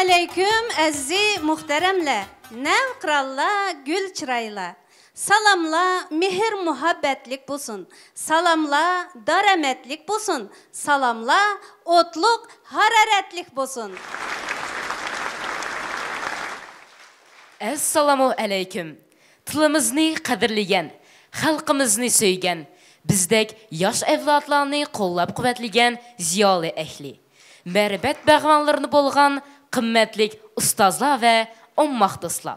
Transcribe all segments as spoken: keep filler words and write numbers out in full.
ئەلەيكۇم ئەزىزى مۇھتەرەملەر، نەۋقىرانلار، گۈل چىرايلار. سالاملار مېھىر مۇھەببەتلىك بولسۇن، سالاملار دارامەتلىك بولسۇن، سالاملار ئوتلۇق ھارارەتلىك بولسۇن. ئەسسالامۇ ئەلەيكۇم. تىلىمىزنى قەدىرلىگەن، خەلقىمىزنى سۆيگەن، بىزدەك ياش ئەۋلادلارنى قوللاپ-قۇۋۋەتلىگەن زىيالىي ئەھلى، مەرىپەت باغۋەنلىرىنى بولغان قىممەتلىك ئۇستازلار ۋە ئومماق دوستلار!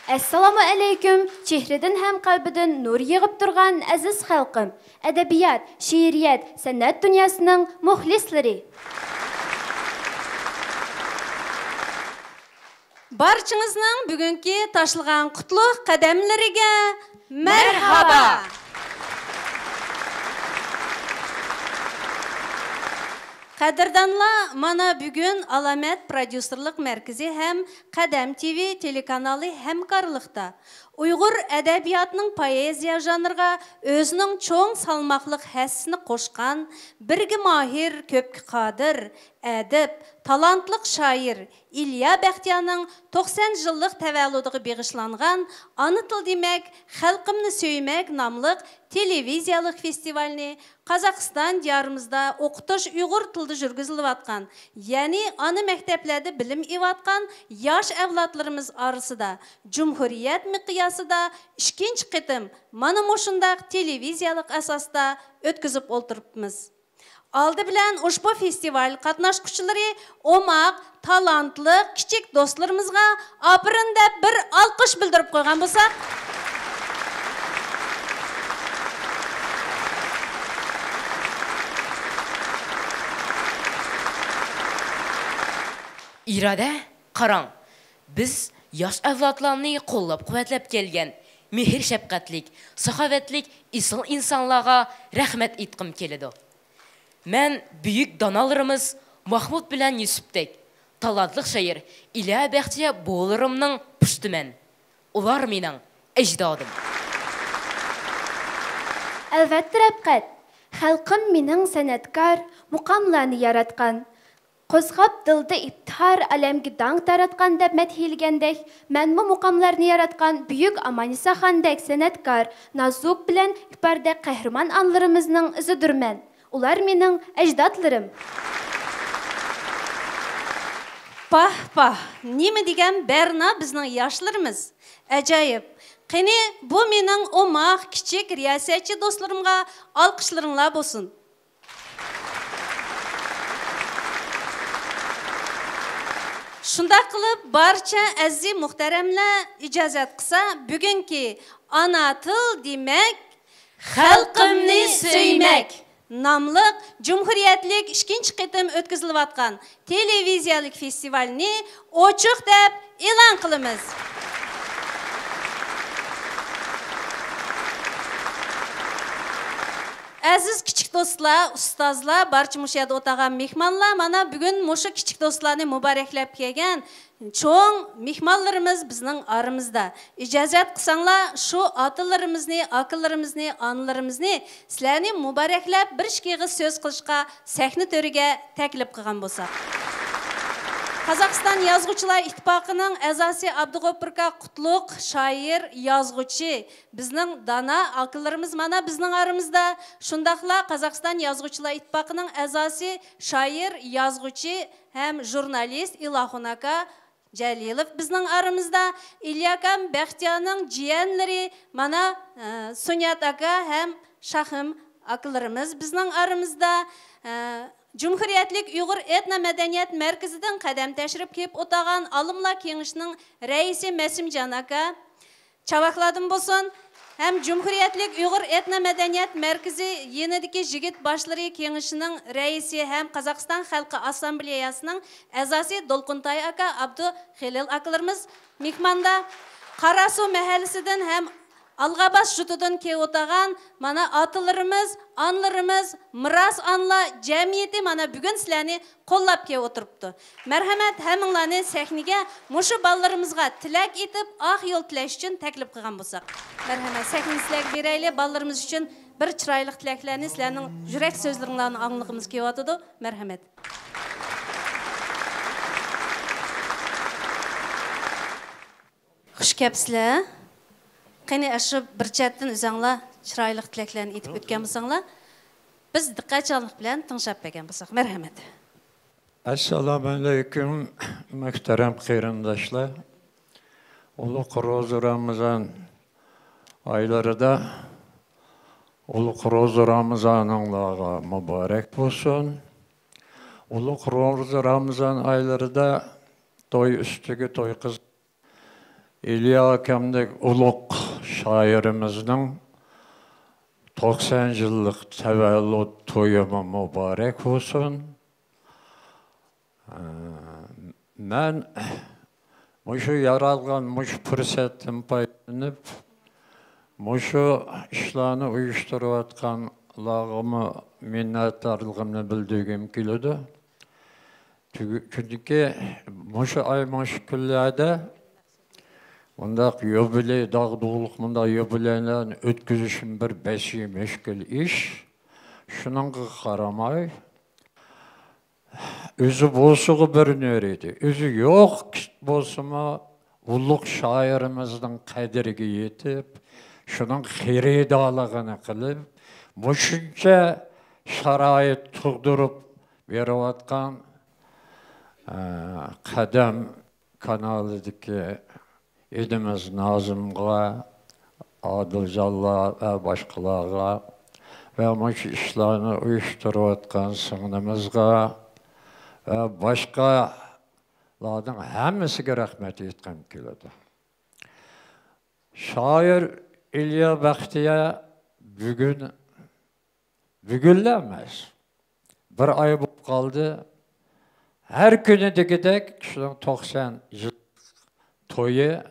ئەسسالامۇ ئەلەيكۇم، چېھرىدىن ھەم قەلبىدىن نۇر يېغىپ تۇرغان ئەزىز خەلقىم، ئەدەبىيات، شېئىرىيەت، سەنئەت دۇنياسىنىڭ مۇخلىسلىرى! بارچىڭىزنىڭ بۈگۈنكى تاشلىغان قۇتلۇق قەدەملىرىگە مەرھابا! مەرھابا! قەدىردانلار، مانا بۈگۈن ئالامەت پروديۇسېرلىق مەركىزى ھەم قەدەم تىۋى تېلېكانالى ھەمكارلىقتا ئۇيغۇر ئەدەبىياتىنىڭ پوئېزىيە ژانرىغا ئۆزىنىڭ چوڭ سالماقلىق ھەسسىسىنى قوشقان، بىرگە ماھىر، كۆپكە قادىر، ئەدىب، تالانتلىق شائىر ئىليا بەختىيارنىڭ توقسان يىللىق تەۋەللۇدىغا بېغىشلانغان ئانا تىل دېمەك، خەلقىمنى سۆيمەك ناملىق تېلېۋىزىيەلىك فېستىۋالنى قازاقىستان دىيارىمىزدا ئوقۇتۇش ئۇيغۇر تىلىدا يۈرگۈزۈلۈۋاتقان، يەنى ئانا مەكتەپلەردە بىلىم ئېلىۋاتقان ياش ئەۋلادلىرىمىز ئارىسىدا جۇمھۇرىيەت مىقياسىدا ئىككىنچى قېتىم مانا مۇشۇنداق تېلېۋىزىيەلىك ئاساستا ئۆتكۈزۈپ ئولتۇرۇپمىز. ئالدى بىلەن ئۇشبۇ فېستىۋال قاتناشقۇچىلىرى ئوماق، تالانتلىق كىچىك دوستلىرىمىزغا ئاپىرىن دەپ بىر ئالقىش بىلدۈرۈپ قويغان بولساق. ئىرادە، قاراڭ، بىز ياش ئەۋلادلارنى قوللاپ-قۇۋۋەتلەپ كەلگەن مېھىر-شەپقەتلىك، ساخاۋەتلىك ئېسىل ئىنسانلارغا رەھمەت ئېيتقۇم كېلىدۇ. مەن بۈيۈك دانالىرىمىز ماھمۇت بىلەن يۈسۈپتەك تالانتلىق شائىر ئىليا بەختىيار بوۋىلىرىمنىڭ پۇشتىمەن. ئۇلار مېنىڭ ئەجدادىم. ئەلۋەتتە، رەپقەت. خەلقىم مېنىڭ سەنئەتكار، مۇقاملارنى ياراتقان، قوزغاپ دىلدا ئىپتىخار، ئالەمگە داڭ تاراتقان دەپ مەدھىيلىگەندەك، مەنمۇ مۇقاملارنى ياراتقان بۈيۈك ئامانىساخاندەك سەنئەتكار، نازۇك بىلەن ئىپاردەك قەھرىمان ئانىلىرىمىزنىڭ ئىزىدۇرمەن. ئۇلار مېنىڭ ئەجدادلىرىم. پاھ، پاھ، نېمە دېگەن بەرنا بىزنىڭ ياشلىرىمىز. ئەجايىپ. قېنى، بۇ مېنىڭ ئوماق، كىچىك رىياسەتچى دوستلىرىمغا ئالقىشلىرىڭلار بولسۇن. شۇنداق قىلىپ، بارچە ئەزىز مۇھتەرەملەر ئىجازەت قىلسا، بۈگۈنكى ئانا تىل دېمەك، خەلقىمنى سۆيمەك ناملىق جۇمھۇرىيەتلىك ئىككىنچى قېتىم ئۆتكۈزۈلۈۋاتقان تېلېۋىزىيەلىك فېستىۋالنى ئوچۇق دەپ ئېلان قىلىمىز. ئەزىز كىچىك دوستلار، ئۇستازلار، بارچە مۇشۇ يەردە ئولتۇرغان مېھمانلار، مانا بۈگۈن مۇشۇ كىچىك دوستلارنى مۇبارەكلەپ كەلگەن چوڭ مېھمانلىرىمىز بىزنىڭ ئارىمىزدا. ئىجازەت قىلساڭلار، شۇ ئاتىلىرىمىزنى، ئاكىلىرىمىزنى، ئانىلىرىمىزنى سىلەرنى مۇبارەكلەپ، بىر ئىككى ئېغىز سۆز قىلىشقا سەھنە تۆرىگە تەكلىپ قىلغان بولساق. قازاقىستان يازغۇچىلار ئىتتىپاقىنىڭ ئەزاسى ئابدۇغوپۇركا قۇتلۇق، شائىر، يازغۇچى، بىزنىڭ دانا ئاكىلىرىمىز مانا بىزنىڭ ئارىمىزدا. شۇنداقلا قازاقىستان يازغۇچىلار ئىتتىپاقىنىڭ ئەزاسى، شائىر، يازغۇچى ھەم ژۇرنالىست ئىلاخۇن ئاكا جەلىلوف بىزنىڭ ئارىمىزدا. ئىليا ئاكام بەختىيارنىڭ جىيەنلىرى، مانا، ئە، سۇنيات ئاكا ھەم شاخىم ئاكىلىرىمىز بىزنىڭ ئارىمىزدا. ئە، جۇمھۇرىيەتلىك ئۇيغۇر ئېتنو مەدەنىيەت مەركىزىدىن قەدەم تەشرىپ كېلىپ ئولتۇرغان ئالىملار كېڭىشىنىڭ رەئىسى مەسىمجان ئاكا، چاۋاكلاردىن بولسۇن. ھەم جۇمھۇرىيەتلىك ئۇيغۇر ئېتنو مەدەنىيەت مەركىزى يېنىدىكى يىگىت باشلىرى كېڭىشىنىڭ رەئىسى ھەم قازاقىستان خەلقى ئاسسامبلېيەسىنىڭ ئەزاسى دولقۇنتاي ئاكا، ئابدۇخېلىل ئاكىلىرىمىز مېھماندا. قاراسۇ مەھەللىسىدىن ھەم ئالغاباس جۇتىدىن كېلىۋاتقان مانا ئاتىلىرىمىز، ئانىلىرىمىز، مىراس ئانىلار جەمئىيىتى مانا بۈگۈن سىلەرنى قوللاپ كېلىپ ئولتۇرۇپتۇ. مەرھەمەت، ھەممىڭلارنى سەھنىگە مۇشۇ بالىلىرىمىزغا تىلەك ئېيتىپ، ئاق يول تىلەش ئۈچۈن تەكلىپ قىلغان بولساق. مەرھەمەت، سەھنىنى سىلەرگە بېرەيلى. بالىلىرىمىز ئۈچۈن بىر چىرايلىق تىلەكلەرنى، سىلەرنىڭ يۈرەك سۆزلىرىڭلارنى ئاڭلىغۇمىز كېلىۋاتىدۇ. مەرھەمەت. خۇش كەپسىلەر. قېنى، ئاشۇ بىر چەتتىن ئۆزەڭلار چىرايلىق تىلەكلەرنى ئېيتىپ ئۆتكەن بولساڭلار، بىز دىققەتچانلىق بىلەن تىڭشاپ بەرگەن بولساق. مەرھەمەت. ئەسسالامۇئەلەيكۇم، مۆھتەرەم قېرىنداشلار. ئۇلۇغ روزا رامىزان ئايلىرىدا، ئۇلۇغ روزا رامىزانىڭلارغا مۇبارەك بولسۇن. ئۇلۇغ روزا رامىزان ئايلىرىدا توي ئۈستىگە توي قىز ئىليا ئاكامدەك ئۇلۇغ شائىرىمىزنىڭ توقسان يىللىق تەۋەللۇت تويىمۇ مۇبارەك بولسۇن. مەن مۇشۇ يارالغان مۇشۇ پۇرسەتتىن پايدىلىنىپ، مۇشۇ ئىشلارنى ئۇيۇشتۇرۇۋاتقانلارغىمۇ مىننەتدارلىقىمنى بىلدۈرگۈم كېلىدۇ. چۈنكى مۇشۇ ئاي، مۇشۇ كۈنلەردە مۇنداق يۇبىلېي، داغدۇغىلىق مۇنداق يۇبىلېيلارنى ئۆتكۈزۈشمۇ بىر بەسى مۈشكۈل ئىش. شۇنىڭغا قارىماي، ئۆزى بولسىغۇ بىر نۆرىدى، ئۆزى يوق بولسىمۇ، ئۇلۇغ شائىرىمىزنىڭ قەدرىگە يېتىپ، شۇنىڭ خېرىدارلىقىنى قىلىپ، مۇشۇنچە شارائىت تۇغدۇرۇپ بېرىۋاتقان، ئە، قەدەم كانالىدىكى ئىنىمىز نازىمغا، ئادىلجانلار ۋە باشقىلارغا ۋە مۇشۇ ئىشلارنى ئۇيۇشتۇرۇۋاتقان سىڭلىمىزغا ۋە باشقىلارنىڭ ھەممىسىگە رەھمەت ئېيتقۇم كېلىدۇ. شائىر ئىليا بەختىيار بۈگۈن، بۈگۈنلا ئەمەس، بىر ئاي بولۇپ قالدى. ھەر كۈنى دېگۈدەك شۇنىڭ توقسان يىل تويى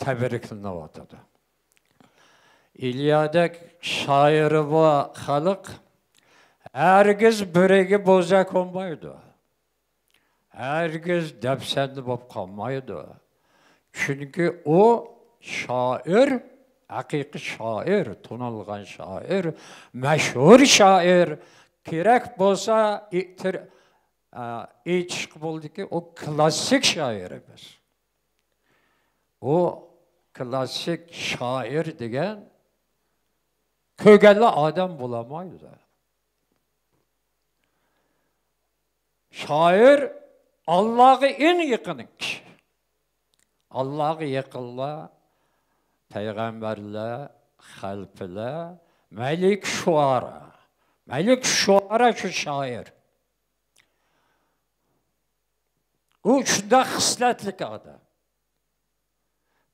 تەبرىكلىنىۋاتىدۇ. ئىليادەك شائىرى بار خەلق ھەرگىز بىرىگە بوزەك بولمايدۇ. ھەرگىز دەپسەندە بولۇپ قالمايدۇ. چۈنكى ئۇ شائىر، ھەقىقىي شائىر، تونۇلغان شائىر، مەشھۇر شائىر. كېرەك بولسا ئېيتىر-، ئە، ئېيتىشقا بولىدۇكى، ئۇ كلاسسىك شائىر ئەمەس. ئۇ كلاسسىك شائىر دېگەن كۆرگەنلا ئادەم بولالمايدۇ. شائىر ئاللاغا ئەڭ يېقىن كىشى. ئاللاغا يېقىنلار پەيغەمبەرلەر، خەلپىلەر، مەلىك شۇئارا. مەلىك شۇئارا شۇ شائىر. ئۇ شۇنداق خىسلەتلىك ئادەم.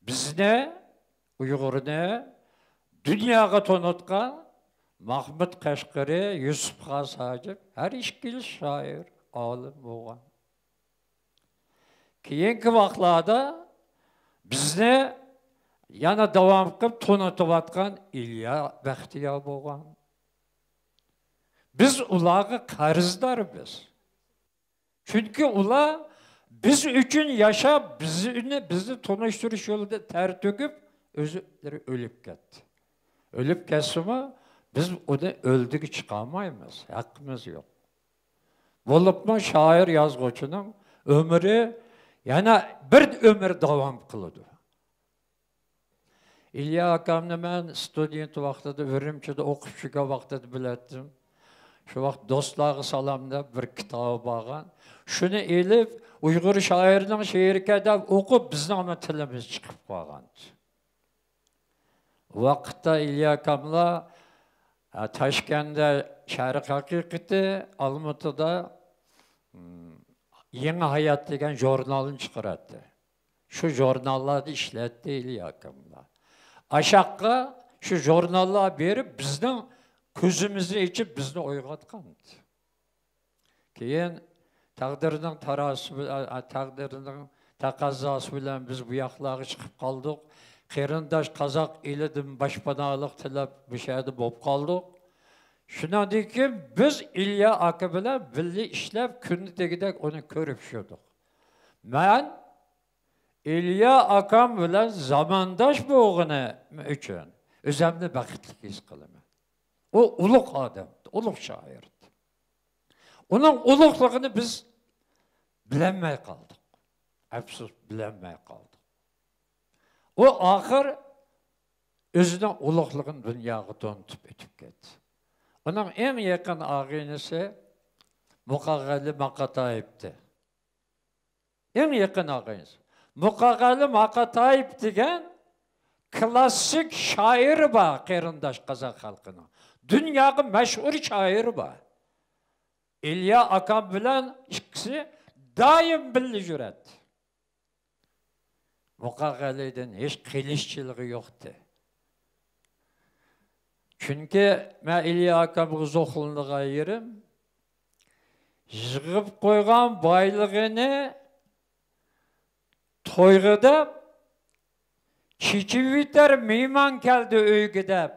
بىزنى، ئۇيغۇرنى دۇنياغا تونۇتقان مەھمۇد قەشقىرى، يۈسۈپ خاس ھاجىپ، ھەر ئىككىلىسى شائىر، ئالىم بولغان. كېيىنكى ۋاقىتلاردا بىزنى يەنە داۋام قىلىپ تونۇتۇۋاتقان ئىليا بەختىيار بولغان. بىز ئۇلارغا قەرزدارمىز. چۈنكى ئۇلار بىز ئۈچۈن ياشاپ، بىزنى، بىزنى تونۇشتۇرۇش يولىدا تەر تۆكۈپ، ئۆزلىرى ئۆلۈپ كەتتى. ئۆلۈپ كەتسىمۇ، بىز ئۇنى ئۆلدۈرگە چىقارمايمىز، ھەققىمىز يوق. بولۇپمۇ شائىر يازغۇچىنىڭ ئۆمرى يەنە بىر ئۆمۈر داۋام قىلىدۇ. ئىليا ئاكامنى مەن ستۇدېنت ۋاقتىدا، ئۈرۈمچىدە ئوقۇپ يۈرگەن ۋاقتىدا بىلەتتىم. شۇ ۋاقىت دوستلارغا سالام دەپ بىر كىتابى بارغان. شۇنى ئېلىپ، ئۇيغۇر شائىرىنىڭ شېئىرىكەن دەپ ئوقۇپ، بىزنىڭ ئانا تىلىمىز چىقىپ قالغان. ۋاقىتتا ئىليا ئاكاملار، ھە، تاشكەندتە شەرق ھەقىقىتى، ئالمۇتىدا، م، يېڭى ھايات دېگەن ژۇرنالنى چىقىراتتى. شۇ ژۇرناللاردا ئىشلەتتى ئىليا ئاكاملار. ئاشاققا شۇ ژۇرناللار بېرىپ، بىزنىڭ كۆزىمىزنى ئېچىپ، بىزنى ئويغاتقان. كېيىن تەقدىرنىڭ تاراسى بىلەن، تەقدىرنىڭ تەقەززاسى بىلەن بىز بۇ ياقلارغا چىقىپ قالدۇق. قېرىنداش قازاق ئېلىدىن باشپاناھلىق تىلەپ، بۇ شەھەردە بولۇپ قالدۇق. شۇنىڭدىن كېيىن بىز ئىليا ئاكا بىلەن بىللە ئىشلەپ، كۈندە دېگۈدەك ئۇنى كۆرۈپ يۈردۇق. مەن ئىليا ئاكام بىلەن زامانداش بولغىنىم ئۈچۈن ئۆزۈمنى بەختلىك ھېس قىلىمەن. ئۇ ئۇلۇغ ئادەم، ئۇلۇغ شائىر. ئۇنىڭ ئۇلۇغلۇقىنى بىز بىلەلمەي قالدۇق. ئەپسۇس، بىلەلمەي قالدۇق. ئۇ ئاخىر ئۆزىنىڭ ئۇلۇغلۇقىنى دۇنياغا تونۇتۇپ ئۆتۈپ كەتتى. ئۇنىڭ ئەڭ يېقىن ئاغىنىسى مۇقاغەلى ماقاتايىپتى. ئەڭ يېقىن ئاغىنىسى. مۇقاغەلى ماقاتايىپ دېگەن كلاسسىك شائىرى بار قېرىنداش قازاق خەلقىنىڭ. دۇنياغا مەشھۇر شائىرى بار. ئىليا ئاكام بىلەن ئىككىسى دائىم بىللە يۈرەتتى. مۇقاغەلىدىن ھېچ قىلىشچىلىقى يوقتى. چۈنكى مەن ئىليا ئاكامغا زوقلىنىدىغان يېرىم، يىغىپ قويغان بايلىقىنى تويغا دەپ، چېچىۋېتەر مېھمان كەلدى ئۆيگە دەپ،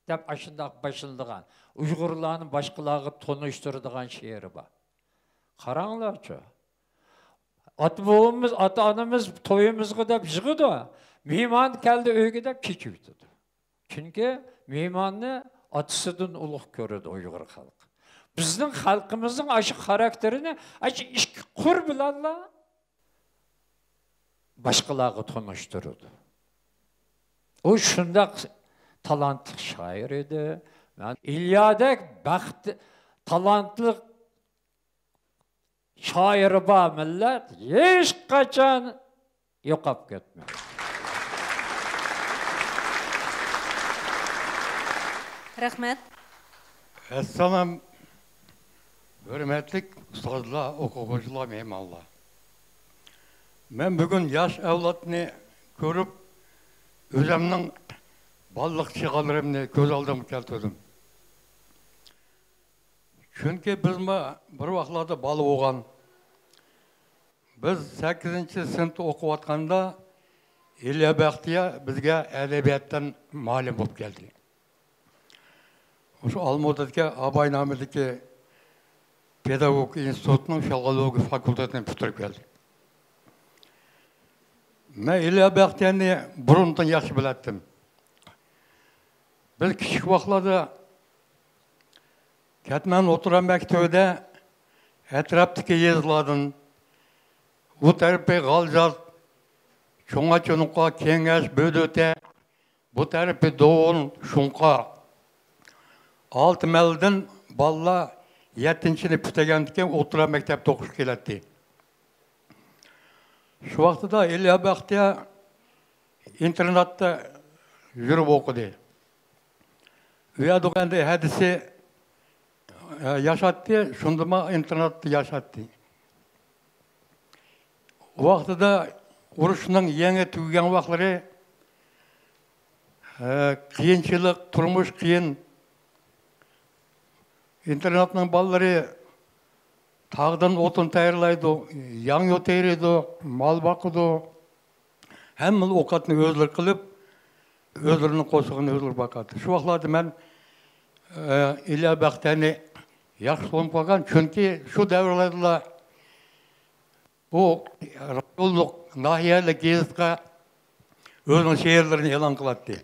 دەپ ئاشۇنداق باشلىنىدىغان، ئۇيغۇرلارنى باشقىلارغا تونۇشتۇرىدىغان شېئىرى بار. قاراڭلارچۇ. ئاتا بوۋىمىز، ئاتا ئانىمىز تويىمىزغا دەپ يىغىدۇ. مېھمان كەلدى ئۆيگە دەپ چېچىۋېتىدۇ. چۈنكى مېھماننى ئاتىسىدىن ئۇلۇغ كۆرىدۇ ئۇيغۇر خەلقى. بىزنىڭ خەلقىمىزنىڭ ئاشۇ خاراكتېرىنى ئاشۇ ئىككى قۇر بىلەنلا باشقىلارغا تونۇشتۇرىدۇ. ئۇ شۇنداق تالانتلىق شائىر ئىدى. مەن ئىليادەك بەخت، تالانتلىق شائىرى بار مىللەت ھېچقاچان يوقاپ كەتمەيدۇ. رەھمەت. ئەسسالام، ھۆرمەتلىك ئۇستازلار، ئوقۇغۇچىلار، مېھمانلار. مەن بۈگۈن ياش ئەۋلادنى كۆرۈپ، ئۆزۈمنىڭ بالىلىق چېغىلىرىمنى كۆز ئالدىمغا كەلتۈردۈم. چۈنكى بىزمۇ بىر ۋاقىتلاردا بالا بولغان. بىز سەككىزىنچى سىنىپتا ئوقۇۋاتقاندا ئىليا بەختىيار بىزگە ئەدەبىياتتىن مۇئەللىم بولۇپ كەلدى. شۇ ئالمۇتىدىكى ئاباي نامىدىكى پېداگوگىكا ئىنستىتۇتىنىڭ فىلولوگىيە فاكۇلتېتىنى پۈتتۈرۈپ كەلدى. مەن ئىليا بەختىيارنى بۇرۇندىن ياخشى بىلەتتىم. بىز كىچىك ۋاقىتلاردا كەتمەن ئوتتۇرا مەكتىۋىدە ئەتراپتىكى يېزىلاردىن، ئۇ تەرىپى غالجات، چوڭئاچونۇقا، كېڭەش، بۆدۈتە، بۇ تەرىپى دولان، شۇڭقا، ئالتە مەلدىن بالىلار يەتتىنچىنى پۈتتۈرگەندىن كېيىن ئوتتۇرا مەكتەپتە ئوقۇشقا كېلەتتى. شۇ ۋاقتىدا ئىليا بەختىيار ئىنتېرناتتا يۈرۈپ ئوقۇدى. ئۇ يەردە ئەمدى ھەدىسى، ئە، ياشاتتى، شۇندىمۇ ئىنتېرناتتا ياشاتتى. ئۇ ۋاقتىدا ئۇرۇشنىڭ يېڭى تۈگىگەن ۋاقىتلىرى، ئە، قىيىنچىلىق، تۇرمۇش قىيىن. ئىنتېرناتنىڭ بالىلىرى تاغدىن ئوتۇن تەييارلايدۇ، ياڭيۇ تېرىيدۇ، مال باقىدۇ. ھەممىلا ئوقەتنى ئۆزلىرى قىلىپ، ئۆزلىرىنىڭ قورسىقىنى ئۆزلىرى باقاتتى. شۇ ۋاقىتلاردا مەن، ئە، ئىليا بەختىيارنى ياخشى تونۇپ قالغان، چۈنكى شۇ دەۋرلەردىلا ئۇ رايونلۇق، ناھىيەلىك گېزىتقا ئۆزىنىڭ شېئىرلىرىنى ئېلان قىلاتتى.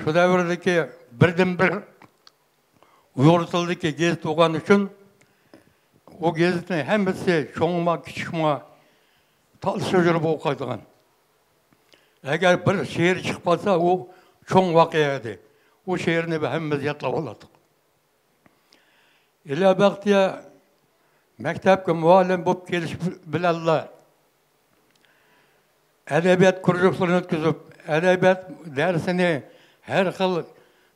شۇ دەۋردىكى بىردىنبىر ئۇيغۇر تىلىدىكى گېزىت بولغان ئۈچۈن، ئۇ گېزىتنى ھەممىسى، چوڭما، كىچىكما، تالىشىپ يۈرۈپ ئوقۇيدىغان. ئەگەر بىر شېئىر چىقىپ قالسا، ئۇ چوڭ ۋەقە ئىدى. ئۇ شېئىرنى ھەممىمىز يادلاپ ئالاتتۇق. ئىليا بەختىيار مەكتەپكە مۇئەللىم بولۇپ كېلىش بىلەنلا، ئەدەبىيات كۇرژۇكلىرىنى ئۆتكۈزۈپ، ئەدەبىيات دەرسىنى ھەر خىل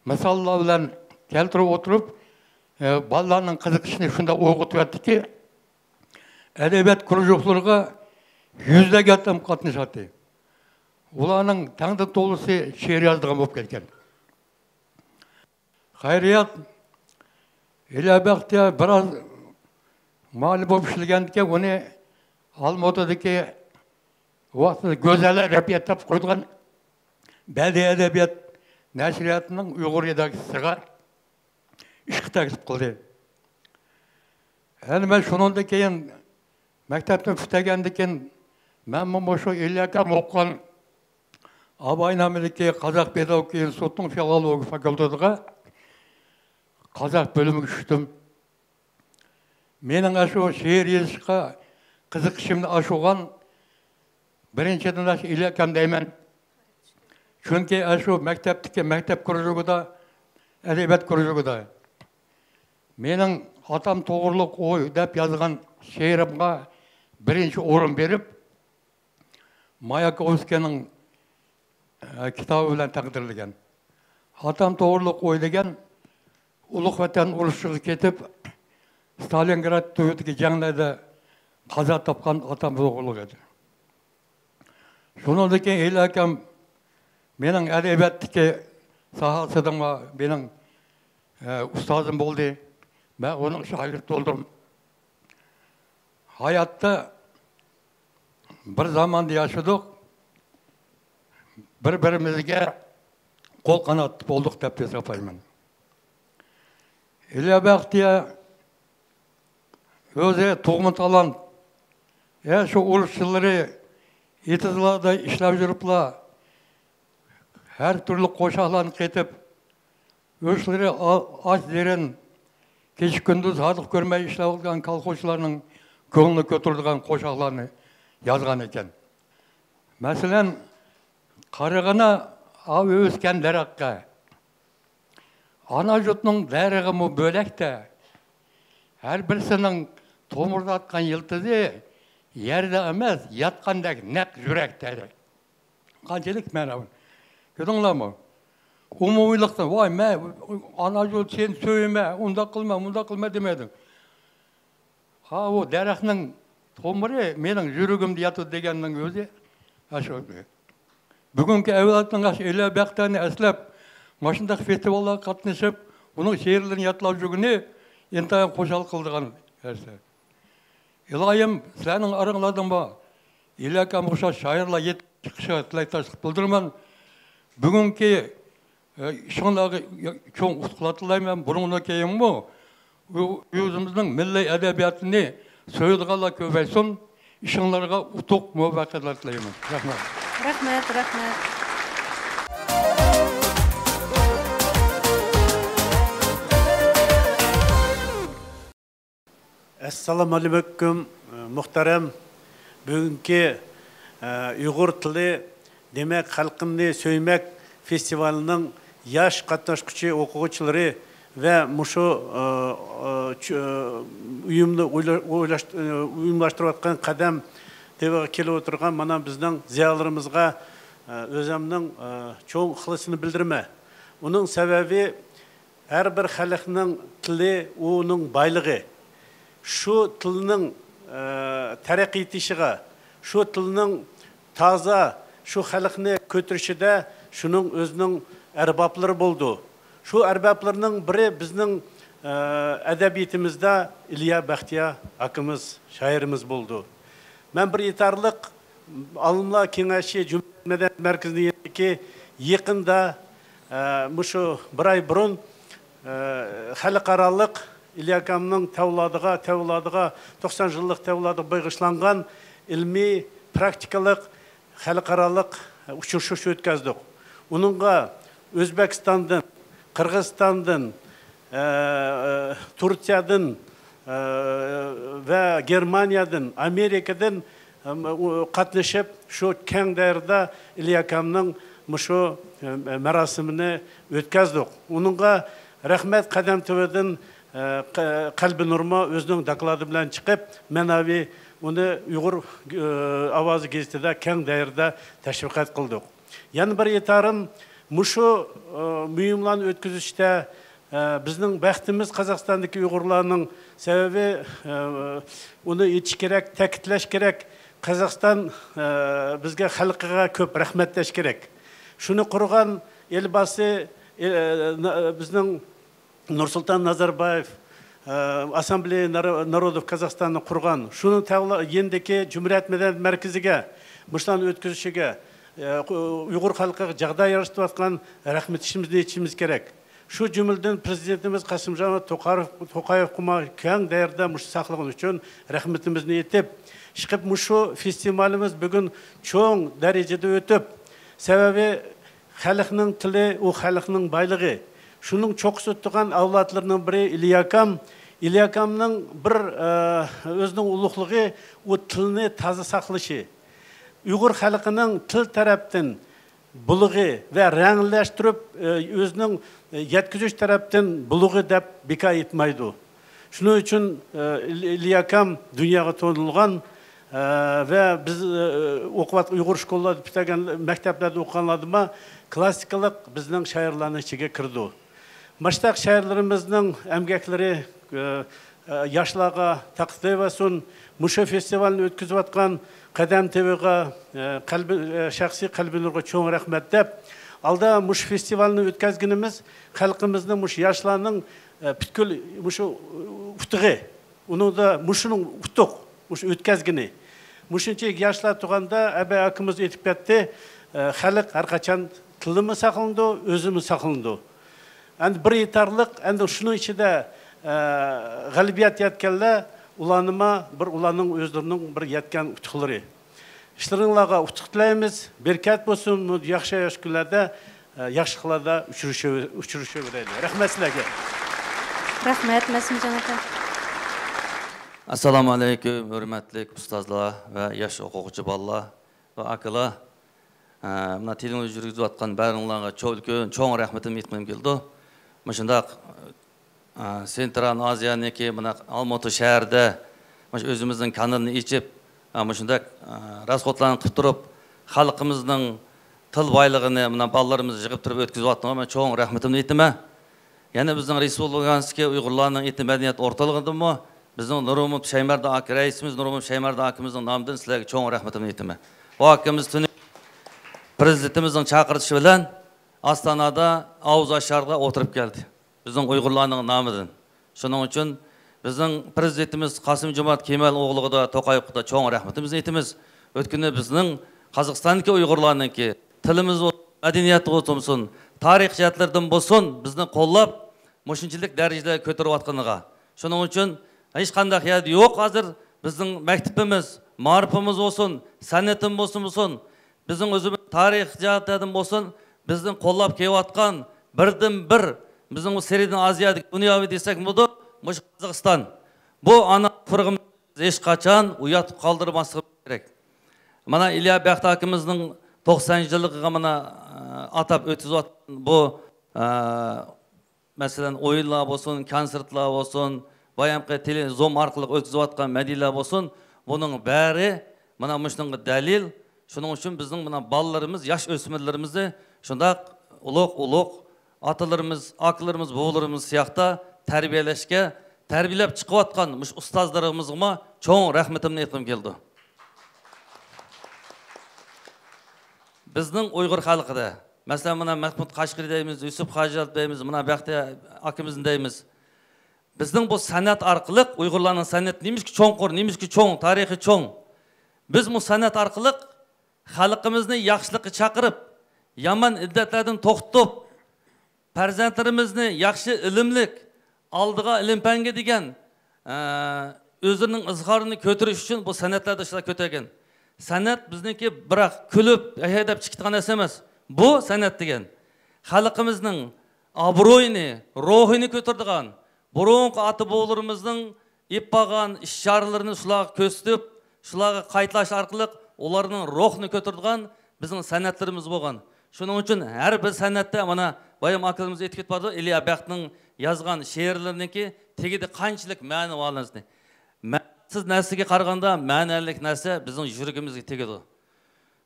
مىساللار بىلەن كەلتۈرۈپ ئولتۇرۇپ، ئە، بالىلارنىڭ قىزىقىشىنى شۇنداق ئويغىتىۋەتتىكى، ئەدەبىيات كۇرژۇكلىرىغا يۈزلەرگە ئادەم قاتنىشاتتى. ئۇلارنىڭ تەڭدىن تولىسى شېئىر يازىدىغان بولۇپ كەتكەن. خەيرىيات، ئىليا بەختىيار بىراز مۇئەللىم بولۇپ ئىشلىگەندىكىن، ئۇنى ئالمۇتىدىكى ۋاقتىدا گۈزەل ئەدەبىيات دەپ قويۇلغان بەدىئىي ئەدەبىيات نەشرىياتىنىڭ ئۇيغۇر رېداكسىيىسىغا ئىشقا تەكلىپ قىلدى. يەنە مەن شۇنىڭدىن كېيىن، مەكتەپنى پۈتتۈرگەندىن كېيىن، مەنمۇ مۇشۇ ئىليا ئاكام ئوقۇغان ئاباي نامىدىكى قازاق پېداگوگىكا ئىنستىتۇتىنىڭ فىلولوگىيە فاكۇلتېتىغا قازاق بۆلۈمىگە چۈشتۈم. مېنىڭ ئاشۇ شېئىر يېزىشقا قىزىقىشىمنى ئاشۇرغان بىرىنچىدىن، ئاشۇ ئىلى ئاكام دەيمەن. چۈنكى ئاشۇ مەكتەپتىكى، مەكتەپ كۇرژۇكىدا، ئەدەبىيات كۇرژۇكىدا مېنىڭ ئاتام توغرۇلۇق ئوي دەپ يازغان شېئىرىمغا بىرىنچى ئورۇن بېرىپ، ماياكوۋسكىينىڭ، ئە، كىتابى بىلەن تەقدىرلىگەن. ئاتام توغرۇلۇق ئوي دېگەن ئۇلۇغ ۋەتەن ئۇرۇشىغا كېتىپ، ستالىنگراد تۈۋىدىكى جەڭلەردە قازا تاپقان ئاتام توغرۇلۇق ئىدى. شۇنىڭدىن كېيىن ئىلى ئاكام مېنىڭ ئەدەبىياتتىكى ساھەسىدىمۇ مېنىڭ، ئە، ئۇستازىم بولدى. مەن ئۇنىڭ شاگىرتى بولدۇم. ھاياتتا بىر زاماندا ياشىدۇق، بىر-بىرىمىزگە قول قانات بولدۇق دەپ ھېسابلايمەن. ئىلى بەختىيار ئۆزى تۇغما تالانت. ئە، شۇ ئۇرۇش يىللىرى ئېتىزلاردا ئىشلەپ يۈرۈپلا، ھەر تۈرلۈك قوشاقلارنى قېتىپ، ئۆزلىرى ئا-، ئاچ زېرىن، كېچە-كۈندۈز ھاردۇق كۆرمەي ئىشلەۋاتقان كالخوزچىلارنىڭ كۆڭلىنى كۆتۈرىدىغان قوشاقلارنى يازغان ئىكەن. مەسىلەن، قارىغىنا ئاۋۇ ئۆسكەن دەرەخكە، ئانا يۇرتنىڭ دەرىخىمۇ بۆلەكتە، ھەر بىرسىنىڭ تومۇرلاتقان يىلتىزى يەردە ئەمەس، ياتقاندەك نەق يۈرەكتە. قانچىلىك مەنە بۇ. كۆردۈڭلارمۇ؟ ئومۇمىيلىقتا، ۋاي، مەن ئانا يۇرت سېنى سۆيىمەن، ئۇنداق قىلما، مۇنداق قىلما دېمەيدۇ. ھا، ئۇ دەرەخنىڭ تومۇرى مېنىڭ يۈرىكىمدە ياتىدۇ دېگەننىڭ ئۆزى ئاشۇ. بۈگۈنكى ئەۋلادنىڭ ئاشۇ ئىلى بەختىيارنى ئەسلەپ، مۇشۇنداق فېستىۋاللارغا قاتنىشىپ، ئۇنىڭ شېئىرلىرىنى يادلاپ يۈرگىنى ئىنتايىن خۇشال قىلىدىغان نەرسە. ئىلاھىم، سىلەرنىڭ ئاراڭلاردىمۇ ئىلى ئاكامغا ئوخشاش شائىرلار يېتىپ چىقىشىغا تىلەكداشلىق بىلدۈرىمەن. بۈگۈنكى، ئە، ئىشىڭلارغا چوڭ ئۇتۇقلار تىلەيمەن. بۇنىڭدىن كېيىنمۇ ئۇ-، يۇرتىمىزنىڭ مىللىي ئەدەبىياتىنى سۆيىدىغانلار كۆپەيسۇن. ئىشىڭلارغا ئۇتۇق، مۇۋەپپەقىيەتلەر تىلەيمەن. رەھمەت. رەھمەت، رەھمەت. ئەسسالامۇئەلەيكۇم، مۇھتەرەم بۈگۈنكى، ئە، ئۇيغۇر تىلى، دېمەك، خەلقىمنى سۆيمەك فېستىۋالىنىڭ ياش قاتناشقۇچى ئوقۇغۇچىلىرى ۋە مۇشۇ، ئە، ئە، چۈ-، ئە، ئۇيۇمنى ئويلا-، ئويلاش-، ئە، ئۇيۇملاشتۇرۇۋاتقان قەدەم تېۋىغا كېلىپ ئولتۇرغان مانا بىزنىڭ زىيالىيلىرىمىزغا، ئە، ئۆزەمنىڭ، ئە، چوڭ ئىخلىسىنى بىلدۈرىمەن. ئۇنىڭ سەۋەبى، ھەر بىر خەلقنىڭ تىلى ئۇنىڭ بايلىقى. شۇ تىلنىڭ، ئە، تەرەققىي ئېتىشىغا، شۇ تىلنىڭ تازا شۇ خەلقنى كۆتۈرۈشىدە شۇنىڭ ئۆزىنىڭ ئەربابلىرى بولىدۇ. شۇ ئەربابلىرىنىڭ بىرى بىزنىڭ، ئە، ئەدەبىياتىمىزدا ئىلىيا بەختىيار ئاكىمىز، شائىرىمىز بولىدۇ. مەن بىر ئېيتارلىق، ئالىملار كېڭەشى جۇمھۇرىيەت مەدەنىيەت مەركىزىنىڭ يېنىدىكى يېقىندا، ئە، مۇشۇ بىر ئاي بۇرۇن، ئە، خەلقئارالىق ئىلى ئاكامنىڭ تەۋلادىغا، تەۋلادىغا، توقسان يىللىق تەۋلادىغا بېغىشلانغان ئىلمىي پراكتىكىلىق خەلقئارالىق ئۇچرىشىش ئۆتكەزدۇق. ئۇنىڭغا ئۆزبېكىستاندىن، قىرغىزىستاندىن، ئە، تۈركىيەدىن، ئە، ۋە گېرمانىيەدىن، ئامېرىكىدىن، ئەم، ئۇ، قاتنىشىپ، شۇ كەڭ دائىرىدە ئىلى ئاكامنىڭ مۇشۇ، ئەم، مەراسىمىنى ئۆتكەزدۇق. ئۇنىڭغا رەھمەت قەدەم تۈۋىدىن، ئە، قە-، قەلبى نۇرمۇ ئۆزىنىڭ دوكلاتى بىلەن چىقىپ، مەنەۋى ئۇنى ئۇيغۇر، ئە، ئاۋازى گېزىتىدە كەڭ دائىرىدە تەشۋىقات قىلدۇق. يەنە بىر ئېيتارىم، مۇشۇ، ئە، مۇھىملارنى ئۆتكۈزۈشتە، ئە، بىزنىڭ بەختىمىز قازاقىستاندىكى ئۇيغۇرلارنىڭ، سەۋەبى، ئە، ئۇنى ئېيتىش كېرەك، تەكىتلەش كېرەك، قازاقىستان، ئە، بىزگە، خەلقىگە كۆپ رەھمەت دەش كېرەك. شۇنى قۇرغان ئېلباسى، ئە، نا-، بىزنىڭ نۇرسۇلتان نازاربايېۋ، ئە، ئاسسامبلېيا نارو-، نارودوف قازاقىستاننى قۇرغان، شۇنىڭ تەۋلا-، يېنىدىكى جۇمھۇرىيەت مەدەنىيەت مەركىزىگە مۇشۇلارنى ئۆتكۈزۈشىگە، ئە، ئۇيغۇر خەلقىگە جاغداي يارىتىۋاتقان رەھمىتىمىزنى ئېيتىشىمىز كېرەك. شۇ جۈملىدىن پىرېزىدېنتىمىز قاسىم جومارت توقايېۋ، توقايېۋقىمۇ كەڭ دائىرىدە مۇشۇ ساقلىغىنى ئۈچۈن رەھمىتىمىزنى ئېيتىپ، ئىشقىلىپ مۇشۇ فېستىۋالىمىز بۈگۈن چوڭ دەرىجىدە ئۆتۈپ، سەۋەبى خەلقنىڭ تىلى، ئۇ خەلقنىڭ بايلىقى. شۇنىڭ چوققىسى تۇرغان ئەۋلادلىرىنىڭ بىرى ئىلى ئاكام. ئىلى ئاكامنىڭ بىر، ئە، ئۆزىنىڭ ئۇلۇغلۇقى، ئۇ تىلنى تازا ساقلىشى. ئۇيغۇر خەلقىنىڭ تىل تەرەپتىن بۇلۇغى ۋە رەڭلەشتۈرۈپ، ئۆزىنىڭ يەتكۈزۈش تەرەپتىن بۇلۇغى دەپ بىكار ئېيتمايدۇ. شۇنىڭ ئۈچۈن ئىلى ئاكام دۇنياغا تونۇلغان ۋە بىز ئوقۇۋاتقان ئۇيغۇر شكولىلاردا پۈتتۈرگەن مەكتەپلەردە ئوقۇغانلاردىمۇ كلاسسىكىلىق بىزنىڭ شائىرلارنىڭ ئىچىگە كىرىدۇ. ماشتاق شائىرلىرىمىزنىڭ ئەمگەكلىرى ياشلارغا تەقدىر بولسۇن. مۇشۇ فېستىۋالنى ئۆتكۈزۈۋاتقان قەدەم تىۋىغا، قەلبى، شەخسىي قەلبى نۇرغا چوڭ رەھمەت دەپ، ئالدا مۇشۇ فېستىۋالنى ئۆتكۈزگىنىمىز خەلقىمىزنىڭ، مۇشۇ ياشلارنىڭ پۈتكۈل مۇشۇ ئۇتۇقى، ئۇنىڭدا مۇشۇنىڭ ئۇتۇق، مۇشۇ ئۆتكۈزگىنى. مۇشۇنچە ياشلار تۇرغاندا، ئەبەي ئاكىمىز ئېيتىپ كەتتى، خەلق ھەر قاچان تىلىمۇ ساقلىنىدۇ، ئۆزىمۇ ساقلىنىدۇ. ئەمدى بىر ئېيتارلىق، ئەمدى شۇنىڭ ئىچىدە، ئە، غەلىبىيەت يەتكەنلەر، ئۇلارنىما بىر، ئۇلارنىڭ ئۆزلىرىنىڭ بىر يەتكەن ئۇتۇقلىرى. ئىشلىرىڭلارغا ئۇتۇق تىلەيمىز، بەرىكەت بولسۇن، بۇ ياخشى، ياخشى كۈنلەردە، ئە، ياخشى ئىشلاردا ئۇچرىشىۋ-، ئۇچرىشىۋېرەيلى. رەھمەت سىلەرگە. رەھمەت، مەسۇمجان ئاكا. ئەسسالامۇ ئەلەيكۇم، ھۆرمەتلىك ئۇستازلار ۋە ياش ئوقۇغۇچى بالىلار ۋە ئاكىلار. ئە، مانا تېلېۋىزور يۈرگۈزۈۋاتقان بارلىقىڭلارغا چوڭ، چوڭ رەھمىتىمنى ئېيتقۇم كېلىدۇ. مۇشۇنداق، ئە، سېنترال ئازىيانىڭكى مانا ئالمۇتا شەھىرىدە مۇشۇ ئۆزىمىزنىڭ كانىلىنى ئېچىپ، ئە، مۇشۇنداق، ئە، راسخوتلارنى قىلىپ تۇرۇپ، خەلقىمىزنىڭ تىل بايلىقىنى مانا بالىلىرىمىز يىغىپ تۇرۇپ ئۆتكۈزۈۋاتقىنىغا مەن چوڭ رەھمىتىمنى ئېيتىمەن. يەنە بىزنىڭ رېسپۇبلىكانسكىي ئۇيغۇرلارنىڭ ئېتنىك مەدەنىيەت ئورتالىقىدىمۇ بىزنىڭ نۇرمۇھەممەت شايمەردان ئاكا، رەئىسىمىز نۇرمۇھەممەت شايمەردان ئاكىمىزنىڭ نامىدىن سىلەرگە چوڭ رەھمىتىمنى ئېيتىمەن. بۇ ئاكىمىز تۈنۈگۈن پىرېزىدېنتىمىزنىڭ چاقىرتىشى بىلەن ئاستانادا ئاۋۇز ئاشارغا ئولتۇرۇپ كەلدى. بىزنىڭ ئۇيغۇرلارنىڭ نامىدىن. شۇنىڭ ئۈچۈن بىزنىڭ پىرېزىدېنتىمىز قاسىم جومارت كېمەل ئوغلىغا، توقايېۋقا چوڭ رەھمىتىمىزنى ئېيتىمىز. ئۆتكىنى بىزنىڭ قازاقىستاندىكى ئۇيغۇرلارنىڭكى تىلىمىز بولسۇن، مەدەنىيەت بولسۇن، تارىخ جەھەتلىرىدىن بولسۇن، بىزنى قوللاپ، مۇشۇنچىلىك دەرىجىلەرگە كۆتۈرۈۋاتقىنىغا. شۇنىڭ ئۈچۈن ھېچقانداق يەردە يوق ھازىر بىزنىڭ مەكتىپىمىز، مائارىپىمىز بولسۇن، سەنئىتىمىز بولسۇن، بولسۇن، بىزنىڭ ئۆزىمىز تارىخ جەھەتلەردىن بولسۇن، بىزنى قوللاپ كېلىۋاتقان بىردىنبىر بىزنىڭ بۇ سېرىدىن ئازىيادىكى دۇنياۋى دېسەك بولىدۇ، مۇشۇ قازاقىستان. بۇ ئانا تۇپرىقىمىزنى ھېچقاچان ئۇياتقا قالدۇرماسلىقىمىز كېرەك. مانا ئىلىيا بەخت ئاكىمىزنىڭ توقسان يىللىقىغا مانا، ئە، ئاتاپ ئۆتكۈزۈۋاتقان بۇ، ئە، مەسىلەن، ئويۇنلار بولسۇن، كونسېرتلار بولسۇن، بايامقى تېلېزوم ئارقىلىق ئۆتكۈزۈۋاتقان مەدھىيەلەر بولسۇن، بۇنىڭ بارى مانا مۇشۇنىڭغا دەلىل. شۇنىڭ ئۈچۈن بىزنىڭ مانا بالىلىرىمىز، ياش ئۆسمۈرلىرىمىزنى شۇنداق ئۇلۇغ، ئۇلۇغ ئاتىلىرىمىز، ئاكىلىرىمىز، بوۋىلىرىمىز سىياقتا تەربىيەلەشكە، تەربىيەلەپ چىقىۋاتقان مۇشۇ ئۇستازلىرىمىزغىمۇ چوڭ رەھمىتىمنى ئېيتقۇم كېلىدۇ. بىزنىڭ ئۇيغۇر خەلقىدە، مەسىلەن، مانا مەھمۇد قەشقىرى دەيمىز، يۈسۈپ خاجىلىق دەيمىز، مانا بەختىيار ئاكىمىزنى دەيمىز. بىزنىڭ بۇ سەنئەت ئارقىلىق، ئۇيغۇرلارنىڭ سەنئىتى نېمىشقا چوڭقۇر، نېمىشقا چوڭ، تارىخى چوڭ؟ بىز بۇ سەنئەت ئارقىلىق خەلقىمىزنى ياخشىلىققا چاقىرىپ، يامان ئىللەتلەردىن توختىتىپ، پەرزەنتلىرىمىزنى ياخشى ئىلىملىك، ئالدىغا ئىلىم-پەنگە دېگەن، ئە، ئۆزلىرىنىڭ ئىزھارىنى كۆتۈرۈش ئۈچۈن بۇ سەنئەتلەردە ئىشلار كۆتۈرگەن. سەنئەت بىزنىڭكى بىراق كۈلۈپ، ھەي-ھەي دەپ چىقىدىغان نەرسە ئەمەس. بۇ سەنئەت دېگەن خەلقىمىزنىڭ ئابرۇيىنى، روھىنى كۆتۈرىدىغان، بۇرۇنقى ئاتا-بوۋىلىرىمىزنىڭ ئېلىپ بارغان ئىش-چارىلىرىنى شۇلارغا كۆرسىتىپ، شۇلارغا قايتىلاش ئارقىلىق ئۇلارنىڭ روھىنى كۆتۈرىدىغان بىزنىڭ سەنئەتلىرىمىز بولغان. شۇنىڭ ئۈچۈن ھەر بىر سەنئەتتە، مانا، بايام ئاكىمىز ئېيتىپ كېتىپ بارىدۇ، ئىلىيا بەختنىڭ يازغان شېئىرلىرىنىڭكى تېگىدە قانچىلىك مەنە بار نەرسىنى. مەنىسىز نەرسىگە قارىغاندا مەنەلىك نەرسە بىزنىڭ يۈرىكىمىزگە تېگىدۇ.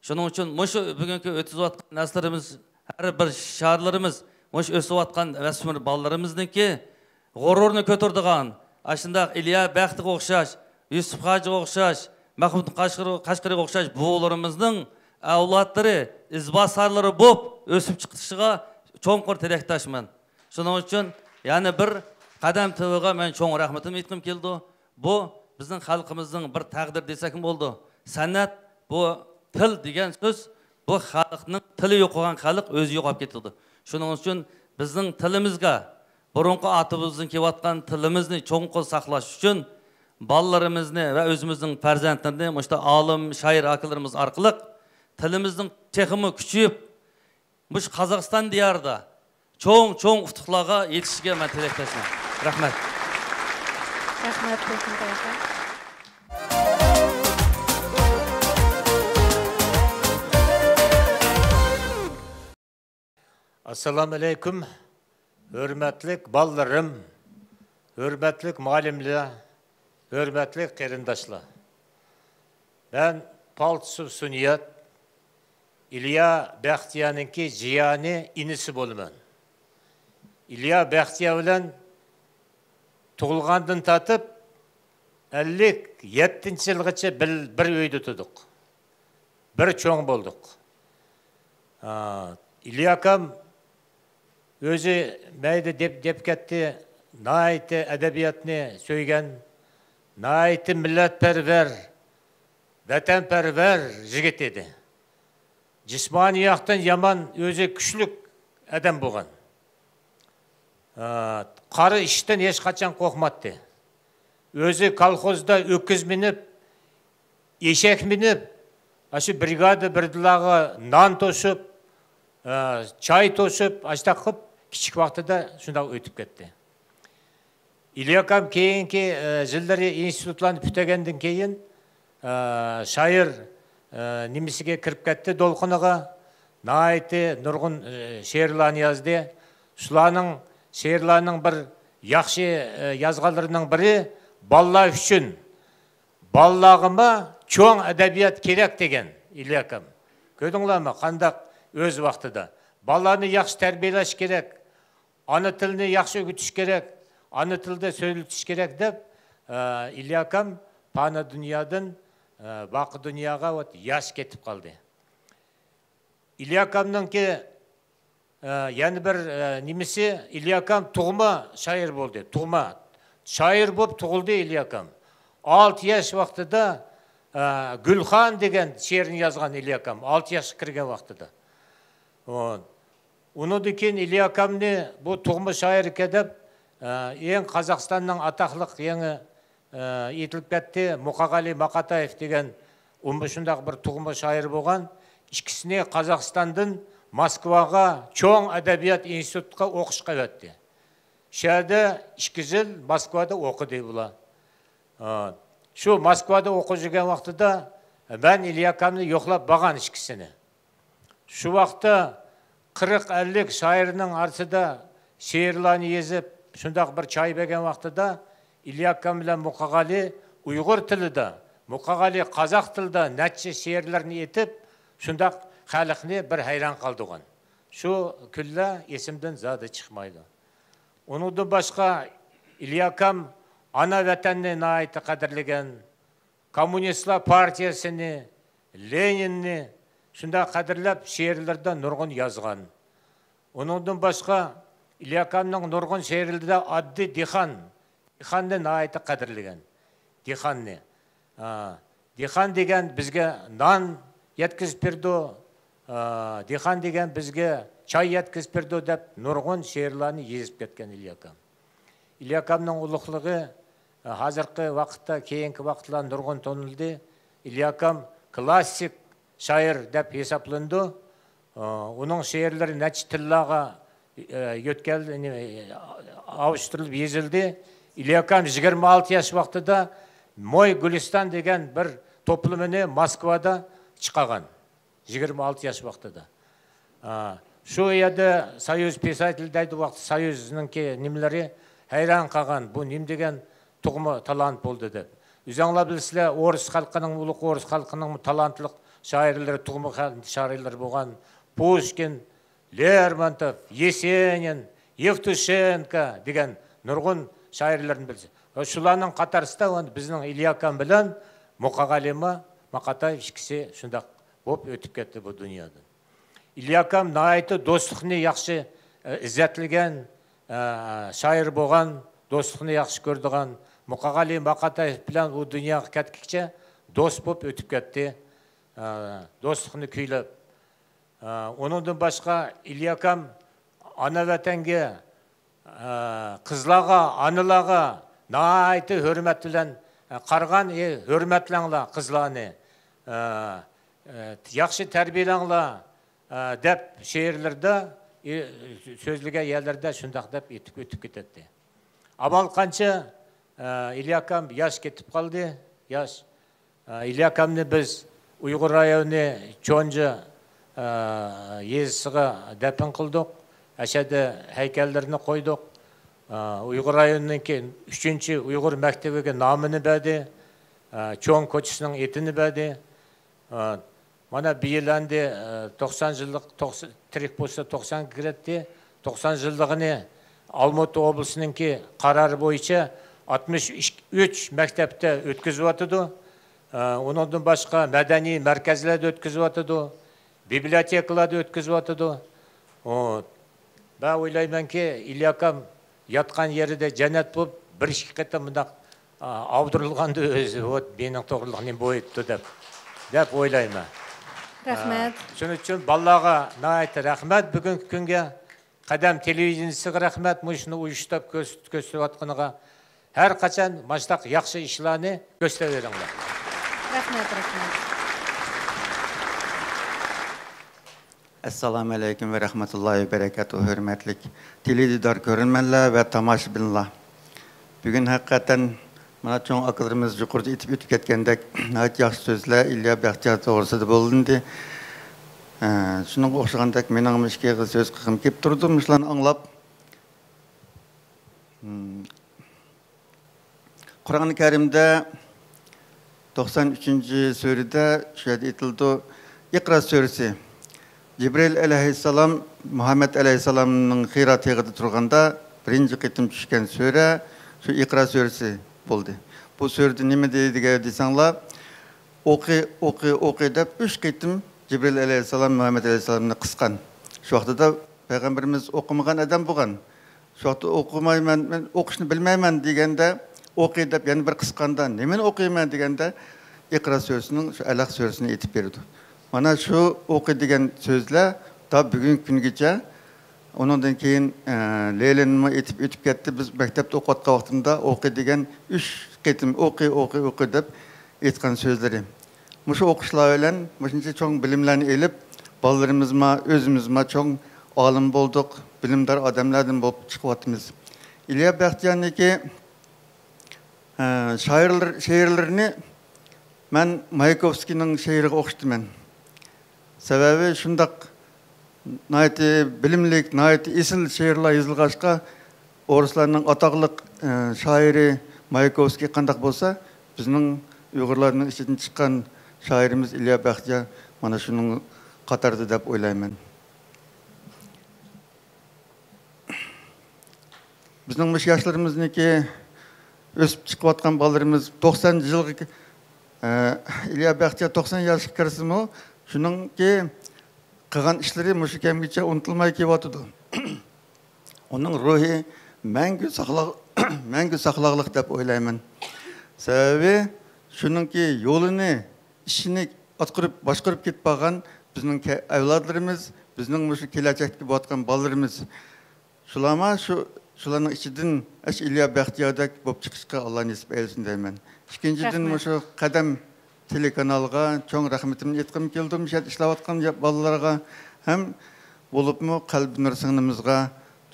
شۇنىڭ ئۈچۈن مۇشۇ بۈگۈنكى ئۆتكۈزۈۋاتقان نەرسىلىرىمىز، ھەر بىر شائىرلىرىمىز، مۇشۇ ئۆسۈۋاتقان ئۆسمۈر بالىلىرىمىزنىڭكى غۇرۇرىنى كۆتۈرىدىغان، ئاشۇنداق ئىلىيا بەختىگە ئوخشاش، يۈسۈپ خاجىغا ئوخشاش، مەھمۇد قەشقىرى، قەشقىرىگە ئوخشاش بوۋىلىرىمىزنىڭ ئەۋلادلىرى ئىزباسارلىرى بولۇپ ئۆسۈپ چىقىشىغا چوڭقۇر تىلەكداشمەن. شۇنىڭ ئۈچۈن يەنە بىر قەدەم تىۋىغا مەن چوڭ رەھمىتىمنى ئېيتقۇم كېلىدۇ. بۇ بىزنىڭ خەلقىمىزنىڭ بىر تەقدىرى دېسەكمۇ بولىدۇ. سەنئەت، بۇ تىل دېگەن سۆز، بۇ خەلقنىڭ تىلى يوقىغان خەلق ئۆزى يوقاپ كېتىدۇ. شۇنىڭ ئۈچۈن بىزنىڭ تىلىمىزغا، بۇرۇنقى ئاتىمىزدىن كېلىۋاتقان تىلىمىزنى چوڭقۇر ساقلاش ئۈچۈن بالىلىرىمىزنى ۋە ئۆزىمىزنىڭ پەرزەنتلىرىنى مۇشۇنداق ئالىم، شائىر ئاكىلىرىمىز ئارقىلىق تىلىمىزنىڭ تېخىمۇ كۈچىيىپ، مۇشۇ قازاقىستان دىيارىدا چوڭ، چوڭ ئۇتۇقلارغا يېتىشىگە مەن تىلەكداشمەن. رەھمەت. رەھمەت، بولسۇن، ئاكا. ئەسسالامۇ ئەلەيكۇم، ھۆرمەتلىك بالىلىرىم، ھۆرمەتلىك مۇئەللىملەر، ھۆرمەتلىك قېرىنداشلار. مەن پالتسوف سۇنيات، ئىليا بەختىيارنىڭكى جىيەنى، ئىنىسى بولىمەن. ئىليا بەختىيار بىلەن تۇغۇلغاندىن تارتىپ ئەللىك يەتتىنچى يىلغىچە بىر، بىر ئۆيدە تۇردۇق. بىر چوڭ بولدۇق. ئا، ئىليا ئاكام ئۆزى مەيدە دەپ، دەپ كەتتى، ناھايىتى ئەدەبىياتنى سۆيگەن، ناھايىتى مىللەتپەرۋەر، ۋەتەنپەرۋەر يىگىت ئىدى. جىسمانىي ياقتىن يامان، ئۆزى كۈچلۈك ئادەم بولغان. ئا، قارا ئىشتىن ھېچقاچان قورقماتتى. ئۆزى كالخوزدا ئۆكۈز مىنىپ، ئېشەك مىنىپ، ئاشۇ برىگادا بىردىلارغا نان توشۇپ، ئا، چاي توشۇپ، ئاشۇنداق قىلىپ، كىچىك ۋاقتىدا شۇنداق ئۆتۈپ كەتتى. ئىليا ئاكام كېيىنكى، ئە، يىللىرى ئىنستىتۇتلارنى پۈتتۈرگەندىن كېيىن، ئە، شائىر، ئە، نېمىسىگە كىرىپ كەتتى، دولقۇنىغا. ناھايىتى نۇرغۇن، ئە، شېئىرلارنى يازدى. شۇلارنىڭ، شېئىرلارنىڭ بىر ياخشى، ئە، يازغانلىرىنىڭ بىرى بالىلار ئۈچۈن. بالىلارغىمۇ چوڭ ئەدەبىيات كېرەك دېگەن ئىليا ئاكام. كۆردۈڭلارمۇ، قانداق ئۆز ۋاقتىدا. بالىلارنى ياخشى تەربىيەلەش كېرەك. ئانا تىلنى ياخشى ئۆگىتىش كېرەك، ئانا تىلدا سۆزلىتىش كېرەك دەپ، ئە، ئىليا ئاكام پانىي دۇنيادىن، ئە، باقىي دۇنياغا ۋەت ياش كېتىپ قالدى. ئىليا ئاكامنىڭكى، ئە، يەنە بىر، ئە، نېمىسى، ئىليا ئاكام تۇغما شائىر بولدى، تۇغما. شائىر بولۇپ تۇغۇلدى ئىليا ئاكام. ئالتە ياش ۋاقتىدا، ئە، گۈلخان دېگەن شېئىرنى يازغان ئىليا ئاكام، ئالتە ياشقا كىرگەن ۋاقتىدا. ئۇ، ئۇنىڭدىن كېيىن ئىليا ئاكامنى بۇ تۇغما شائىر ئىكەن دەپ، ئە، ئەڭ قازاقىستاننىڭ ئاتاقلىق يېڭى، ئە، ئېيتىلىپ كەتتى، مۇقاغالى ماقاتايېف دېگەن ئۇمۇ شۇنداق بىر تۇغما شائىر بولغان. ئىككىسىنى قازاقىستاندىن موسكۋاغا چوڭ ئەدەبىيات ئىنستىتۇتىغا ئوقۇشقا ئەۋەتتى. شۇ يەردە ئىككى يىل موسكۋادا ئوقۇدى بۇلار. ئا، شۇ موسكۋادا ئوقۇپ يۈرگەن ۋاقتىدا مەن ئىليا ئاكامنى يوقلاپ بارغان ئىككىسىنى. شۇ ۋاقىتتا قىرىق ئەللىك شائىرنىڭ ئارىسىدا شېئىرلارنى يېزىپ، شۇنداق بىر چاي بەرگەن ۋاقتىدا ئىليا ئاكام بىلەن مۇقاغالى ئۇيغۇر تىلىدا، مۇقاغالى قازاق تىلىدا نەچچە شېئىرلىرىنى ئېيتىپ، شۇنداق خەلقنى بىر ھەيران قالدۇرغان. شۇ كۈنلەر ئېسىمدىن زادى چىقمايدۇ. ئۇنىڭدىن باشقا ئىليا ئاكام ئانا ۋەتەننى ناھايىتى قەدىرلىگەن، كوممۇنىستلار پارتىيەسىنى، لېنىننى شۇنداق قەدىرلەپ شېئىرلىرىدا نۇرغۇن يازغان. ئۇنىڭدىن باشقا ئىليا ئاكامنىڭ نۇرغۇن شېئىرلىرىدا ئاددىي دېھقان، دېھقاننى ناھايىتى قەدىرلىگەن. دېھقاننى. ئا، دېھقان دېگەن بىزگە نان يەتكۈزۈپ بېرىدۇ، ئا، دېھقان دېگەن بىزگە چاي يەتكۈزۈپ بېرىدۇ دەپ نۇرغۇن شېئىرلارنى يېزىپ كەتكەن ئىليا ئاكام. ئىليا ئاكامنىڭ ئۇلۇغلۇقى، ئا، ھازىرقى ۋاقىتتا، كېيىنكى ۋاقىتلار نۇرغۇن تونۇلدى. ئىليا ئاكام كلاسسىك شائىر دەپ ھېسابلىنىدۇ. ئۇنىڭ شېئىرلىرى نەچچە تىللارغا، ئە، يۆتكەل-، ئاۋۇشتۇرۇلۇپ يېزىلدى. ئىليا ئاكام يىگىرمە ئالتە ياش ۋاقتىدا موي گۈلىستان دېگەن بىر توپلىمىنى موسكۋادا چىقارغان. يىگىرمە ئالتە ياش ۋاقتىدا. ئا، شۇ يەردە سويۇز پىساتېل دەيدۇ ۋاقتى، سويۇزنىڭكى نېمىلىرى ھەيران قالغان، بۇ نېمە دېگەن تۇغما تالانت بولدى دەپ. ئۆزۈڭلار بىلىسىلەر، ئورۇس خەلقىنىڭ، ئۇلۇغ ئورۇس خەلقىنىڭ تالانتلىق شائىرلىرى، تۇغما خەل-، شائىرلىرى بولغان پۇشكىن، لېرمونتوف، يېسېنىن، يېۋتۇشېنكو دېگەن نۇرغۇن شائىرلىرىنى بىلىسىز. ۋە شۇلارنىڭ قاتارىسىدا بىزنىڭ ئىليا ئاكام بىلەن مۇقاغالى ماقاتايېف ئىككىسى شۇنداق بولۇپ ئۆتۈپ كەتتى بۇ دۇنيادىن. ئىليا ئاكام ناھايىتى دوستلۇقنى ياخشى، ئە، ئىززەتلىگەن، ئە، شائىر بولغان، دوستلۇقنى ياخشى كۆرىدىغان، مۇقاغالى ماقاتايېف بىلەن ئۇ دۇنياغا كەتكىچە دوست بولۇپ ئۆتۈپ كەتتى. ئە، دوستلۇقنى كۈيلەپ. ئە، ئۇنىڭدىن باشقا ئىليا ئاكام ئانا ۋەتەنگە، ئە، قىزلارغا، ئانىلارغا ناھايىتى ھۆرمەت بىلەن، ئە، قارىغان، ئى، ھۆرمەتلەڭلار قىزلارنى، ئە، ئە، ياخشى تەربىيەلەڭلار، ئە، دەپ شېئىرلىرىدا، ئى، سۆزلىگەن يەرلىرىدە شۇنداق دەپ ئېيتىپ ئۆتۈپ كېتەتتى. ئامال قانچە، ئە، ئىليا ئاكام ياش كېتىپ قالدى، ياش. ئە، ئىليا ئاكامنى بىز ئۇيغۇر رايونى چونجا، ئە، يېزىسىغا دەپنە قىلدۇق. ئەشەدە ھەيكەللىرىنى قويدۇق. ئۇيغۇر رايونىنىڭكى ئۈچىنچى ئۇيغۇر مەكتىۋىگە نامىنى بەردى. چوڭ كوچىسىنىڭ ئېتىنى بەردى. مانا بۇ يىل ئەمدى توقسان يىللىق، تىرىك بولسا توقسانغا كىرەتتى. توقسان يىللىقىنى ئالمۇتا ئوبلىسىنىڭكى قارارى بويىچە ئاتمىش ئۈچ مەكتەپتە ئۆتكۈزۈۋاتىدۇ. ئۇنىڭدىن باشقا مەدەنىي مەركەزلەردە ئۆتكۈزۈۋاتىدۇ. بىبلىيوتېكىلاردا ئۆتكۈزۈۋاتىدۇ. ئۇ، مەن ئويلايمەنكى، ئىلى ئاكام ياتقان يېرىدە جەننەت بولۇپ، بىر ئىككى قېتىم مۇنداق، ئا، ئاغدۇرۇلغاندا ئۆزى، ۋوت، مېنىڭ توغرىلىق نېمە بولۇپتۇ دەپ، دەپ ئويلايمەن. رەھمەت. ئا، شۇنىڭ ئۈچۈن بالىلارغا ناھايىتى رەھمەت بۈگۈنكى كۈنگە. قەدەم تېلېۋىزىيىسىگە رەھمەت، مۇشۇنى ئۇيۇشتۇرۇپ كۆرسىتىپ، كۆرسىتىۋاتقىنىغا. ھەر قاچان ماشۇنداق ياخشى ئىشلارنى كۆرسىتىۋېرىڭلار. رەھمەت، رەھمەت. ئەسسالامۇ ئەلەيكۇم ۋە رەھمەتۇللاھى ۋە بەرىكاتۇھ. ھۆرمەتلىك تېلېدىدار كۆرۈرمەنلەر ۋە تاماشىبىنلار! بۈگۈن ھەقىقەتەن مانا چوڭ ئاكىلىرىمىز يۇقىرىدا ئېيتىپ ئۆتۈپ كەتكەندەك ناھايىتى ياخشى سۆزلەر ئىليا بەختىيار توغرىسىدا بولۇندى. ئە، شۇنىڭغا ئوخشىغاندەك مېنىڭمۇ ئىككى ئېغىز سۆز قىلغۇم كېلىپ تۇرىدۇ، مۇشۇلارنى ئاڭلاپ. قۇرئان كەرىمدە توقسان ئۈچىنچى سۈرىدە شۇ يەردە ئېيتىلىدۇ، ئىقرا سۈرىسى. جىبرىل ئەلەيھىسسالام مۇھەممەد ئەلەيھىسسالامنىڭ خىرا تېغىدا تۇرغاندا بىرىنچى قېتىم چۈشكەن سۈرە شۇ ئىقرا سۈرىسى بولدى. بۇ سۈرىدە نېمە دېدى دېسەڭلار، ئوقى، ئوقى، ئوقى دەپ ئۈچ قېتىم جىبرىل ئەلەيھىسسالام مۇھەممەد ئەلەيھىسسالامنى قىسقان. شۇ ۋاقتىدا پەيغەمبىرىمىز ئوقۇمىغان ئادەم بولغان. شۇ ۋاقىتتا ئوقۇمايمەن، مەن ئوقۇشنى بىلمەيمەن دېگەندە، ئوقى دەپ يەنە بىر قىسقاندا، نېمىنى ئوقۇيمەن دېگەندە، ئىقرا سۈرىسىنىڭ شۇ ئەلەق سۈرىسىنى ئېيتىپ بېرىدۇ. مانا شۇ ئوقى دېگەن سۆزلەر تا بۈگۈنكى كۈنگىچە، ئۇنىڭدىن كېيىن، ئە، لېنىنمۇ ئېيتىپ ئۆتۈپ كەتتى. بىز مەكتەپتە ئوقۇۋاتقان ۋاقتىمدا ئوقى دېگەن ئۈچ قېتىم ئوقى، ئوقى، ئوقى دەپ ئېيتقان سۆزلىرى. مۇشۇ ئوقۇشلار بىلەن مۇشۇنچە چوڭ بىلىملەرنى ئېلىپ، بالىلىرىمىزمۇ، ئۆزىمىزمۇ چوڭ ئالىم بولدۇق، بىلىمدار ئادەملەردىن بولۇپ چىقىۋاتىمىز. ئىليا بەختىيارنىڭكى، ئە، شائىرلىرى، شېئىرلىرىنى مەن ماياكوۋسكىينىڭ شېئىرىغا ئوخشىتىمەن. سەۋەبى شۇنداق ناھايىتى بىلىملىك، ناھايىتى ئېسىل شېئىرلار يېزىلغاچقا، ئورۇسلارنىڭ ئاتاقلىق، ئە، شائىرى ماياكوۋسكىي قانداق بولسا، بىزنىڭ ئۇيغۇرلارنىڭ ئىچىدىن چىققان شائىرىمىز ئىليا بەختىيار مانا شۇنىڭ قاتارىدا دەپ ئويلايمەن. بىزنىڭ مۇشۇ ياشلىرىمىزنىڭكى، ئۆسۈپ چىقىۋاتقان بالىلىرىمىز توقسان يىلغا، ئە، ئىليا بەختىيار توقسان ياشقا كىرسىمۇ، شۇنىڭكى قىلغان ئىشلىرى مۇشۇ كەمگىچە ئۇنتۇلماي كېلىۋاتىدۇ. ئۇنىڭ روھى مەڭگۈ ساقلاغ-، مەڭگۈ ساقلاغلىق دەپ ئويلايمەن. سەۋەبى شۇنىڭكى يولىنى، ئىشىنى ئاتقۇرۇپ، باشقۇرۇپ كېتىپ بارغان بىزنىڭ كە-، ئەۋلادلىرىمىز، بىزنىڭ مۇشۇ كېلەچەكتە بولۇۋاتقان بالىلىرىمىز. شۇلارمۇ شۇ، شۇلارنىڭ ئىچىدىن ئەش ئىليا بەختىياردەك بولۇپ چىقىشقا ئاللا نېسىپ ئەيلىسۇن دەيمەن. ئىككىنچىدىن، رەھمەت. مۇشۇ قەدەم تېلېكانالغا چوڭ رەھمىتىمنى ئېيتقۇم كېلىدۇ، مۇشۇ يەردە ئىشلەۋاتقان يا-، بالىلارغا ھەم بولۇپمۇ قەلبىنۇر سىڭلىمىزغا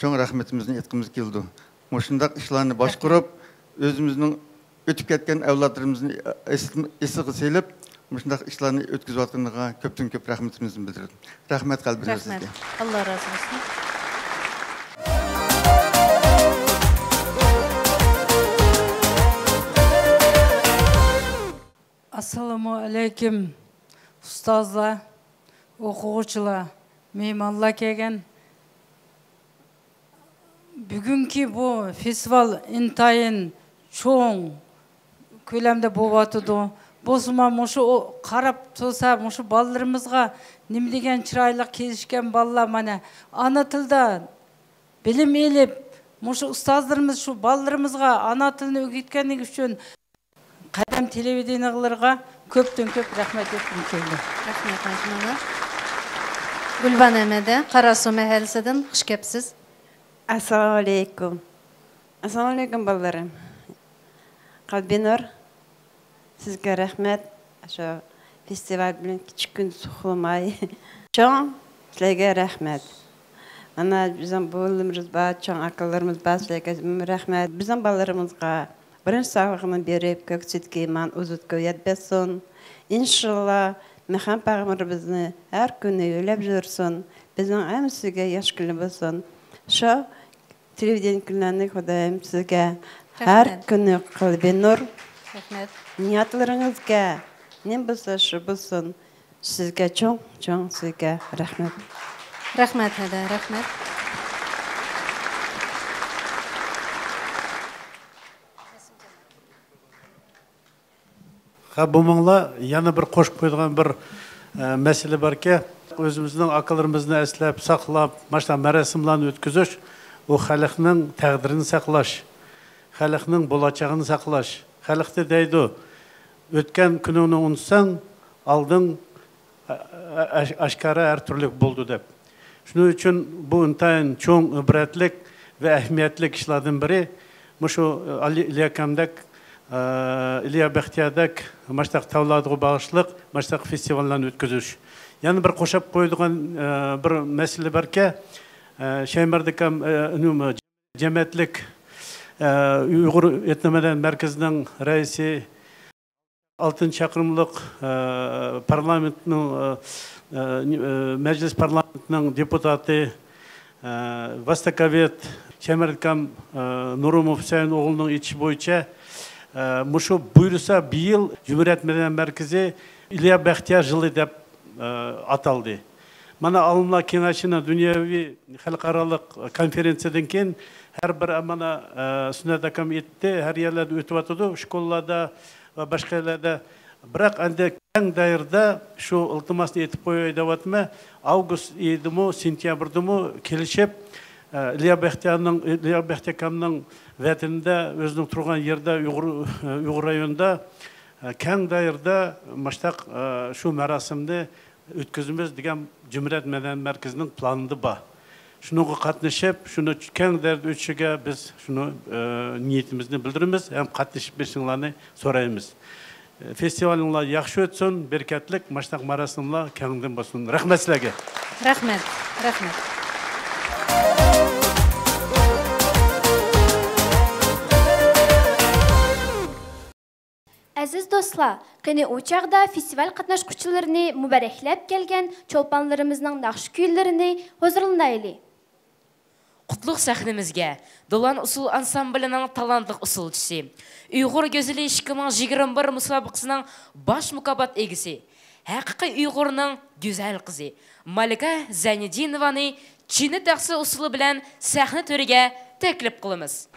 چوڭ رەھمىتىمىزنى ئېيتقۇمىز كېلىدۇ. مۇشۇنداق ئىشلارنى باشقۇرۇپ، ئۆزىمىزنىڭ ئۆتۈپ كەتكەن ئەۋلادلىرىمىزنى ئېسىل-، ئېسىگە سېلىپ، مۇشۇنداق ئىشلارنى ئۆتكۈزۈۋاتقىنىغا كۆپتىن كۆپ رەھمىتىمىزنى بىلدۈرىمىز. رەھمەت قەلبىدىن سىزگە. رەھمەت. ئاللا رازى بولسۇن. ئەسسالامۇ ئەلەيكۇم، ئۇستازلار، ئوقۇغۇچىلار، مېھمانلار كەلگەن. بۈگۈنكى بۇ فېستىۋال ئىنتايىن چوڭ كۆلەمدە بولۇۋاتىدۇ. بولسىمۇ مۇشۇ ئو-، قاراپ تۇرسا، مۇشۇ بالىلىرىمىزغا نېمە دېگەن چىرايلىق كېلىشكەن بالىلار، مانا، ئانا تىلدا بىلىم ئېلىپ، مۇشۇ ئۇستازلىرىمىز شۇ بالىلىرىمىزغا ئانا تىلنى ئۆگەتكەنلىكى ئۈچۈن قەدەم تېلېۋىدېنىيەلىرىغا كۆپتىن كۆپ رەھمەت ئېيتقۇم كېلىدۇ. رەھمەت، ئايشىماما. گۈلبانۇ ئەمەدى، قاراسۇ مەھەللىسىدىن، خۇش كەپسىز. ئەسسالامۇ ئەلەيكۇم. ئەسسالامۇ ئەلەيكۇم، بالىلىرىم. قەلبىنۇر، سىزگە رەھمەت. شۇ فېستىۋال بىلەن كىچىك كۈندە ئۇخلىماي. چوڭ، سىلەرگە رەھمەت. مانا بىزنىڭ بوۋىلىرىمىز بار، چوڭ ئاكىلىرىمىز بار، سىلەرگە رەھمەت. بىزنىڭ بالىلىرىمىزغا بىرىنچى ساۋغىنى بېرىپ، كۆكسىدىكى ئىمان ئۇزۇت كۆيەت بەتسۇن. ئىنشاللا، مەھەم پەيغەمبىرىمىزنى ھەر كۈنى يۆلەپ يۈرسۇن. بىزنىڭ ھەممىسىگە ياخشى كۈنى بولسۇن. شۇ تېلېۋىدېنىيە كۈنلەرنى خۇدايىم سىزگە ھەر كۈنى قەلبى نۇر، نىيەتلىرىڭىزگە نېمە بولسا شۇ بولسۇن. سىزگە چوڭ، چوڭ سىزگە رەھمەت. رەھمەت، ھەدە، رەھمەت. ھە، بۇمۇڭلا يەنە بىر قوشۇپ قويىدىغان بىر، ئە، مەسىلە باركى، ئۆزىمىزنىڭ ئاكىلىرىمىزنى ئەسلەپ، ساقلاپ، مانا شۇنداق مەراسىملارنى ئۆتكۈزۈش، ئۇ خەلقنىڭ تەقدىرىنى ساقلاش، خەلقنىڭ بولىچاغىنى ساقلاش. خەلقتە دەيدۇ، ئۆتكەن كۈنۈڭنى ئۇنتۇساڭ، ئالدىڭ ئا-، ئا-، ئاشكارا ھەر تۈرلۈك بولىدۇ دەپ. شۇنىڭ ئۈچۈن بۇ ئىنتايىن چوڭ ئىبرەتلىك ۋە ئەھمىيەتلىك ئىشلاردىن بىرى. مۇشۇ ئالىي ئىلى ئاكامدەك، ئا، ئىلىيا بەختىياردەك ماشتاق تاۋلاردىغۇ باغىشلىق ماشتاق فېستىۋاللارنى ئۆتكۈزۈش. يەنە بىر قوشاپ قويىدىغان، ئا، بىر مەسىلە باركى، ئا، شەيمەردىكام، ئا، نېمە، جەمئىيەتلىك، ئا، ئۇيغۇر ئېتنومەدەنىيەت مەركىزىنىڭ رەئىسى، ئالتىنچى چاقىرىملىق، ئە، پارلامېنتنىڭ، ئە، ئە، ئە، مەجلىس پارلامېنتىنىڭ دېپۇتاتى، ئە، ۋاسىتەكاۋىيەت شەمەردىكام، ئە، نۇرۇموف ھۈسەيىن ئوغلىنىڭ ئېيتىشى بويىچە، ئە، مۇشۇ بۇيرۇسا بىيىل جۇمھۇرىيەت مەدەنىيەت مەركىزى ئىلىيا بەختىيار يىلى دەپ، ئە، ئاتالدى. مانا، ئالىملار كېڭەشىنىڭ دۇنياۋى خەلقئارالىق كونفېرېنسىيەدىن كېيىن ھەر بىر، مانا، ئە، سۈننەت ئاكام ئېيتتى، ھەر يەرلەردە ئۆتۈۋاتىدۇ، شكوللاردا ۋە باشقا يەرلەردە. بىراق، ئەندى كەڭ دائىرىدە شۇ ئىلتىماسنى ئېيتىپ قوياي دەۋاتىمەن. ئاۋگۇست ئېيىدىمۇ، سېنتيابىردىمۇ كېلىشىپ، ئە، ئىلىيا بەختىيارنىڭ، ئىلىيا بەختىيار ئاكامنىڭ ۋەتىنىدە، ئۆزىنىڭ تۇرغان يېرىدە، ئۇيغۇر، ئۇيغۇر رايونىدا، ئە، كەڭ دائىرىدە ماشتاق، ئە، شۇ مەراسىمنى ئۆتكۈزىمىز دېگەن جۇمھۇرىيەت مەدەنىيەت مەركىزىنىڭ پىلانىدا بار. شۇنىڭغا قاتنىشىپ، شۇنى كەڭ دائىرىدە ئۆتۈشىگە بىز شۇنى، ئە، نىيىتىمىزنى بىلدۈرىمىز ھەم قاتنىشىپ بېرىشىڭلارنى سورايمىز. ئە، فېستىۋالىڭلار ياخشى ئۆتسۇن، بەرىكەتلىك ماشتاق مۇراسىملار كەڭدىن بولسۇن. رەھمەت سىلەرگە. رەھمەت، رەھمەت. ئەزىز دوستلار، قېنى ئۇ چاغدا فېستىۋال قاتناشقۇچىلىرىنى مۇبارەكلەپ كەلگەن چولپانلىرىمىزنىڭ ناخشا-كۈيلىرىنى ھۇزۇرلىنايلى. قۇتلۇق سەھنىمىزگە دولان ئۇسسۇل ئانسامبىلىنىڭ تالانتلىق ئۇسسۇلچىسى، ئۇيغۇر گۈزىلى ئىككى مىڭ يىگىرمە بىر مۇسابىقىسىنىڭ باش مۇكاپات ئىگىسى، ھەقىقىي ئۇيغۇرنىڭ گۈزەل قىزى مالىكە زەينىدىنوۋانى چىنە تەخسە ئۇسسۇلى بىلەن سەھنە تۆرىگە تەكلىپ قىلىمىز.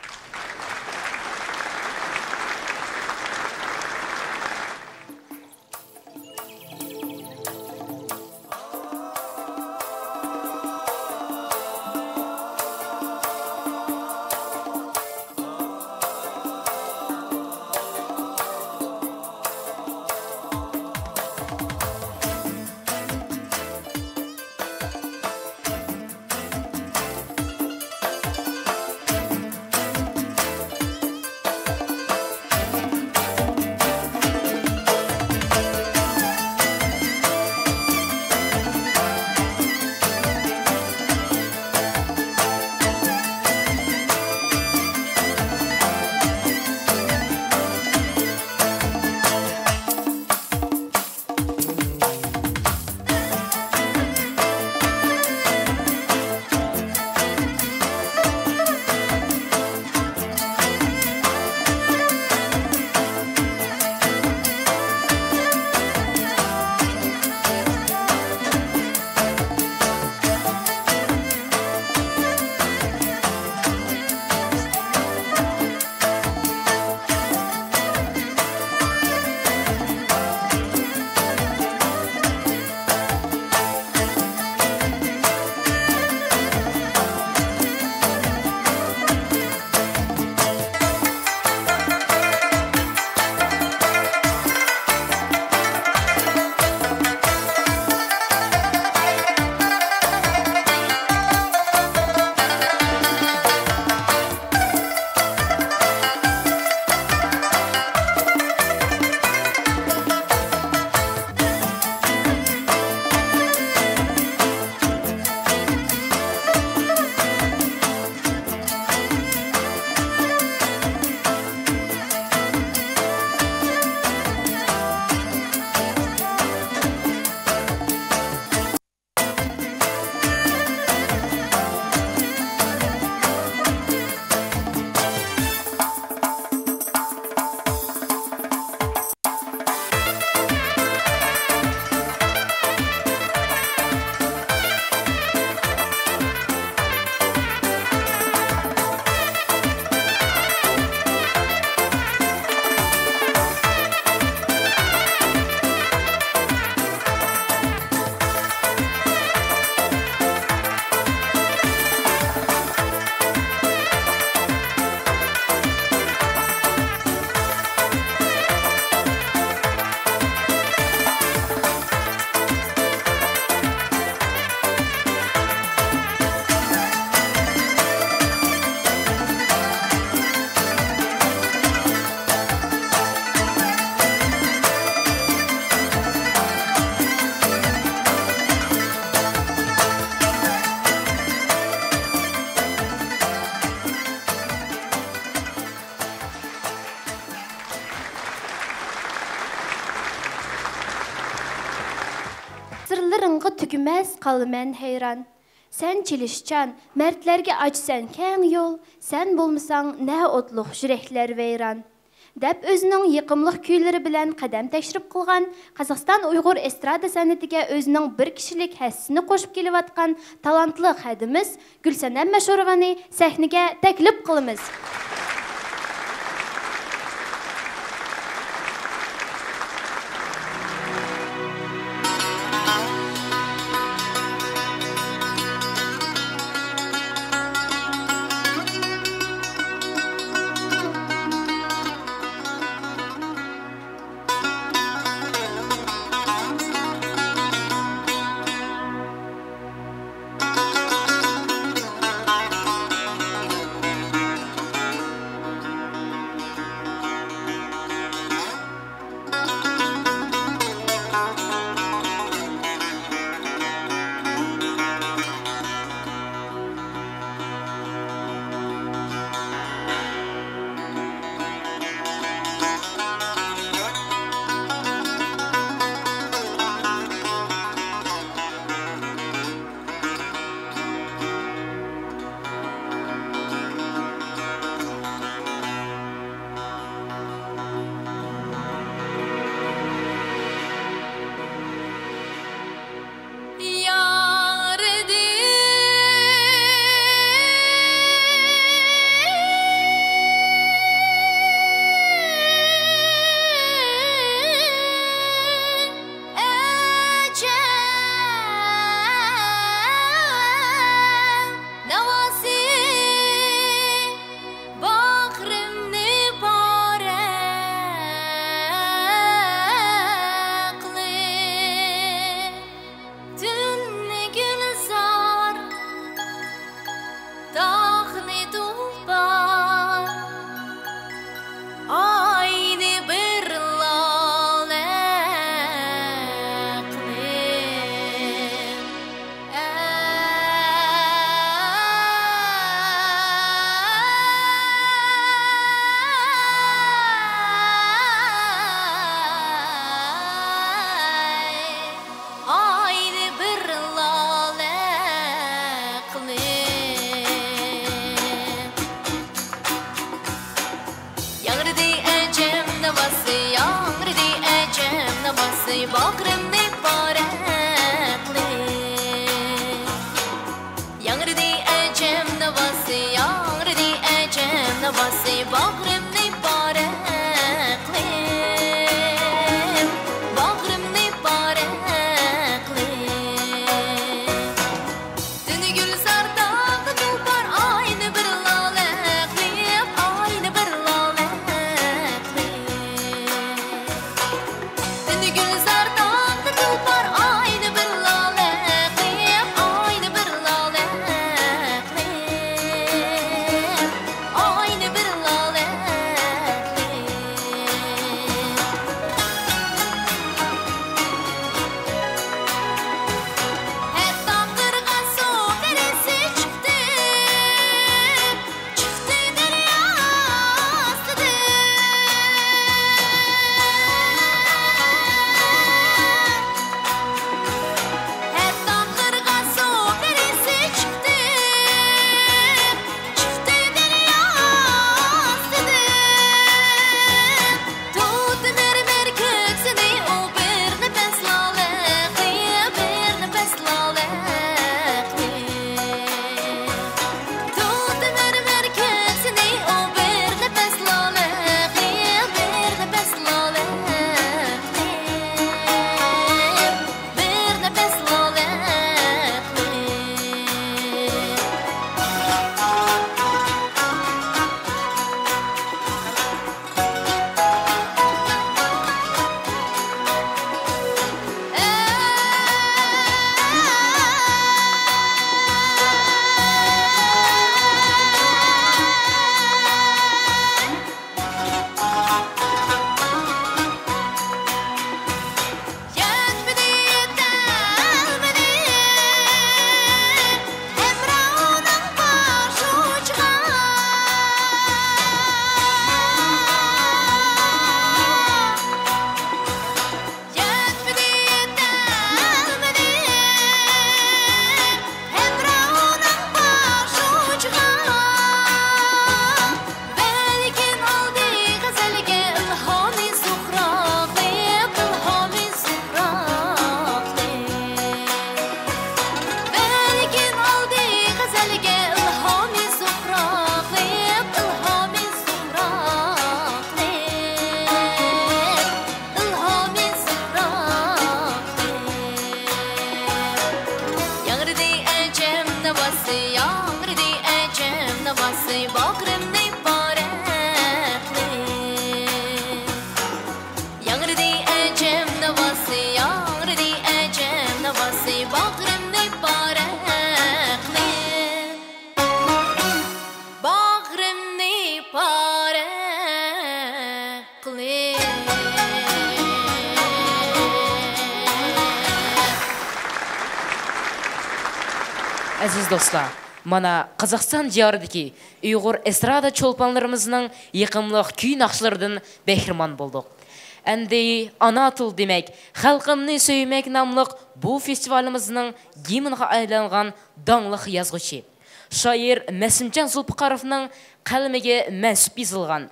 تۈگىمەس قالىمەن ھەيران. سەن چېلىشچان، مەردلەرگە ئاچىسەن كەڭ يول، سەن بولمىساڭ نە ئوتلۇق يۈرەكلەر ۋەيران. دەپ ئۆزىنىڭ يېقىملىق كۈيلىرى بىلەن قەدەم تەشرىپ قىلغان، قازاقىستان ئۇيغۇر ئېسترادا سەنئىتىگە ئۆزىنىڭ بىر كىشىلىك ھەسسىسىنى قوشۇپ كېلىۋاتقان تالانتلىق ھەدىمىز گۈلسەنەم مەشۇرovanى سەھنىگە تەكلىپ قىلىمىز. باغرىمنى پارە قىلىپ، تۈننى گۈلزار، داغنى تۇلپار، ئاينى بىر لالە قىلىپ. ئاينى بىر لالە قىلىپ. ياڭرىدى ئەجەم ناۋاسى، ياڭرىدى ئەجەم ناۋاسى، باغرىمنى پارە قىلىپ. ياڭرىدى ئەجەم ناۋاسى، ياڭرىدى ئەجەم ناۋاسى، باغرىمنى پارە قىلىپ، باغرىمنى پارە قىلىپ. تۈنى گۈلزار داغدا تۇلپار، ئاينى بىر لالە قىلىپ، ئاينى بىر لالە قىلىپ. تۈنى گۈلزار داغدا ئەزىز دوستلار، مانا قازاقىستان دىيارىدىكى ئۇيغۇر ئەستىرادا چولپانلىرىمىزنىڭ يېقىملىق كۈي ناخشىلىرىدىن بەھرىمەن بولدۇق. ئەمدى ئانا تىل دېمەك، خەلقىمنى سۆيمەك ناملىق بۇ فېستىۋالىمىزنىڭ گىمنىغا ئايلانغان داڭلىق يازغۇچى، شائىر مەسىمجان زۇلپىقاروفنىڭ قەلىمىگە مەنسۇپ يېزىلغان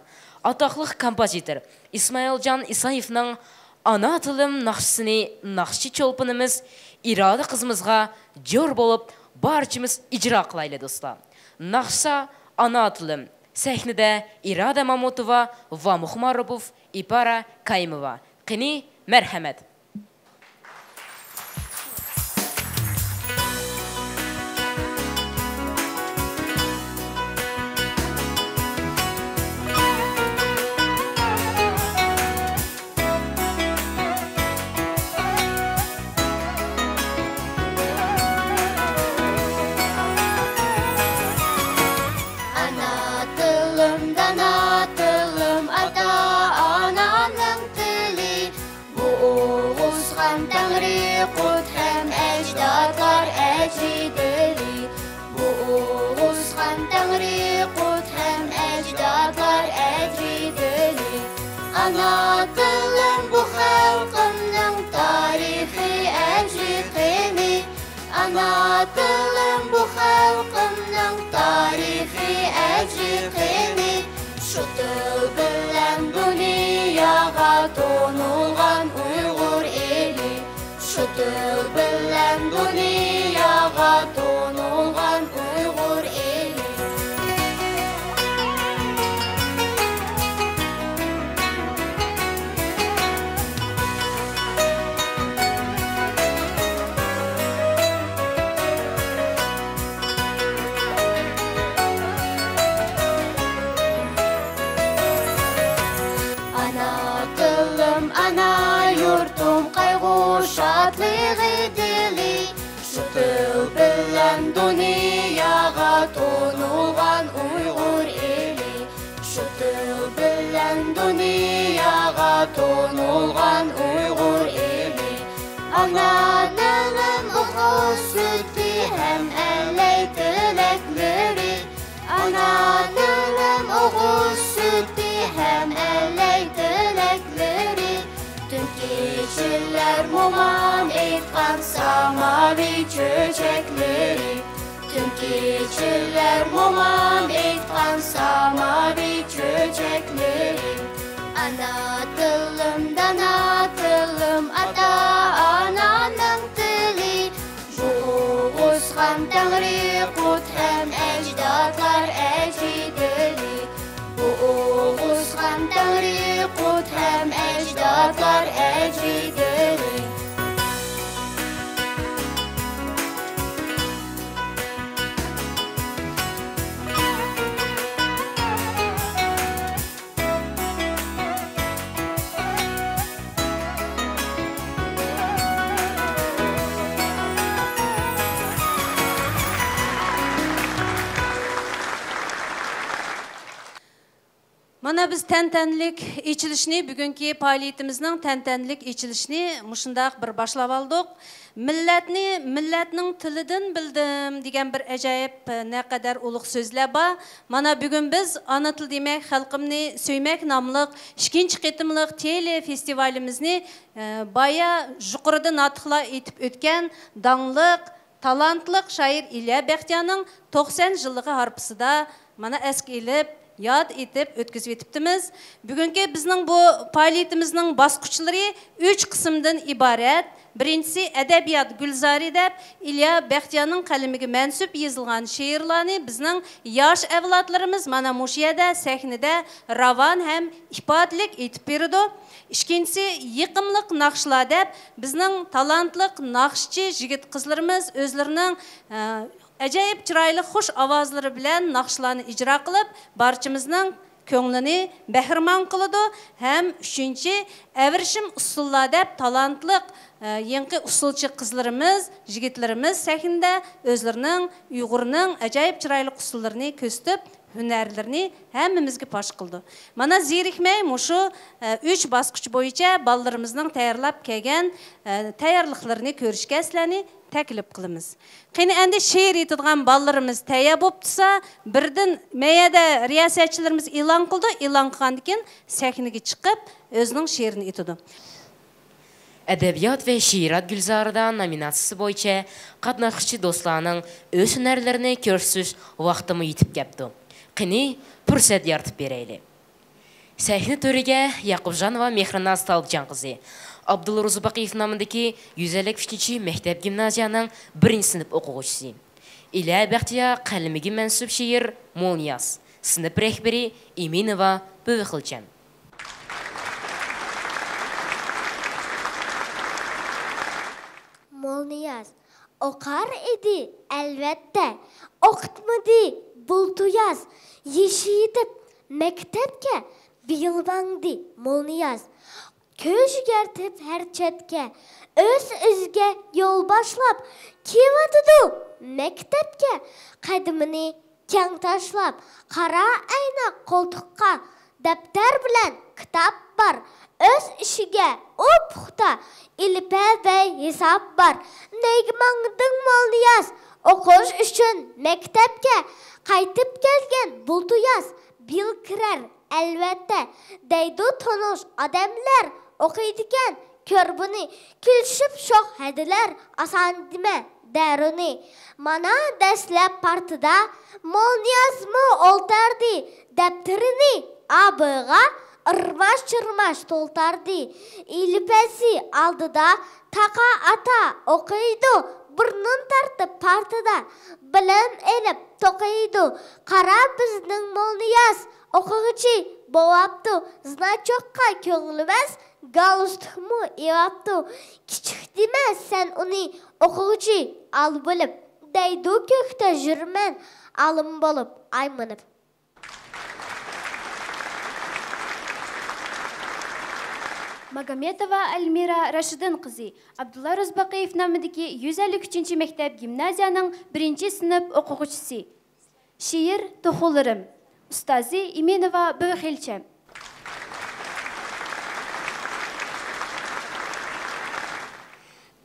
ئاتاقلىق كومپوزىتور ئىسمائىلجان ئىسايېۋنىڭ ئانا تىلىم ناخشىسىنى ناخشىچى چولپىنىمىز ئىرادە قىزىمىزغا جور بولۇپ، بارچىمىز ئىجرا قىلايلى، دوستلار. ناخشا ئانا تىلىم. سەھنىدە ئىرادە مامۇتوۋا، ۋامۇخ مارۇپوف، ئىپارە كايىموۋا. قېنى، مەرھەمەت. ئانا تىلىم، دانا تىلىم، ئاتا-ئانامنىڭ تىلى. بۇ ئوغۇزخان تەڭرى قۇت ھەم ئەجدادلار ئەجرى دىلى. بۇ ئوغۇزخان تەڭرى قۇت ھەم ئەجدادلار ئەجرى دىلى. ئانا تىلىم بۇ خەلقىمنىڭ تارىخىي ئەجرى قېنى. ئانا تىلىم بۇ خەلقىمنىڭ تارىخىي ئەجرى قېنى. شۇ تىل بىلەن دۇنياغا تونۇلغان ئۇيغۇر ئېلى. شۇ تىل بىلەن دۇنياغا تونۇلغان ئۇيغۇر ئېلى. ئانا تىلىم، ئانا يۇرتۇم، قايغۇ شادلىقى دىلى. شۇ تىل بىلەن دۇنياغا تونۇلغان ئۇيغۇر ئېلى. شۇ تىل بىلەن دۇنياغا تونۇلغان ئۇيغۇر ئېلى. ئانا تىلىم ئوغۇز سۈتى ھەم ئەلەي تىلەكلىرى. ئانا تىلىم ئوغۇز سۈتى ھەم ئەلەي تىلەكلىرى. تۈنكى چىللەر مومام ئېيتقان ساماۋى چۆچەكلىرى. تۈنكى چىللەر مومام ئېيتقان ساماۋى چۆچەكلىرى. ئانا تىلىم، دانا تىلىم، ئاتا-ئانامنىڭ تىلى. بۇ ئوغۇزخان تەڭرى قۇت ھەم ئەجدادلار ئەجرى دىلى. بۇ ئوغۇزخان تەڭرى قۇت ھەم ئەجدادلار ئەجرى دىلى. مانا بىز تەنتەنىلىك ئېچىلىشنى، بۈگۈنكى پائالىيىتىمىزنىڭ تەنتەنىلىك ئېچىلىشىنى مۇشۇنداق بىر باشلاۋالدۇق. مىللەتنى مىللەتنىڭ تىلىدىن بىلدىم دېگەن بىر ئەجايىپ، نەقەدەر ئۇلۇغ سۆزلەر بار. مانا بۈگۈن بىز ئانا تىل دېمەك، خەلقىمنى سۆيمەك ناملىق ئىككىنچى قېتىملىق تېلېفېستىۋالىمىزنى، ئە، بايا يۇقىرىدا ناتىقلار ئېيتىپ ئۆتكەن داڭلىق، تالانتلىق شائىر ئىليا بەختىيارنىڭ توقسان يىللىقى ھارپىسىدا مانا ئەسكە ئېلىپ، ياد ئېتىپ ئۆتكۈزۈۋېتىپتىمىز. بۈگۈنكى بىزنىڭ بۇ پائالىيىتىمىزنىڭ باسقۇچلىرى ئۈچ قىسىمدىن ئىبارەت. بىرىنچىسى ئەدەبىيات گۈلزارى دەپ، ئىليا بەختىيارنىڭ قەلىمىگە مەنسۇپ يېزىلغان شېئىرلارنى بىزنىڭ ياش ئەۋلادلىرىمىز مانا مۇشۇ يەردە سەھنىدە راۋان ھەم ئىپادىلىك ئېيتىپ بېرىدۇ. ئىككىنچىسى يېقىملىق ناخشىلار دەپ، بىزنىڭ تالانتلىق ناخشىچى يىگىت قىزلىرىمىز ئۆزلىرىنىڭ، ئە، ئەجايىپ چىرايلىق خۇش ئاۋازلىرى بىلەن ناخشىلارنى ئىجرا قىلىپ، بارچىمىزنىڭ كۆڭلىنى بەھرىمەن قىلىدۇ. ھەم ئۈچىنچى، ئەۋرىشىم ئۇسسۇللار دەپ تالانتلىق، ئە، يېڭى ئۇسسۇلچى قىزلىرىمىز، يىگىتلىرىمىز سەھنىدە ئۆزلىرىنىڭ، ئۇيغۇرنىڭ ئەجايىپ چىرايلىق ئۇسسۇللىرىنى كۆرسىتىپ، ھۈنەرلىرىنى ھەممىمىزگە پاش قىلىدۇ. مانا زېرىكمەي مۇشۇ، ئە، ئۈچ باسقۇچ بويىچە بالىلىرىمىزنىڭ تەييارلاپ كەلگەن، ئە، تەييارلىقلىرىنى كۆرۈشكە سىلەرنى تەكلىپ قىلىمىز. قېنى ئەمدى شېئىر ئېيتىدىغان بالىلىرىمىز تەييار بوپتۇسا، بىردىن مەيەدە رىياسەتچىلىرىمىز ئېلان قىلىدۇ، ئېلان قىلغاندىن كېيىن سەھنىگە چىقىپ، ئۆزىنىڭ شېئىرىنى ئېيتىدۇ. ئەدەبىيات ۋە شېئىرات گۈلزارىدا نومىناتسىيىسى بويىچە قاتناشقۇچى دوستلارنىڭ ئۆز ھۈنەرلىرىنى كۆرسىتىش ۋاقتىمۇ يېتىپ كەپتۇ. قېنى، پۇرسەت يارىتىپ بېرەيلى. سەھنە تۆرىگە ياقۇپجانوۋا مېھرىناز تالىپجان قىزى، ئابدۇللا روزىباقىيېف نامىدىكى يۈز ئەللىك ئۈچىنچى مەكتەپ گىمنازىيەنىڭ بىرىنچى سىنىپ ئوقۇغۇچىسى، ئىلھە بەختىيار قەلىمىگە مەنسۇپ شېئىر مول نىياز، سىنىپ رەھبىرى ئىمىنوۋا بۈۋىخېلچەم. مول نىياز ئوقار ئىدى، ئەلۋەتتە، ئوقۇتمىدى بۇلتۇياز. يېشى يېتىپ مەكتەپكە بىيىل ماڭدى مول نىياز. كۆز يۈگۈرتۈپ ھەر چەتكە، ئۆز-ئۆزىگە يول باشلاپ، كېلىۋاتىدۇ مەكتەپكە قەدىمىنى كەڭ تاشلاپ، قارا ئەينەك قولتۇققا، دەپتەر بىلەن كىتاب بار، ئۆز ئىشىگە ئۇ پۇختا، ئېلىپبە ھېساب بار. نەگە ماڭدىڭ مول نىياز؟ ئوقۇش ئۈچۈن مەكتەپكە قايتىپ كەلگەن بۇلتۇياز، بىيىل كىرەر ئەلۋەتتە، دەيدۇ تونۇش ئادەملەر. ئوقۇيدىكەن، كۆر بۇنى، كېلىشىپ شوخ ھەدىلەر، ئاسان دېمە دەرۇنى. مانا دەسلەپ پارتىدا مول نىيازمۇ ئولتۇردى، دەپتىرىنى ئابىغا ئىرماش-چىرماش تولتۇردى. ئېلىپبەسى ئالدىدا تاقا ئاتا ئوقۇيدۇ، بۇرنۇن تارتىپ پارتىدا بىلىم ئېلىپ توقۇيدۇ. قارا بىزنىڭ مول نىياز ئوقۇغۇچى بوۋاپتۇ، زىناچوققا كۆڭلىمەس، گالستۇكمۇ ئېۋاپتۇ. كىچىك دېمە سەن ئۇنى، ئوقۇغۇچى ئال بولۇپ، دەيدۇ كۆكتە يۈرىمەن ئالىم بولۇپ ئايمىنىپ. ماگومېدوۋا ئەلمىرا راشىدىن قىزى، ئابدۇللا روزىباقىيېف نامىدىكى يۈز ئەللىك ئۈچىنچى مەكتەپ گىمنازىيەنىڭ بىرىنچى سىنىپ ئوقۇغۇچىسى. شېئىر توخۇلىرىم. ئۇستازى ئىمىنوۋا بۈۋىخېلچەم.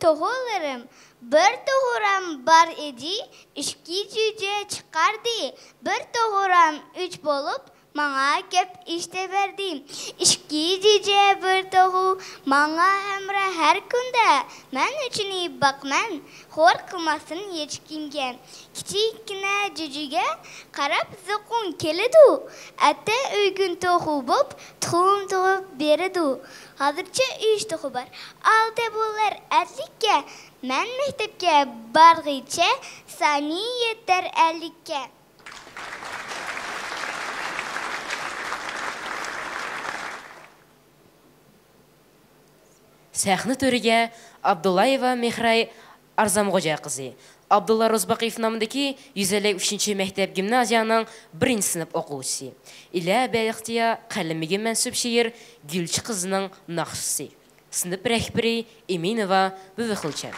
توخۇلىرىم، بىر توخۇرام بار ئىدى، ئىككى جۈجە چىقاردى. بىر توخۇرام ئۈچ بولۇپ، ماڭا كۆپ ئىش تەۋەردى. ئىككى جۈجە بىر توخۇ ماڭا ھەمراھ ھەر كۈندە. مەن ئۈچىنى باقىمەن، خور قىلماستىن ھېچكىمگە. كىچىككىنە جۈجىگە قاراپ زوقۇڭ كېلىدۇ. ئەتە ئۆگۈن توخۇ بوپ، تۇخۇم تۇغۇپ بېرىدۇ. ھازىرچە ئۈچ توخۇ بار، ئالتە بولار ئەللىككە. مەن مەكتەپكە بارغىچە سانى يېتەر ئەللىككە. سەھنە تۆرىگە ئابدۇللايېۋا مېھراي ئارزانغوجا قىزى، ئابدۇللا روزىباقىيېف نامىدىكى يۈز ئەللىك ئۈچىنچى مەكتەپ گىمنازىيەنىڭ بىرىنچى سىنىپ ئوقۇغۇچىسى، ئىلھە بەختىيار قەلىمىگە مەنسۇپ شېئىر گۈلچى قىزنىڭ ناخشىسى، سىنىپ رەھبىرى ئىمىنوۋا بۈۋىخېلچەم.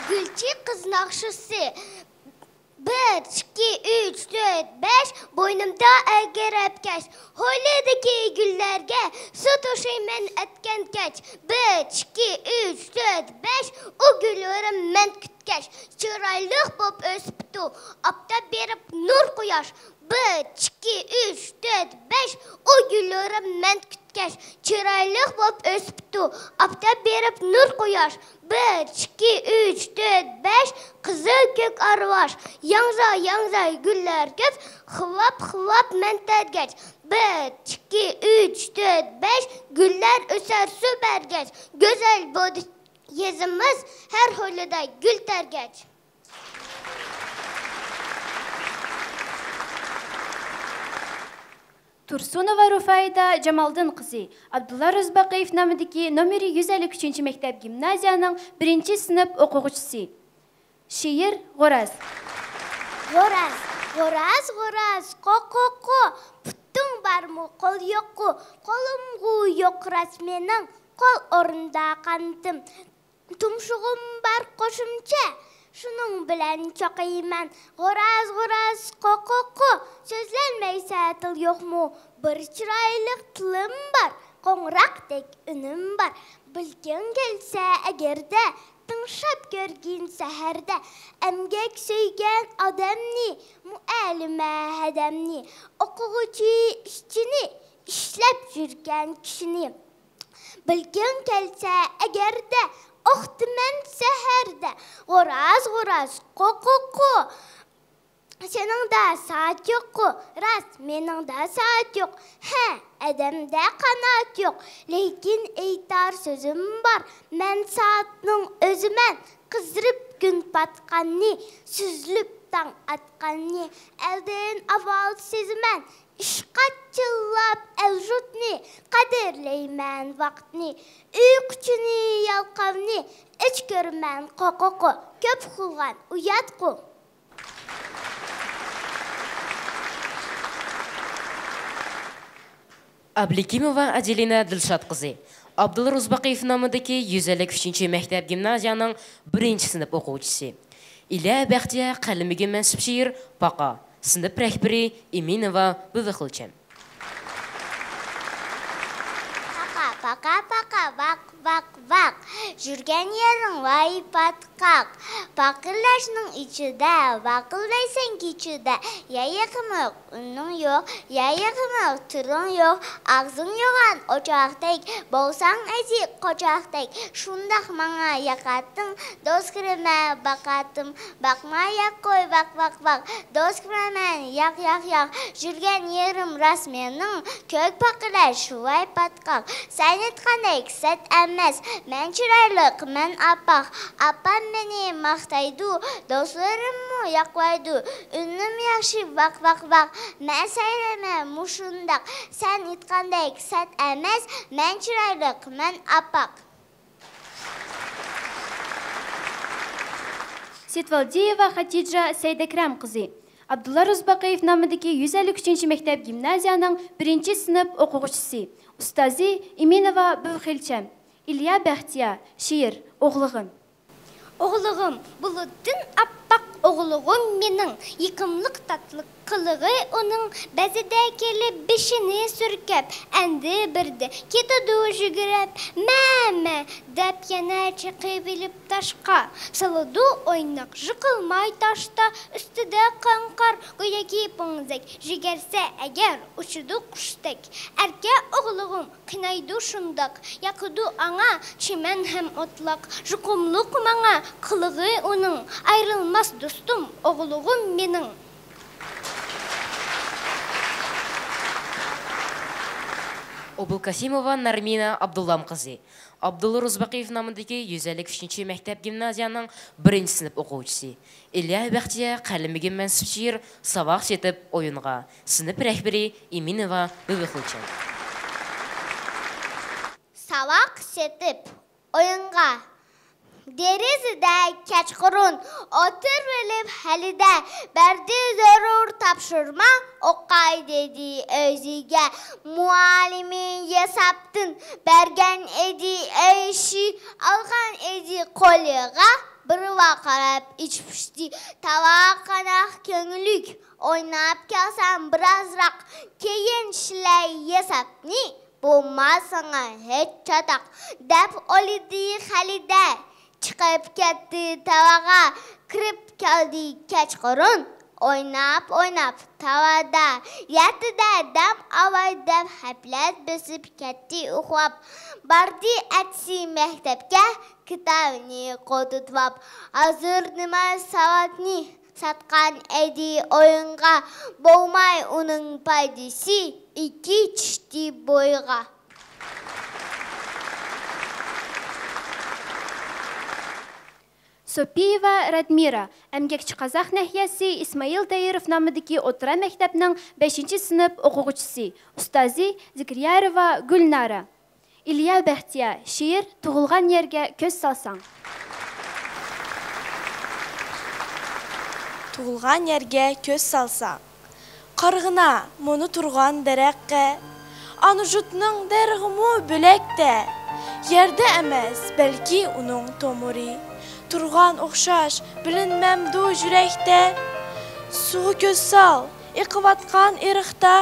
گۈلچى قىز ناخشىسى. بىر، ئىككى، ئۈچ، تۆت، بەش، بوينۇمدا ئەگرەپ كەش. ھويلىدىكى گۈللەرگە سۇ توشۇيمەن ئەتكەن كەچ. بىر، ئىككى، ئۈچ، تۆت، بەش، ئۇ گۈللىرىم مەن كۈتكەچ. چىرايلىق بوپ ئۆسۈپتۇ، ئاپتاپ بېرىپ نۇر قۇياش. بىر، ئىككى، ئۈچ، تۆت، بەش، ئۇ گۈللىرىم مەن كۈتكەچ. چىرايلىق بوپ ئۆسۈپتۇ، ئاپتاپ بېرىپ نۇر قۇياش. بىر، ئىككى، ئۈچ، تۆت، بەش، قىزىل كۆك ئارۋاش. ياڭزا، ياڭزا گۈللەر كۆپ، خىۋاپ، خىۋاپ مەن تەرگەچ. بىر، ئىككى، ئۈچ، تۆت، بەش، گۈللەر ئۆسەر سۇ بەرگەچ. گۈزەل بولدى يېزىمىز، ھەر ھويلىدا گۈل تەرگەچ. تۇرسۇنوۋا رۇفايىدە جامالدىن قىزى، ئابدۇللا روزىباقىيېف نامىدىكى نومۇرى يۈز ئەللىك ئۈچىنچى مەكتەپ گىمنازىيەنىڭ بىرىنچى سىنىپ ئوقۇغۇچىسى. شېئىر غوراز. غوراز، غوراز، غوراز، قو، قو، قو. پۇتۇڭ بارمۇ، قول يوققۇ؟ قولۇمغۇ يوق راست مېنىڭ، قول ئورنىدا قانىتىم. تۇمشۇغۇم بار قوشۇمچە، شۇنىڭ بىلەن چوقۇيمەن. غوراز، غوراز، قو، قو، قو. سۆزلەلمەيسە تىل يوقمۇ؟ بىر چىرايلىق تىلىم بار، قوڭغۇراقتەك ئۈنۈم بار. بىلگۈڭ كەلسە ئەگەردە، تىڭشاپ كۆرگىن سەھەردە، ئەمگەك سۆيگەن ئادەمنى، مۇئەللىمە ھەدەمنى، ئوقۇغۇچى ئىشچىنى، ئىشلەپ يۈرگەن كىشىنى. بىلگۈڭ كەلسە ئەگەردە، ئوقۇتىمەن سەھەردە، غوراز، غوراز، قو، قو، قو. سېنىڭدە سائەت يوققۇ، راست، مېنىڭدە سائەت يوق. ھە، ئادەمدە قانات يوق، لېكىن ئېيتار سۆزۈم بار. مەن سائەتنىڭ ئۆزىمەن، قىزىرىپ كۈن پاتقاننى، سۈزۈلۈپ تاڭ ئاتقاننى، ئەلدىن ئاۋۋال سېزىمەن. ئىشقا چىللاپ ئەل-يۇرتنى، قەدىرلەيمەن ۋاقىتنى، ئۇيقۇچىنى، يالقاۋنى، ئۆچ كۆرىمەن قوقۇقۇ، كۆپ ئۇخلىغان ئۇياتقۇ. ئابلىكىموۋا ئەجىلىنە دىلشات قىزى، ئابدۇللا روزىباقىيېف نامىدىكى يۈز ئەللىك ئۈچىنچى مەكتەپ گىمنازىيەنىڭ بىرىنچى سىنىپ ئوقۇغۇچىسى. ئىلىيا بەختىيار قەلىمىگە مەنسۇپ شېئىر پاقا، سىنىپ رەھبىرى ئىمىنوۋا بۈۋى خۇلچەم. پاقا، پاقا، پاقا، ۋاق، ۋاق، ۋاق. يۈرگەن يېرىڭ ۋاي پاتقاق. پاقىرلاشنىڭ ئىچىدە، ۋاقىلدايسەن كېچىدە. يا يېقىملىق ئۈنۈڭ يوق، يا يېقىملىق تىلىڭ يوق. ئاغزىڭ يوغان ئوچاقتەك، بولساڭ ئەزىز قوچاقتەك. شۇنداق ماڭا ياقاتتىڭ، دوست كۆرەرمەن باقاتتىم. باقما ياق قوي، ۋاق، ۋاق، ۋاق. دوست كۆرەرمەن ياق، ياق، ياق. يۈرگەن يېرىم راست مېنىڭ، كۆك پاقىلار شۇ ۋاي پاتقاق. سەن ئېيتقاندەك سەت ئەمەس، مەن چىرايلىق، مەن ئاپئاق. ئاپام مېنى ماختايدۇ، دوستلىرىممۇ ياقلايدۇ. ئۈنۈم ياخشى، ۋاق، ۋاق، ۋاق. مەن سەيرەيمەن مۇشۇنداق. سەن ئېيتقاندەك سەت ئەمەس، مەن چىرايلىق، مەن ئاپئاق. سېيىتۋالدىيېۋا خەتىجە سەيدەكرەم قىزى، ئابدۇللا روزىباقىيېف نامىدىكى يۈز ئەللىك ئۈچىنچى مەكتەپ گىمنازىيەنىڭ بىرىنچى سىنىپ ئوقۇغۇچىسى، ئۇستازى ئىمىنوۋا بۈۋى خۇلچەم. ئىلىيا بەختىيار، شېئىر، ئوغلۇغۇم. ئوغلۇغۇم، بۇلۇتتىن ئاپئاق ئوغلۇغۇم مېنىڭ، يېقىملىق تاتلىق قىلىقى ئۇنىڭ، بەزىدە كېلىپ بېشىنى سۈركەپ، ئەندى بىردە كېتىدۇ يۈگۈرۈپ. مە، مە دەپ يەنە چېقىۋېلىپ تاشقا، سالىدۇ ئويناق يىقىلماي تاشتا، ئۈستىدە قاڭقار گوياكى پوڭزەك، يۈگۈرسە ئەگەر ئۇچىدۇ قۇشتەك. ئەركە ئوغلۇغۇم قىينايدۇ شۇنداق، ياقىدۇ ئاڭا چىمەن ھەم ئوتلاق. يۇقۇملۇق ماڭا قىلىقى ئۇنىڭ، ئايرىلماس دوستۇم ئوغلۇغۇم مېنىڭ. ئوبۇلكاسىموۋا نەرمىنە ئابدۇللام قىزى، ئابدۇللا روزىباقىيېف نامىدىكى يۈز ئەللىك ئۈچىنچى مەكتەپ گىمنازىيەنىڭ بىرىنچى سىنىپ ئوقۇغۇچىسى. ئىلىيا بەختىيار قەلىمىگە مەنسۇپ شېئىر ساۋاق سېتىپ ئويۇنغا، سىنىپ رەھبىرى ئىمىنوۋا بۈۋى خۇلچەم. ساۋاق سېتىپ ئويۇنغا. دېرىزىدە كەچقۇرۇن ئولتۇرۇۋېلىپ ھەلىدە، بەردى زۆرۈر تاپشۇرما ئوقۇي دېدى ئۆزىگە. مۇئەللىمى ياساپتىن بەرگەن ئىدى ئۆي ئىشى، ئالغان ئىدى قولىغا، بىر ۋارقىراپ ئىچ پۇشتى. تاۋا قاناق كۆڭۈللۈك ئويناپ كەلسەم بىرازراق، كېيىن ئىشلەي ياساپنى، بولماس ساڭا ھېچ چاتاق، دەپ ئويلىدى خەلىدە. چىقىپ كەتتى تاۋاغا، كىرىپ كەلدى كەچقۇرۇن، ئويناپ، ئويناپ تاۋادا. يەتتىدە دەم ئالاي دەپ، ھەپلەت بېسىپ كەتتى ئۇخلاپ. باردى ئەتىسى مەكتەپكە، كىتابىنى قولتۇتۇپ. ھازىر نېمە ساۋاتنى ساتقان ئىدى ئويۇنغا، بولماي ئۇنىڭ پايدىسى، ئىككى چۈشتى بويىغا. سوپىيېۋا رادمىرا، ئەمگەكچى قازاق ناھىيەسى ئىسمائىل تەيىروف نامىدىكى ئوتتۇرا مەكتەپنىڭ بەشىنچى سىنىپ ئوقۇغۇچىسى، ئۇستازى زىكرىياروۋا گۈلنارا. ئىلىيا بەختىيار، شېئىر، تۇغۇلغان يەرگە كۆز سالساڭ. تۇغۇلغان يەرگە كۆز سالساڭ، قارىغىنا مۇنۇ تۇرغان دەرەخكە، ئانا يۇرتنىڭ دەرىخىمۇ بۆلەكتە، يەردە ئەمەس بەلكى ئۇنىڭ تومۇرى، تۇرغان ئوخشاش بىلىنمەمدۇ يۈرەكتە؟ سۇغا كۆز سال، ئېقىۋاتقان ئېرىقتا،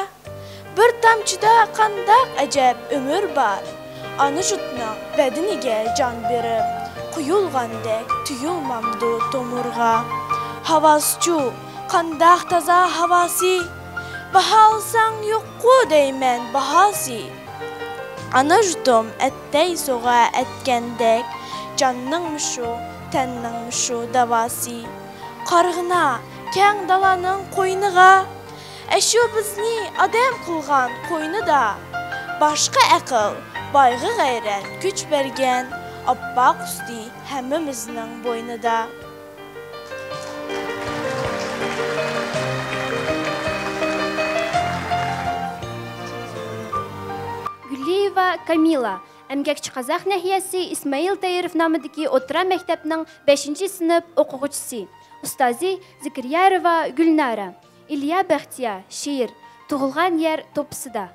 بىر تامچىدا قانداق ئەجەب ئۆمۈر بار. ئانا يۇرتنىڭ بەدىنىگە جان بېرىپ، قۇيۇلغاندەك تۇيۇلمامدۇ تومۇرغا؟ ھاۋاسىچۇ، قانداق تازا ھاۋاسى؟ باھالىساڭ يوققۇ دەيمەن باھاسى. ئانا يۇرتۇم ئەتتەي سوغا ئەتكەندەك، جاننىڭمۇ شۇ، تەننىڭمۇ شۇ داۋاسى. قارىغىنا، كەڭ دالانىڭ قوينىغا، ئەشۇ بىزنى ئادەم قىلغان قوينىدا. باشقا ئەقىل، بايغا غەيرەت كۈچ بەرگەن، ئاپئاق ئۈستى ھەممىمىزنىڭ بوينىدا. گۈلىيېۋا كامىلا، ئەمگەكچى قازاق ناھىيەسى ئىسمائىل تايىروف نامىدىكى ئوتتۇرا مەكتەپنىڭ بەشىنچى سىنىپ ئوقۇغۇچىسى، ئۇستازى زىكرىيارova گۈلنارا. ئىليا بەختىيار، شېئىر، تۇغۇلغان يەر توپىسىدا.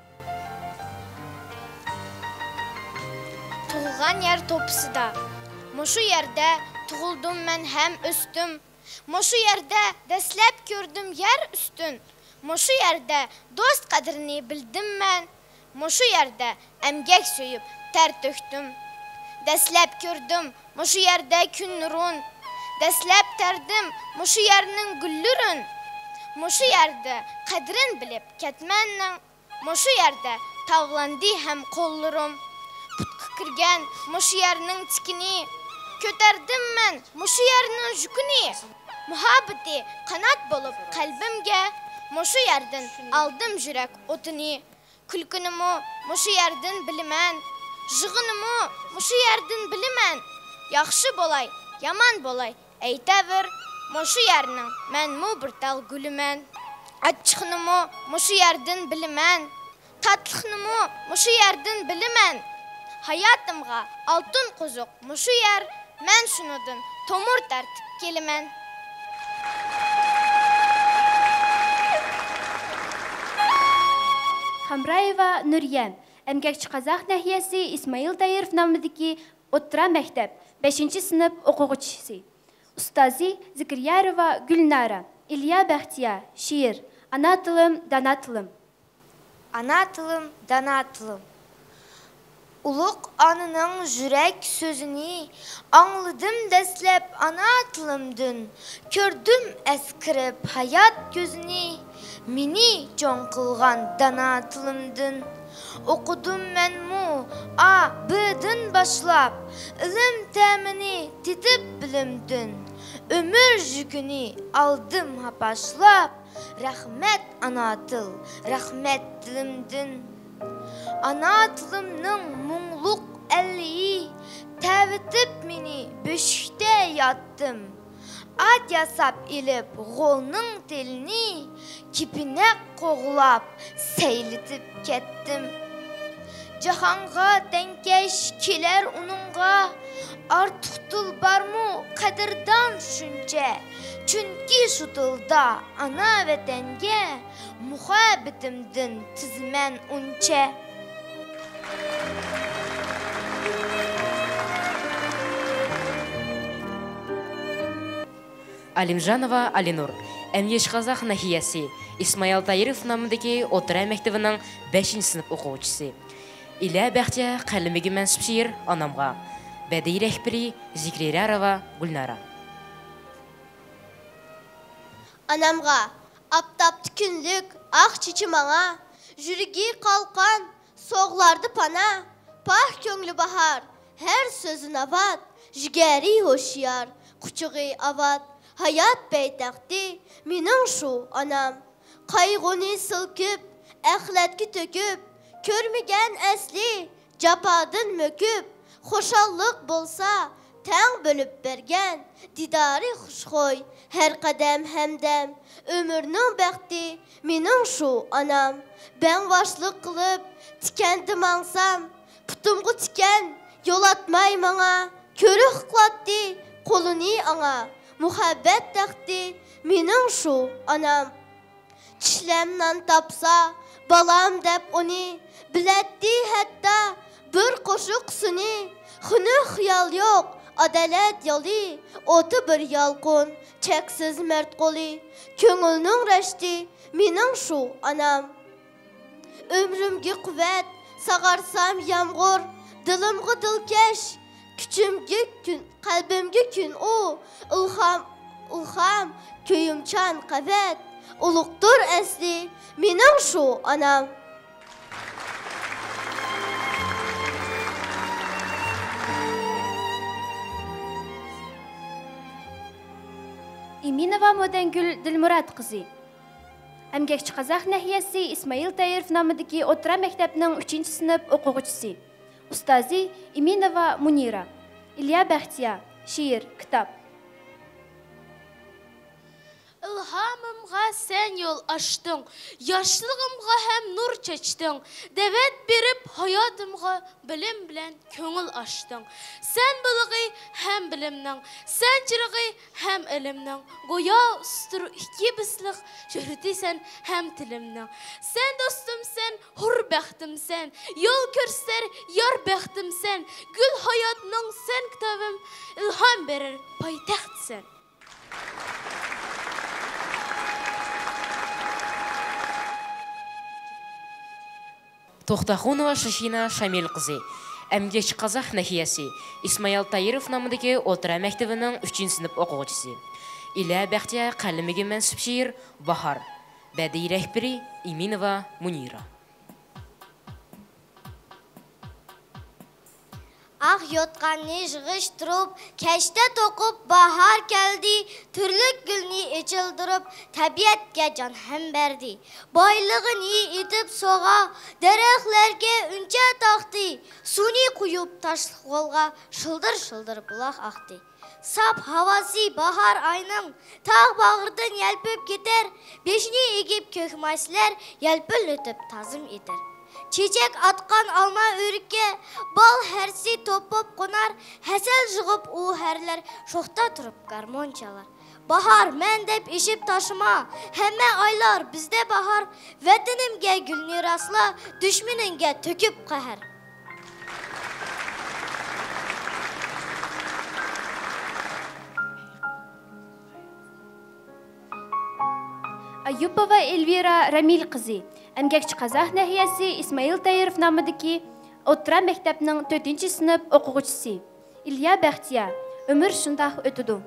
تۇغۇلغان يەر توپىسىدا. مۇشۇ يەردە تۇغۇلدۇم مەن ھەم ئۆستۈم. مۇشۇ يەردە دەسلەپ كۆردۈم يەر ئۈستۈن. مۇشۇ يەردە دوست قەدرىنى بىلدىم مەن. مۇشۇ يەردە ئەمگەك سۆيۈپ تەر تۆكتۈم. دەسلەپ كۆردۈم مۇشۇ يەردە كۈن نۇرۇن. دەسلەپ تەردىم مۇشۇ يەرنىڭ گۈللىرىن. مۇشۇ يەردە قەدرىن بىلىپ كەتمەننىڭ. مۇشۇ يەردە تاۋلاندى ھەم قوللىرىم. پۇتقا كىرگەن مۇشۇ يەرنىڭ تىكىنى. كۆتەردىم مەن مۇشۇ يەرنىڭ يۈكىنى. مۇھەببىتى قانات بولۇپ قەلبىمگە. مۇشۇ يەردىن ئالدىم يۈرەك ئوتىنى. كۈلكىنىمۇ مۇشۇ يەردىن بىلىمەن، يىغىنىمۇ مۇشۇ يەردىن بىلىمەن. ياخشى بولاي، يامان بولاي، ئەيتەۋېر، مۇشۇ يەرنىڭ مەنمۇ بىر تال گۈلىمەن. ئاچچىقنىمۇ مۇشۇ يەردىن بىلىمەن، تاتلىقنىمۇ مۇشۇ يەردىن بىلىمەن. ھاياتىمغا ئالتۇن قوزۇق مۇشۇ يەر، مەن شۇنىڭدىن تومۇر تارتىپ كېلىمەن. خامرايېۋا نۇريەم، ئەمگەكچى قازاق ناھىيەسى ئىسمائىل تايىروف نامىدىكى ئوتتۇرا مەكتەپ، بەشىنچى سىنىپ ئوقۇغۇچىسى، ئۇستازى زىكرىيارova گۈلنارا. ئىليا بەختىيار، شېئىر، ئانا تىلىم، دانا تىلىم. ئانا تىلىم، دانا تىلىم. ئۇلۇغ ئانىنىڭ يۈرەك سۆزىنى ئاڭلىدىم دەسلەپ ئانا تىلىمدىن. كۆردۈم ئەسكىرىپ ھايات كۆزىنى، مېنى چوڭ قىلغان دانا تىلىمدىن. ئوقۇدۇم مەنمۇ ئا، بىدىن باشلاپ، ئىلىم تەمىنى تېتىپ بىلىمدىن. ئۆمۈر يۈكىنى ئالدىم ھاپاشلاپ، رەھمەت ئانا تىل، رەھمەت تىلىمدىن. ئانا تىلىمنىڭ مۇڭلۇق ئەللىيى، تەۋېتىپ مېنى بۆشۈكتە ياتتىم. ئات ياساپ ئېلىپ غولنىڭ تېلىنى، كېپىنەك قوغلاپ سەيلىتىپ كەتتىم. جاھانغا تەڭكەش كېلەر ئۇنىڭغا، ئارتۇق تىل بارمۇ قەدىردان شۇنچە؟ چۈنكى شۇ تىلدا ئانا ۋەتەنگە مۇھەببىتىمدىن تىزىمەن ئۇنچە. ئالىمجانوۋا ئالىنۇر، ئەمگەكچى قازاق ناھىيەسى ئىسمائىل تايىروف نامىدىكى ئوتتۇرا مەكتىۋىنىڭ بەشىنچى سىنىپ ئوقۇغۇچىسى. ئىلە بەختىيار قەلىمىگە مەنسۇپ شېئىر ئانامغا. بەدىئىي رەھبىرى زىكرىيارova گۈلنارا. ئانامغا. ئاپتاپتا كۈنلۈك ئاق چېچى ماڭا، يۈرىكى قالقان سوغلاردى پانا، پاك كۆڭلى باھار، ھەر سۆزى ناۋات، جىگەرى ھوشيار، قۇچىقى ئاۋات، ھايات پايتەختى مېنىڭ شۇ ئانام. قايغۇنى سىلكىپ، ئەخلەتكە تۆكۈپ، كۆرمىگەن ئەسلى جاپادىن مۆكۈپ، خۇشاللىق بولسا تەڭ بۆلۈپ بەرگەن، دىدارى خۇشخۇي ھەر قەدەم ھەمدەم، ئۆمۈرنىڭ بەختى مېنىڭ شۇ ئانام. بەڭۋاشلىق قىلىپ تىكەندە ماڭسام، پۇتۇمغا تىكەن يولاتماي ماڭا، كۆرۈك قىلاتتى قولىنى ئاڭا، مۇھەببەت تەختى مېنىڭ شۇ ئانام. چىشلەم نان تاپسا بالام دەپ ئۇنى، بىلەتتى ھەتتا بىر قوشۇق سۈنى. خۇنۈك خىيال يوق، ئادالەت يالى، ئوتى بىر يالقۇن، چەكسىز مەرد قولى. كۆڭۈلنىڭ رەشتى مېنىڭ شۇ ئانام. ئۆمرۈمگە قۇۋۋەت ساغارسام يامغۇر، دىلىمغا دىلكەش، كۈچۈمگە كۈن، قەلبىمگە كۈن ئۇ. ئىلھام، ئىلھام، كۆيۈمچان قەۋەت، ئۇلۇغدۇر ئەسلى مېنىڭ شۇ ئانام. ئىمىنوۋا مودەنگۈل دىلمۇرات قىزى، ئەمگەكچى قازاق ناھىيەسى ئىسمائىل تايىروف نامىدىكى ئوتتۇرا مەكتەپنىڭ ئۈچىنچى سىنىپ ئوقۇغۇچىسى، ئۇستازى ئىمىنوۋا مۇنىرا. ئىليا بەختىيار، شېئىر، كىتاب. ئىلھامىمغا سەن يول ئاچتىڭ، ياشلىقىمغا ھەم نۇر چاچتىڭ، دەۋەت بېرىپ ھاياتىمغا بىلىم بىلەن كۆڭۈل ئاچتىڭ. سەن بۇلىقى ھەم بىلىمنىڭ، سەن چىرىغى ھەم ئىلىمنىڭ، گويا ئۇستۇر ئىككى بىسلىق شۆھرىتى سەن ھەم تىلىمنىڭ. سەن دوستۇمسەن، ھۇر بەختىمسەن، يول كۆرسىتەر يار بەختىمسەن، گۈل ھاياتنىڭ سەن كىتابىم، ئىلھام بېرەر پايتەختسەن. توختاخۇنوۋا شىشىنا شامىل قىزى، ئەمگەكچى قازاق ناھىيەسى ئىسمائىل تايىروف نامىدىكى ئوتتۇرا مەكتىۋىنىڭ ئۈچىنچى سىنىپ ئوقۇغۇچىسى. ئىلە بەختىيار قەلىمىگە مەنسۇپ شېئىر باھار. بەدىئىي رەھبىرى ئىمىنوۋا مۇنىرا. ئاق يوتقاننى يىغىشتۇرۇپ، كەچتە توقۇپ باھار كەلدى، تۈرلۈك گۈلنى ئېچىلدۇرۇپ، تەبىئەتكە جان ھەم بەردى. بايلىقىنى ئېتىپ سۇغا، دەرەخلەرگە ئۈنچە تاقتى، سۇنى قۇيۇپ تاشلىق غولغا، شىلدىر-شىلدىر بۇلاق ئاقتى. ساپ ھاۋاسى باھار ئاينىڭ، تاغ باغرىدىن يەلپۈپ كېتەر، بېشىنى ئېگىپ كۆك مايسىلەر يەلپۈنلىتىپ تازىم ئېتەر. چېچەك ئاتقان ئالما ئۆرۈككە بال ھەرىسى توپ بوپ قونار، ھەسەل يىغىپ ئۇ ھەرىلەر شوختا تۇرۇپ گارمون چالار. باھار مەن دەپ ئېشىپ تاشىما، ھەممە ئايلار بىزدە باھار، ۋەتىنىمگە گۈلنى راسلا، دۈشمىنىڭگە تۆكۈپ قەھەر. ئايۇپوۋا ئېلۋىرا رامىل قىزى، ئەمگەكچى قازاق ناھىيەسى ئىسمائىل تايىروف نامىدىكى ئوتتۇرا مەكتەپنىڭ تۆتىنچى سىنىپ ئوقۇغۇچىسى. ئىليا بەختىيار، ئۆمۈر شۇنداق ئۆتىدۇ.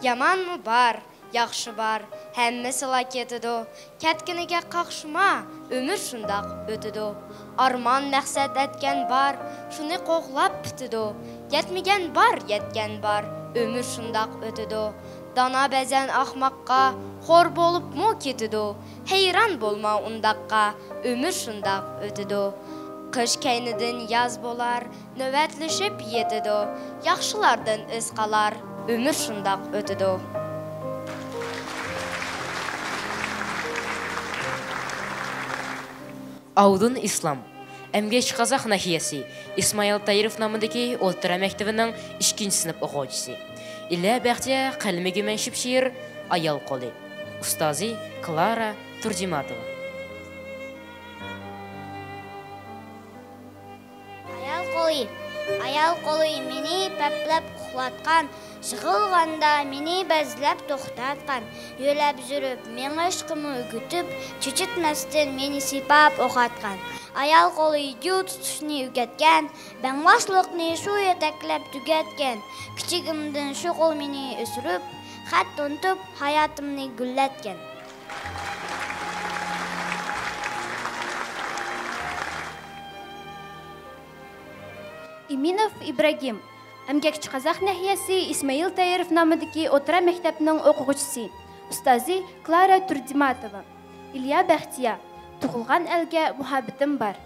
يامانمۇ بار، ياخشى بار، ھەممىسىلا كېتىدۇ. كەتكىنىگە قاقشىما، ئۆمۈر شۇنداق ئۆتىدۇ. ئارمان مەقسەت ئەتكەن بار، شۇنى قوغلاپ پۈتىدۇ. يەتمىگەن بار، يەتكەن بار، ئۆمۈر شۇنداق ئۆتىدۇ. دانا بەزەن ئاخماققا، خور بولۇپمۇ كېتىدۇ. ھەيران بولما ئۇنداققا، ئۆمۈر شۇنداق ئۆتىدۇ. قىش كەينىدىن ياز بولار، نۆۋەتلىشىپ يېتىدۇ. ياخشىلاردىن ئىز قالار، ئۆمۈر شۇنداق ئۆتىدۇ. ئاۋۇدۇن ئىسلام، ئەمگەكچى قازاق ناھىيەسى ئىسمائىل تايىروف نامىدىكى ئوتتۇرا مەكتىۋىنىڭ ئىككىنچى سىنىپ ئوقۇغۇچىسى. ئىلە بەختىيار قەلىمىگە مەنسۇپ شېئىر ئايال قولى. ئۇستازى كلارا تۇرجىماتوۋا. ئايال قولى، ئايال قولى مېنى پەپلەپ ئۇخلاتقان، يىغلىغاندا مېنى بەزلەپ توختاتقان، يۆلەپ يۈرۈپ مېڭىشقىمۇ ئۆگىتىپ، چېچىتمەستىن مېنى سىيپاپ ئوخاتقان. ئايال قولى گۈل تۇتۇشنى ئۆگەتكەن، بەڭباشلىقنى شۇ يېتەكلەپ تۈگەتكەن. كىچىكىمدىن شۇ قول مېنى ئۆستۈرۈپ، خەت تونۇتۇپ ھاياتىمنى گۈللەتكەن. ئىمىنوف ئىبراگىم، ئەمگەكچى قازاق ناھىيەسى ئىسمائىل تايىروف نامىدىكى ئوتتۇرا مەكتەپنىڭ ئوقۇغۇچىسى، ئۇستازى كلارا تۇردىماتوۋا. ئىليا بەختىيار، تۇغۇلغان ئەلگە مۇھەببىتىم بار.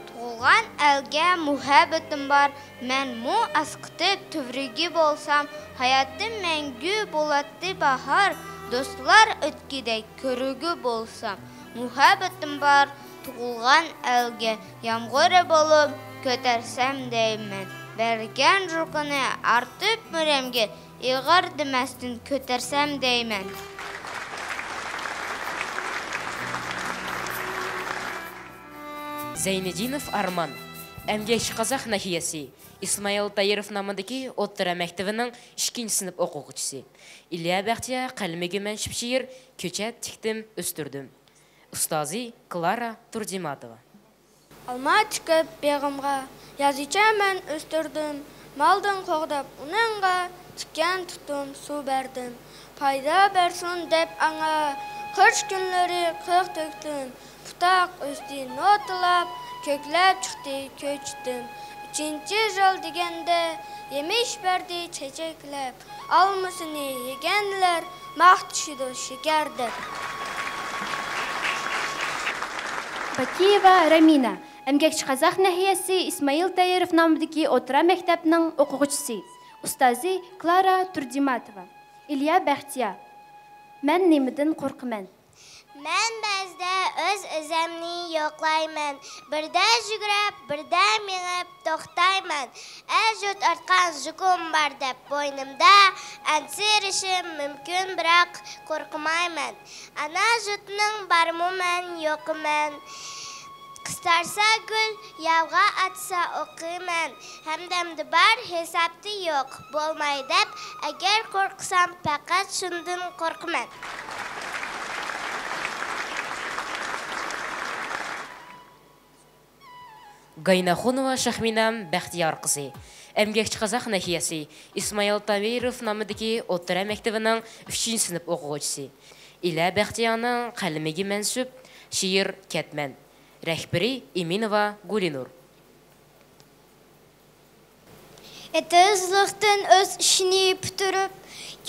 تۇغۇلغان ئەلگە مۇھەببىتىم بار، مەنمۇ ئاسقىتىپ تۈۋرۈكى بولسام، ھاياتىم مەڭگۈ بولاتتى باھار، دوستلار ئۆتكۈدەك كۆرۈگۈ بولسام، مۇھەببىتىم بار، تۇغۇلغان ئەلگە يامغۇرى بولۇپ كۆتەرسەم دەيمەن، بەرگەن يۈكىنى ئارتىپ مۈرەمگە ئېغىر دېمەستىن كۆتەرسەم دەيمەن. زەينىدىنوف ئارمان، ئەمگەكچى قازاق ناھىيەسى ئىسمائىل تايىروف نامىدىكى ئوتتۇرا مەكتىۋىنىڭ ئىككىنچى سىنىپ ئوقۇغۇچىسى. ئىليا بەختىيار قەلىمىگە مەنسۇپ شېئىر كۆچەت تىكتىم، ئۆستۈردۈم. ئۇستازى كلارا تۇردىماتوۋا. ئالما تىكىپ بېغىمغا، يازىچە مەن ئۆستۈردۈم. مالدىن قوغداپ ئۇنىڭغا، تىككەن تۇتۇم سۇ بەردىم. پايدا بەرسۇن دەپ ئاڭا، قىش كۈنلىرى قىغ تۆكتۈم. پۇتاق ئۆستى نوتىلاپ، كۆكلەپ چىقتى كۆچىتىم. ئۈچىنچى يىل دېگەندە، يېمىش بەردى چېچەكلەپ. ئالمىسىنى يېگەنلەر، ماختىشىدۇ شېكەر دەپ. باكىيېۋا رەمىنە، ئەمگەكچى قازاق ناھىيەسى ئىسمائىل تايىروف نامىدىكى ئوتتۇرا مەكتەپنىڭ ئوقۇغۇچىسى، ئۇستازى كلارا تۇردىماتوۋا. ئىليا بەختىيار. مەن نېمىدىن قورقىمەن؟ مەن بەزىدە ئۆز-ئۆزۈمنى يوقلايمەن. بىردە يۈگۈرۈپ، بىردە مېڭىپ توختايمەن. ئەل-يۇرت ئارتقان زۇكۇم بار دەپ بوينۇمدا، ئەنسىرىشىم مۇمكىن، بىراق قورقمايمەن. ئانا يۇرتنىڭ بارمۇ مەن، يوقمەن. قىستارسا گۈل، ياۋغا ئاتسا ئوقىمەن. ھەمدەمدە بار، ھېسابتا يوق، بولماي دەپ، ئەگەر قورقسام، پەقەت شۇندىن قورقىمەن. گايناخونوۋا شەھمىنام بەختىيار قىزى، ئەمگەكچى قازاق ناھىيەسى ئىسمائىل تايىروف نامىدىكى ئوتتۇرا مەكتىۋىنىڭ ئۈچىنچى سىنىپ ئوقۇغۇچىسى. ئىلە بەختىيارنىڭ قەلىمىگە مەنسۇپ شېئىر كەتمەن. رەھبىرى ئىمىنوۋا گۈلىنۇر. ئېتىزلىقتىن ئۆز ئىشىنى پۈتتۈرۈپ،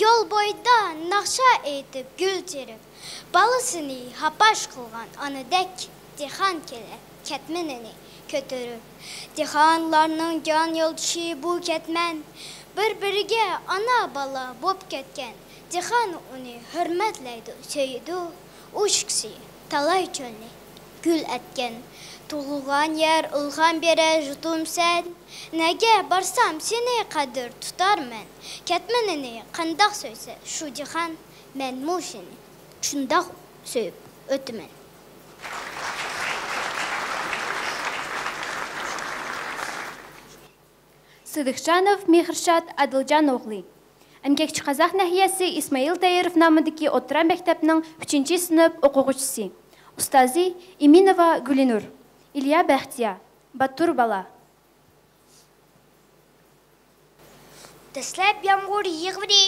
يول بويىدا ناخشا ئېيتىپ، گۈل تېرىپ، بالىسىنى ھاپاش قىلغان ئانىدەك، دېھقان كېلەر كەتمىنىنى كۆتۈرۈپ. دېھقانلارنىڭ جان يولدىشى بۇ كەتمەن، بىر-بىرىگە ئانا-بالا بوپ كەتكەن. دېھقان ئۇنى ھۆرمەتلەيدۇ، سۆيىدۇ. ئۇ ئىككىسى تالاي چۆلنى گۈل ئەتكەن. تۇغۇلغان يەر ئىلھام بېرەر يۇرتۇم سەن. نەگە بارسام سېنى قەدىر تۇتارمەن. كەتمىنىنى قانداق سۆيسە شۇ جاھان، مەنمۇ سېنى شۇنداق سۆيۈپ ئۆتىمەن. سىدىقجانوف مېھرىشات ئادىلجان ئوغلى، ئەمگەكچى قازاق ناھىيەسى ئىسمائىل تايىروف نامىدىكى ئوتتۇرا مەكتەپنىڭ ئۈچىنچى سىنىپ ئوقۇغۇچىسى، ئۇستازى ئىمىنوۋا گۈلىنۇر. ئىليا بەختىيار. باتۇر بالا. دەسلەپ يامغۇر يېغىۋىدى،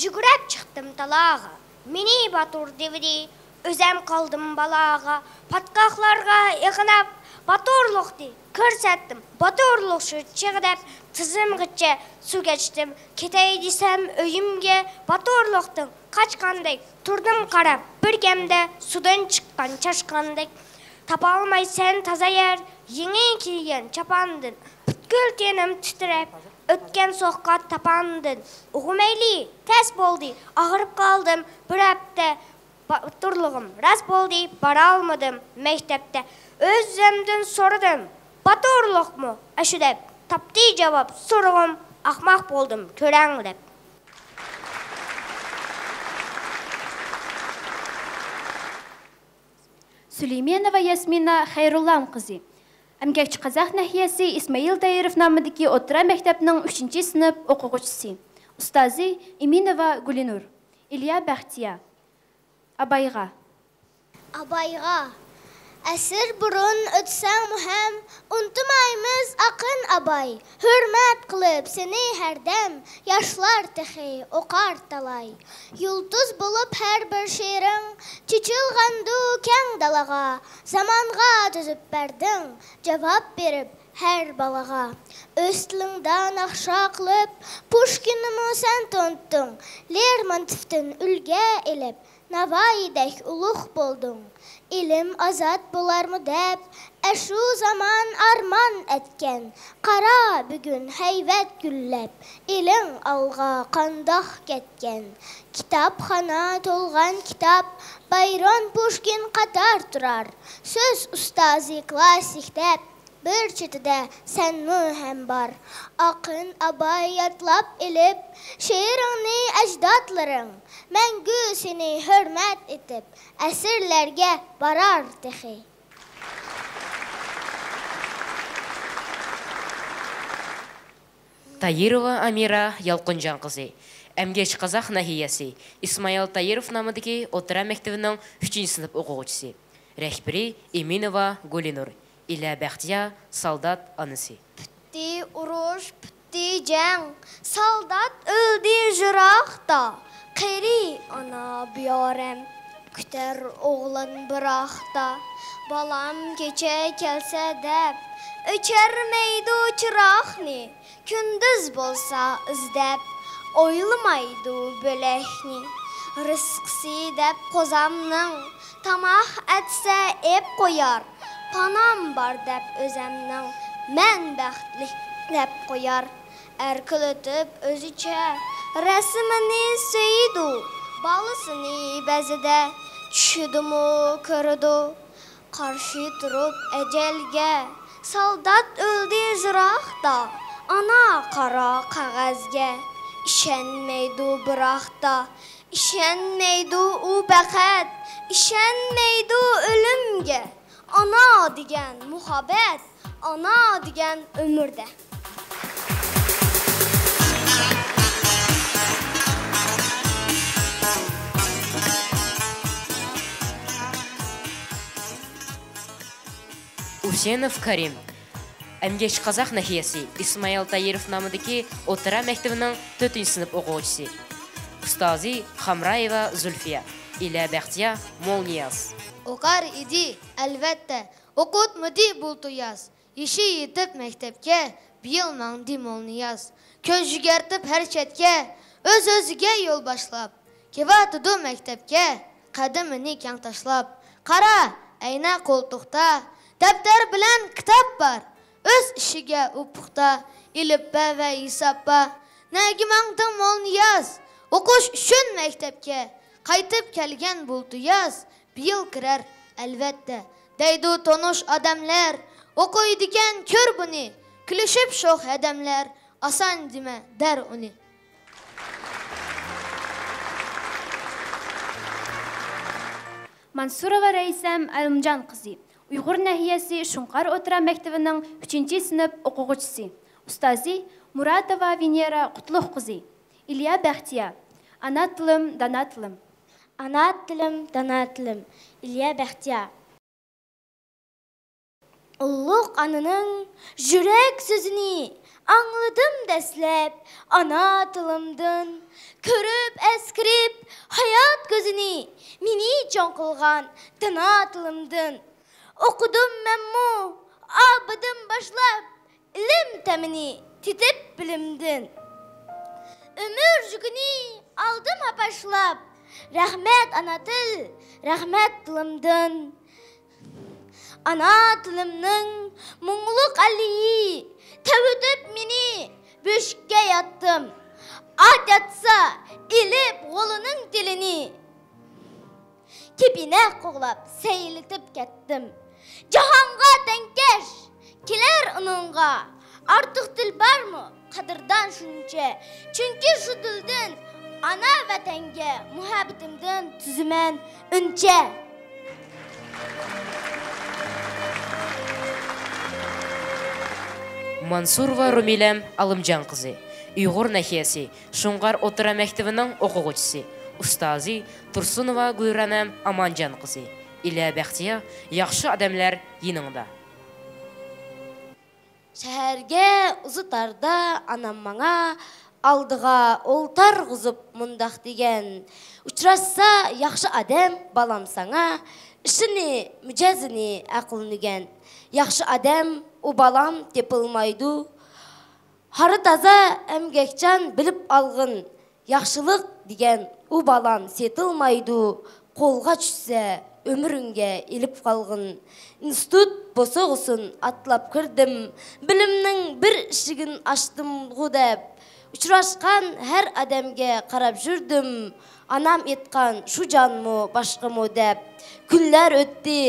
يۈگۈرۈپ چىقتىم تالاغا. مېنى باتۇر دېۋىدى، ئۆزەم قالدىم بالاغا. پاتقاقلارغا ئېقىناپ، باتۇرلۇقنى كۆرسەتتىم. باتۇرلۇق شۇ چېغى دەپ، تىزىمغىچە سۇ كەچتىم. كېتەي دېسەم ئۆيۈمگە، باتۇرلۇقتىن قاچقاندەك تۇردۇم قاراپ. بىر كەمدە سۇدىن چىققان چاشقاندەك. تاپالمايسەن تازا يەر، يېڭى كىيگەن چاپاندىن. پۈتكۈل تېنىم تىترەپ، ئۆتكەن سوققا تاپاندىن. ئوغۇمەيلى، تەس بولدى، ئاغرىپ قالدىم. بىر ھەپتە باتۇرلۇقۇم راست بولدى، بارالمىدىم مەكتەپتە. ئۆزۈمدىن سورىدىم، باتۇرلۇقمۇ ئاشۇ دەپ. تاپتى جاۋاب سورىقىم، ئاخماق بولدۇم كۆرەڭ دەپ. سۈلەيمانوۋا ياسمىنا خەيرۇللام قىزى، ئەمگەكچى قازاق ناھىيەسى ئىسمائىل تايىروف نامىدىكى ئوتتۇرا مەكتەپنىڭ ئۈچىنچى سىنىپ ئوقۇغۇچىسى، ئۇستازى ئىمىنوۋا گۈلىنۇر. ئىليا بەختىيار. ئابايغا. ئابايغا. ئەسىر بۇرۇن ئۆتسەڭمۇ ھەم، ئۇنتۇمايمىز ئاقىن ئاباي، ھۆرمەت قىلىپ سېنى ھەردەم، ياشلار تېخى ئوقار تالاي. يۇلتۇز بولۇپ ھەر بىر شېئىرىڭ، چېچىلغاندۇ كەڭ دالاغا، زامانغا تۈزۈپ بەردىڭ، جاۋاب بېرىپ ھەر بالىغا. ئۆز تىلىڭدا ناخشا قىلىپ، پۇشكىننىمۇ سەن تونۇتتۇڭ، لېرمونتوفتىن ئۈلگە ئېلىپ، ناۋايىدەك ئۇلۇغ بولدۇڭ. ئىلىم ئازاد بولارمۇ دەپ، ئەشۇ زامان ئارمان ئەتكەن. قارا، بۈگۈن ھەيۋەت گۈللەپ، ئىلىڭ ئالغا قانداق كەتكەن. كىتابخانا تولغان كىتاب، بايرون، پۇشكىن قاتار تۇرار. سۆز ئۇستازى كلاسسىك دەپ، بىر چېتىدە سەنمۇ ھەم بار. ئاقىن ئاباي يادلاپ ئېلىپ، شېئىرىڭنى ئەجدادلىرىڭ، مەڭگۈ سېنى ھۆرمەت ئېتىپ، ئەسىرلەرگە بارار تېخى. تايىروۋا ئامىرا يالقۇنجان قىزى، ئەمگەكچى قازاق ناھىيەسى ئىسمائىل تايىروف نامىدىكى ئوتتۇرا مەكتىۋىنىڭ ئۈچىنچى سىنىپ ئوقۇغۇچىسى. رەھبىرى ئىمىنوۋا گۈلىنۇر، ئىلە بەختىيار، سالدات ئانىسى. پۈتتى ئۇرۇش، پۈتتى جەڭ، سالدات ئۆلدى يىراقتا. قېرى ئانا بىئارام، كۈتەر ئوغلان بىراقتا. بالام كېچە كەلسە دەپ، ئۆچەلمەيدۇ چىراغنى. كۈندۈز بولسا ئىزدەپ، ئويلىمايدۇ بۆلەكنى. رىزقىسى دەپ قوزامنىڭ، تاماق ئەتسە ئېپ قويار. پانام بار دەپ ئۆزەمنىڭ، مەن بەختلىك دەپ قويار. ئەركىلىتىپ ئۆزىچە، رەسىمىنى سۆيىدۇ. بالىسىنى بەزىدە، چۈشىدىمۇ كۆرىدۇ. قارشى تۇرۇپ ئەجەلگە، سالدات ئۆلدى يىراقتا. ئانا قارا قەغەزگە، ئىشەنمەيدۇ بىراقتا. ئىشەنمەيدۇ ئۇ پەقەت، ئىشەنمەيدۇ ئۆلۈمگە. ئانا دېگەن مۇھەببەت، ئانا دېگەن ئۆمۈردە. ئۇسېنوف كەرىم، ئەمگەكچى قازاق ناھىيەسى ئىسمائىل تايىروف نامىدىكى ئوتتۇرا مەكتىۋىنىڭ تۆتىنچى سىنىپ ئوقۇغۇچىسى. ئۇستازى خامرايېۋا زۇلفىيە، ئىلە بەختىيار، مول نىياز. ئوقار ئىدى، ئەلۋەتتە، ئوقۇتمىدى بۇلتۇر ياز. يېشى يېتىپ مەكتەپكە، بىيىل ماڭدى مول نىياز. كۆز يۈگەرتىپ ھەر چەتكە، ئۆز-ئۆزىگە يول باشلاپ. كېلىۋاتىدۇ مەكتەپكە، قەدىمىنى كەڭ تاشلاپ. قارا، ئەينە قولتۇقتا، دەپتەر بىلەن كىتاب بار. ئۆز ئىشىگە ئۇ پۇختا، ئېلىپبە ۋە ھېساب بار. نەگە ماڭدىڭ مول نىياز؟ ئوقۇش ئۈچۈن مەكتەپكە. قايتىپ كەلگەن بۇلتۇر ياز، بىيىل كىرەر ئەلۋەتتە، دەيدۇ تونۇش ئادەملەر. ئوقۇيدىكەن كۆر بۇنى، كۈلۈشۈپ شوخ ھەدەملەر. ئاسان دېمە دەر ئۇنى. مانسۇروۋا رەيسەم ئەلىمجان قىزى، ئۇيغۇر ناھىيەسى شۇڭقار ئوتتۇرا مەكتىۋىنىڭ ئۈچىنچى سىنىپ ئوقۇغۇچىسى. ئۇستازى مۇراتوۋا ۋېنېرا قۇتلۇق قىزى، ئىليا بەختىيار. ئانا تىلىم، دانا تىلىم. ئانا تىلىم، دانا تىلىم، ئىليا بەختىيار. ئۇللۇق ئانىنىڭ يۈرەك سۆزىنى ئاڭلىدىم دەسلەپ ئانا تىلىمدىن. كۆرۈپ ئەسكىرىپ ھايات كۆزىنى، مېنى چوڭ قىلغان دانا تىلىمدىن. ئوقۇدۇم مەنمۇ ئابىدىن باشلاپ، ئىلىم تەمىنى تېتىپ بىلىمدىن. ئۆمۈر يۈكىنى ئالدىم ھاپاشلاپ، رەھمەت ئانا تىل، رەھمەت تىلىمدىن. ئانا تىلىمنىڭ مۇڭلۇق ئەللىيى، تەۋرىتىپ مېنى بۆشۈككە ياتتىم. ئات ياتسا ئېلىپ غولىنىڭ تىلىنى، كېپىنە قوغلاپ سەيلىتىپ كەتتىم. جاھانغا تەڭكەش كېلەر ئۇنىڭغا، ئارتۇق تىل بارمۇ قەدىردان شۇنچە؟ چۈنكى شۇ تىلدىن ئانا ۋەتەنگە مۇھەببىتىمدىن تۈزىمەن ئۈنچە. مانسۇروۋا رۇمىلەم ئالىمجان قىزى، ئۇيغۇر ناھىيەسى شۇڭقار ئوتتۇرا مەكتىۋىنىڭ ئوقۇغۇچىسى، ئۇستازى تۇرسۇنوۋا گۈلرەنەم ئامانجان قىزى، ئىلە بەختىيار، ياخشى ئادەملەر يېنىڭدا. شەھەرگە ئۇزىتاردا ئانام ماڭا، ئالدىغا ئولتارغۇزۇپ مۇنداق دېگەن: ئۇچراشسا ياخشى ئادەم بالام ساڭا، ئىشىنى، مىجەزىنى ئەقىلنى ئۆگەن. ياخشى ئادەم ئۇ بالام تېپىلمايدۇ. ھارى تازا ئەمگەكچان بىلىپ ئالغىن، ياخشىلىق دېگەن ئۇ بالام سېتىلمايدۇ، قولغا چۈشسە ئۆمرۈڭگە ئېلىپ قالغىن. ئىنستىتۇت بوسۇغىسىن ئاتلاپ كىردىم، بىلىمنىڭ بىر ئىشىكىن ئاچتىمغۇ دەپ، ئۇچراشقان ھەر ئادەمگە قاراپ يۈردۈم، ئانام ئېيتقان شۇ جانمۇ باشقىمۇ دەپ. كۈنلەر ئۆتتى،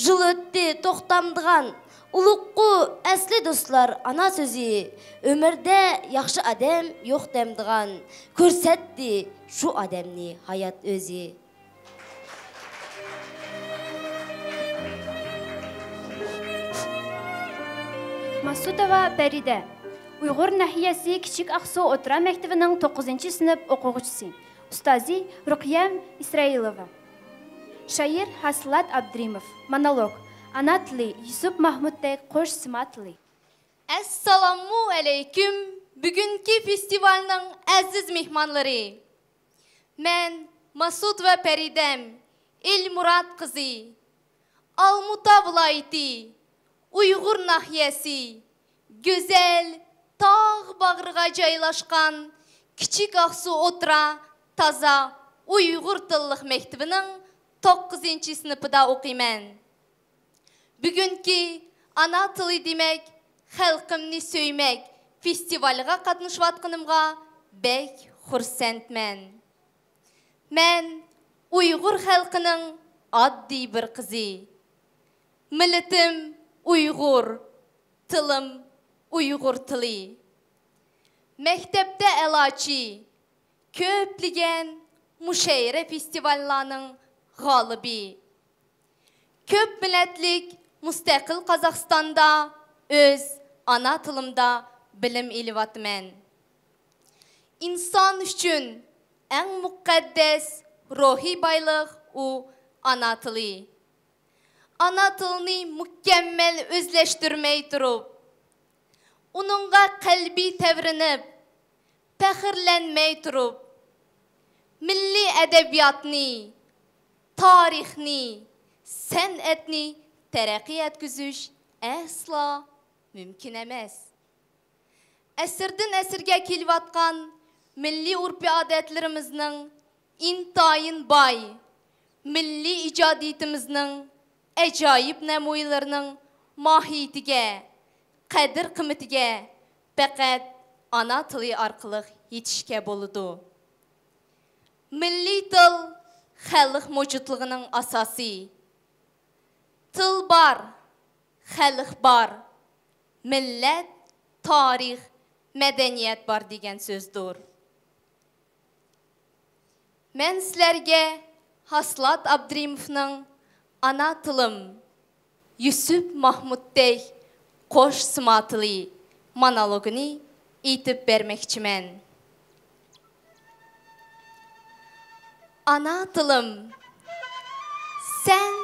يىل ئۆتتى، توختامدىغان. ئۇلۇغقۇ ئەسلى دوستلار ئانا سۆزى، ئۆمۈردە ياخشى ئادەم يوق دەمدىغان، كۆرسەتتى شۇ ئادەمنى ھايات ئۆزى. ماسۇتوۋا پەرىدە، ئۇيغۇر ناھىيەسى كىچىك ئاقسۇ ئوتتۇرا مەكتىۋىنىڭ توققۇزىنچى سىنىپ ئوقۇغۇچىسى، ئۇستازى رۇقىيەم ئىسرائىلوۋا. شائىر ھاسىلات ئابدۇرېھىموف. مونولوگ. ئانا تىلى، يۈسۈپ ماھمۇتتەك قوش سىما تىلى. ئەسسالامۇ ئەلەيكۇم، بۈگۈنكى فېستىۋالنىڭ ئەزىز مېھمانلىرى. مەن ماسۇت ۋە پەرىدەم، ئېلمۇرات قىزى. ئالمۇتا ۋىلايىتى، ئۇيغۇر ناھىيەسى، گۈزەل تاغ باغرىغا جايلاشقان كىچىك ئاقسۇ ئوتتۇرا تازا ئۇيغۇر تىللىق مەكتىۋىنىڭ توققۇزىنچى سىنىپىدا ئوقۇيمەن. بۈگۈنكى ئانا تىلى دېمەك، خەلقىمنى سۆيمەك فېستىۋالىغا قاتنىشىۋاتقىنىمغا بەك خۇرسەنمەن. مەن ئۇيغۇر خەلقىنىڭ ئاددىي بىر قىزى. مىللىتىم ئۇيغۇر، تىلىم ئۇيغۇر تىلى. مەكتەپتە ئەلاچى، كۆپلىگەن مۇشەيرە فېستىۋاللارنىڭ غالىبى. كۆپ مىللەتلىك مۇستەقىل قازاقىستاندا ئۆز ئانا تىلىمدا بىلىم ئېلىۋاتىمەن. ئىنسان ئۈچۈن ئەڭ مۇقەددەس روھىي بايلىق ئۇ ئانا تىلى. ئانا تىلنى مۇكەممەل ئۆزلەشتۈرمەي تۇرۇپ، ئۇنىڭغا قەلبىي تەۋرىنىپ، پەخىرلەنمەي تۇرۇپ، مىللىي ئەدەبىياتنى، تارىخنى، سەنئەتنى تەرەققىي ئەتكۈزۈش ئەسلا مۇمكىن ئەمەس. ئەسىردىن ئەسىرگە كېلىۋاتقان مىللىي ئۇرپىي ئادەتلىرىمىزنىڭ ئىنتايىن باي، مىللىي ئىجادىيىتىمىزنىڭ ئاجايىپ نەمۇنىلىرىنىڭ ماھىيىتىگە، قەدىر-قىممىتىگە پەقەت ئانا تىلى ئارقىلىق يېتىشكە بولىدۇ. مىللىي تىل خەلق مەۋجۇتلۇقىنىڭ ئاساسى. تىل بار، خەلق بار، مىللەت، تارىخ، مەدەنىيەت بار دېگەن سۆزدۇر. مەن سىلەرگە ھاسىلات ئابدۇرېھىموفنىڭ ئانا تىلىم، يۈسۈپ ماھمۇتتەك قوش سىما تىلى مونولوگىنى ئېيتىپ بەرمەكچىمەن. ئانا تىلىم، سەن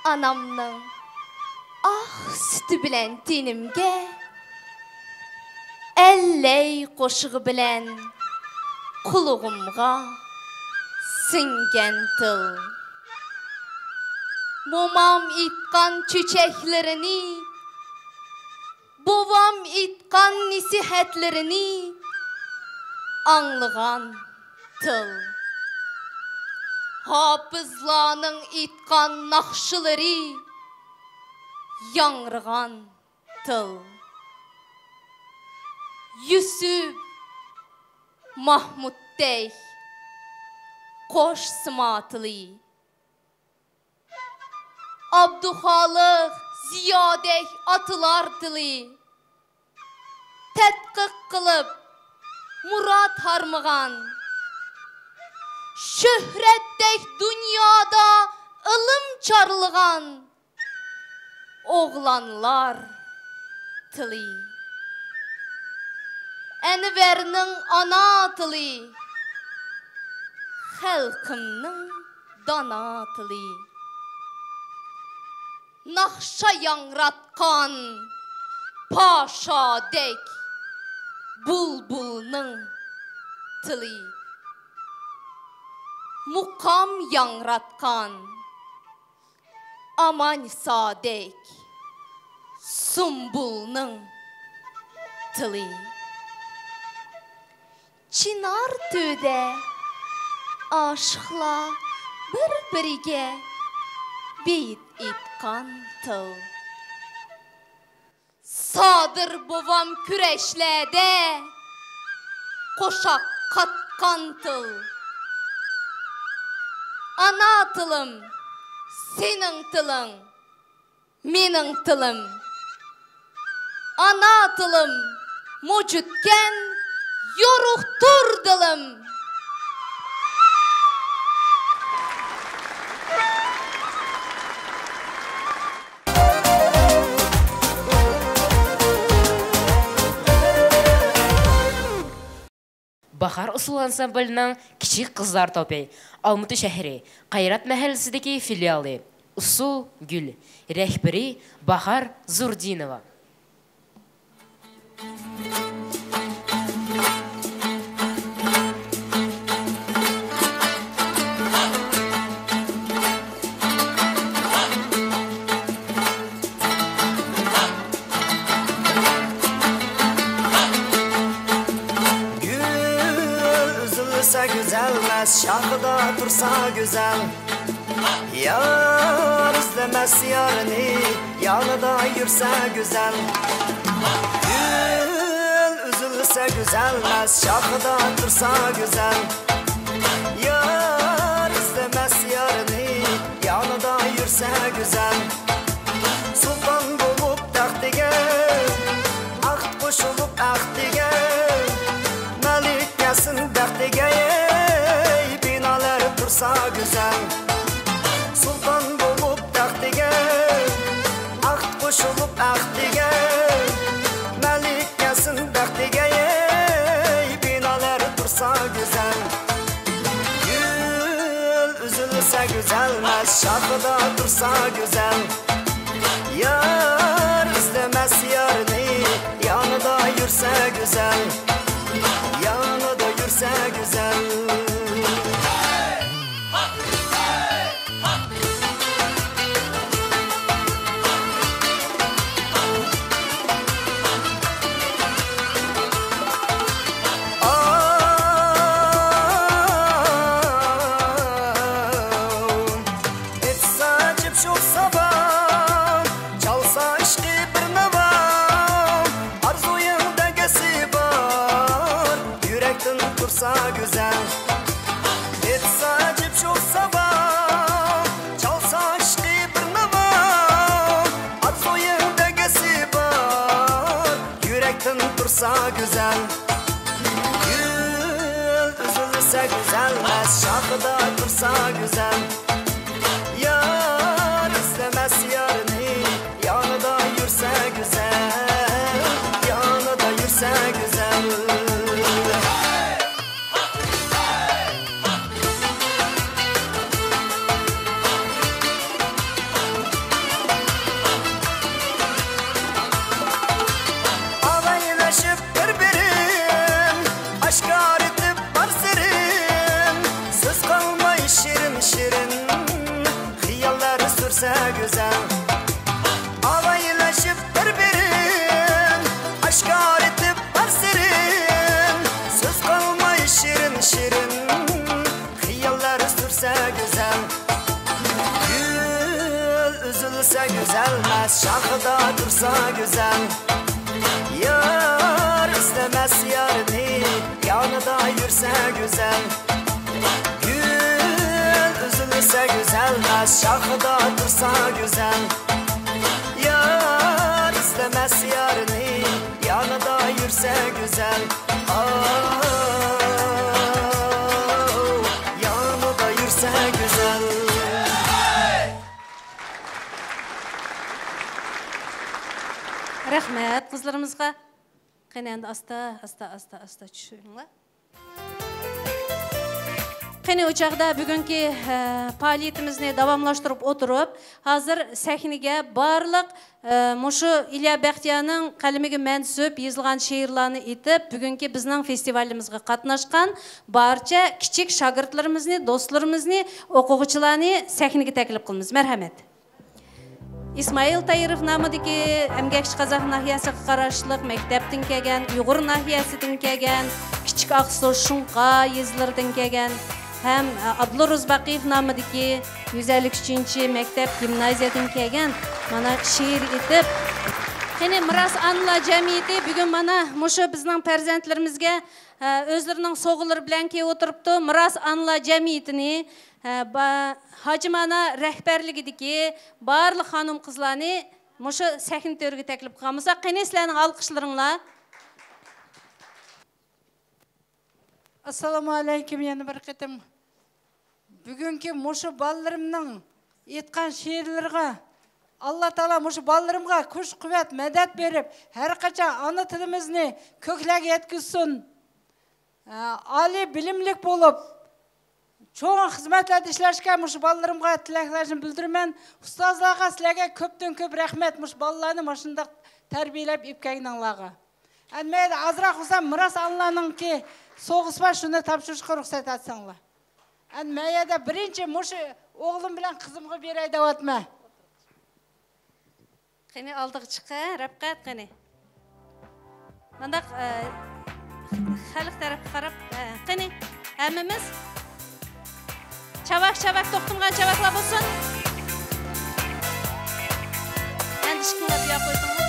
ئانامنىڭ ئاق سۈتى بىلەن تېنىمگە، ئەللەي قوشىقى بىلەن قۇلىقىمغا سىڭگەن تىل. مومام ئېيتقان چۆچەكلىرىنى، بوۋام ئېيتقان نەسىھەتلىرىنى ئاڭلىغان تىل. ھاپىزلارنىڭ ئېيتقان ناخشىلىرى ياڭرىغان تىل. يۈسۈپ ماھمۇتتەك قوش سىما تىلى. ئابدۇخالىق زىيادەك ئاتىلار تىلى. تەتقىق قىلىپ مۇراد ھارمىغان، شۆھرەتتەك دۇنيادا ئىلىم چارلىغان ئوغلانلار تىلى. ئەنۋەرنىڭ ئانا تىلى، خەلقىمنىڭ دانا تىلى. ناخشا ياڭراتقان پاشادەك بۇلبۇلنىڭ تىلى. مۇقام ياڭراتقان ئامانسادەك سۇمبۇلنىڭ تىلى. چىنار تۈۋىدە ئاشىقلار بىر-بىرىگە بېيىت ئېيتقان تىل. سادىر بوۋام كۈرەشلەردە قوشاق قاتقان تىل. ئانا تىلىم، سېنىڭ تىلىڭ، مېنىڭ تىلىم. ئانا تىلىم مۇجۇتكەن، يورۇقتۇر دىلىم. قار ئۇسسۇل ئانسامبىلىنىڭ كىچىك قىزلار توپى، ئالمۇتا شەھىرى، قەيرات مەھەللىسىدىكى فىلىيالى. ئۇسسۇل گۈل، رەھبىرى باھار زوردىنوۋا. گۈل ئۈزۈلسە گۈزەلمەس، شاخىدا تۇرسا گۈزەل. يار ئىزدىمەس يارنى، يانىدا يۈرسە گۈزەل. گۈل ئۈزۈلسە گۈزەلمەس، شاخىدا تۇرسا گۈزەل. يار ئىزدىمەس يارنى، يانىدا يۈرسە گۈزەل. سۇلتان بولۇپ تەختىگە، ئاق قوشۇلۇپ ئەختىگە، مەلىكەسىن بەختىگە، ئەي، بىنالار تۇرسا گۈزەل. سۇلتان بولۇپ تەختىگە، ئاق قوشۇلۇپ ئەختىگە، مەلىكەسىن بەختىگە، ئەي، بىنالار تۇرسا گۈزەل. گۈل ئۈزۈلسە گۈزەلمەس، شاخىدا تۇرسا گۈزەل. يار ئىزدىمەس يارنى، يانىدا يۈرسە گۈزەل. يانىدا يۈرسە گۈزەل. ئېيتسا جىپ شۇ ساۋا، چالسا ئىشقى بىر ناۋا، ئارزۇيۇڭ دەگەسى بار، يۈرەكتىن تۇرسا گۈزەل. ئېيتسا جىپ شۇ ساۋا، چالسا ئىشقى بىر ناۋا، ئارزۇيۇڭ دەگەسى بار، يۈرەكتىن تۇرسا گۈزەل. گۈل ئۈزۈلسە گۈزەلمەس، شاخىدا تۇرسا گۈزەل. يار ئىزدىمەس يارنى، يانىدا يۈرسە گۈزەل، يانىدا يۈرسە گۈزەل. ئاۋايلىشىپ بىر-بىرىن ئاشكارىتىپ بارسېرىن، سۆز قالماي شېرىن-شېرىن خىياللار سۈرسە گۈزەل. ئاۋايلىشىپ بىر-بىرىن ئاشكارىتىپ بارسېرىن، سۆز قالماي شېرىن-شېرىن خىياللار سۈرسە گۈزەل. گۈل ئۈزۈلسە گۈزەلمەس، شاخىدا تۇرسا گۈزەل. يار ئىزدىمەس يارنى، يانىدا يۈرسە گۈزەل. گۈل ئۈزۈلسە گۈزەلمەس، شاخىدا تۇرسا گۈزەل. يار ئىزدىمەس يارنى، يانىدا يۈرسە گۈزەل. ئاۋۇ، يانىدا يۈرسە گۈزەل. رەھمەت قىزلىرىمىزغا. قېنى، ئەمدى ئاستا، ئاستا، ئاستا، ئاستا چۈشۈرۈڭلار. قېنى، ئۇ چاغدا بۈگۈنكى، ئە، پائالىيىتىمىزنى داۋاملاشتۇرۇپ ئولتۇرۇپ، ھازىر سەھنىگە بارلىق، ئە، مۇشۇ ئىليا بەختىيارنىڭ قەلىمىگە مەنسۇپ يېزىلغان شېئىرلارنى ئېيتىپ، بۈگۈنكى بىزنىڭ فېستىۋالىمىزغا قاتناشقان بارچە كىچىك شاگىرتلىرىمىزنى، دوستلىرىمىزنى، ئوقۇغۇچىلارنى سەھنىگە تەكلىپ قىلىمىز. مەرھەمەت. ئىسمائىل تايىروف نامىدىكى، ئەمگەكچى قازاق ناھىيەسىگە قاراشلىق مەكتەپتىن كەلگەن، ئۇيغۇر ناھىيەسىدىن كەلگەن، كىچىك ئاقسۇ، شۇڭقا يېزىلىرىدىن كەلگەن ھەم ئابدۇلروز باقىيېف نامىدىكى يۈز ئەللىك ئۈچىنچى مەكتەپ گىمنازىيەدىن كەلگەن مانا شېئىر ئېيتىپ، قېنى، مىراس ئانىلار جەمئىيىتى بۈگۈن مانا مۇشۇ بىزنىڭ پەرزەنتلىرىمىزگە، ئە، ئۆزلىرىنىڭ سوۋغىلىرى بىلەن كېلىپ ئولتۇرۇپتۇ. مىراس ئانىلار جەمئىيىتىنى، ھە، با-، ھاجىم ئانا رەھبەرلىكىدىكى بارلىق خانىم-قىزلارنى مۇشۇ سەھنە تۆرىگە تەكلىپ قىلغان بولساق، قېنى، سىلەرنىڭ ئالقىشلىرىڭلار. ئەسسالامۇئەلەيكۇم، يەنە بىر قېتىم. بۈگۈنكى مۇشۇ بالىلىرىمنىڭ ئېيتقان شېئىرلىرىغا ئاللا تائالا مۇشۇ بالىلىرىمغا كۈچ-قۇۋۋەت، مەدەت بېرىپ، ھەر قاچان ئانا تىلىمىزنى كۆكلەرگە يەتكۈزسۇن. ئالىي بىلىملىك بولۇپ، چوڭ خىزمەتلەردە ئىشلەشكە مۇشۇ بالىلىرىمغا تىلەكلەرنى بىلدۈرىمەن. ئۇستازلارغا سىلەرگە كۆپتىن كۆپ رەھمەت، مۇشۇ بالىلارنى مۇشۇنداق تەربىيەلەپ ئېلىپ كەلگىنىڭلارغا. ئەنە مەيەردە ئازراق بولسا مىراس ئانىلارنىڭكى سوغىسى بار، شۇنى تاپشۇرۇشقا رۇخسەت ئەتسەڭلار. ئەنە مەيەردە بىرىنچى مۇشۇ ئوغلۇم بىلەن قىزىمغا بېرەي دەۋاتىمەن. قېنى، ئالدىغا چىق، ھە، رەپقەت، قېنى. مانداق، ئە، خەلق تەرەپكە قاراپ، ئە، قېنى، ھەممىمىز چاۋاك، چاۋاك، توختىمىغان چاۋاكلار بولسۇن. ئەندى ئىشىكىڭلارنى بۇياققا قويساڭلار.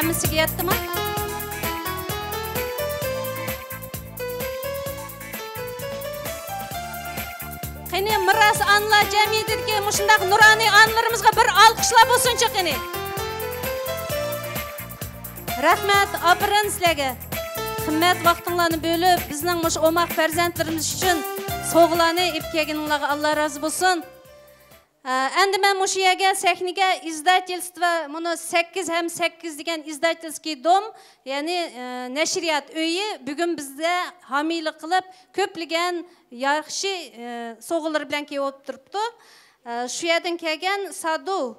ھەممىسىگە يەتتىمۇ؟ قېنى، مىراس ئانىلار جەمئىيىتىدىكى مۇشۇنداق نۇرانىي ئانىلىرىمىزغا بىر ئالقىشلار بولسۇنچۇ، قېنى. رەھمەت، ئاپىرىن سىلەرگە. قىممەت ۋاقتىڭلارنى بۆلۈپ، بىزنىڭ مۇشۇ ئوماق پەرزەنتلىرىمىز ئۈچۈن سوۋغىلارنى ئېلىپ كەلگىنىڭلارغا ئاللا رازى بولسۇن. ئە، ئەمدى مەن مۇشۇ يەرگە، سەھنىگە ئىزداتېلستۋو، مۇنۇ سەككىز ھەم سەككىز دېگەن ئىزداتېلسكىي دوم، يەنى، ئە، نەشرىيات ئۆيى بۈگۈن بىزدە ھامىيلىق قىلىپ، كۆپلىگەن ياخشى، ئە، سوۋغىلىرى بىلەن كېلىپ ئولتۇرۇپتۇ. ئە، شۇ يەردىن كەلگەن سادۇ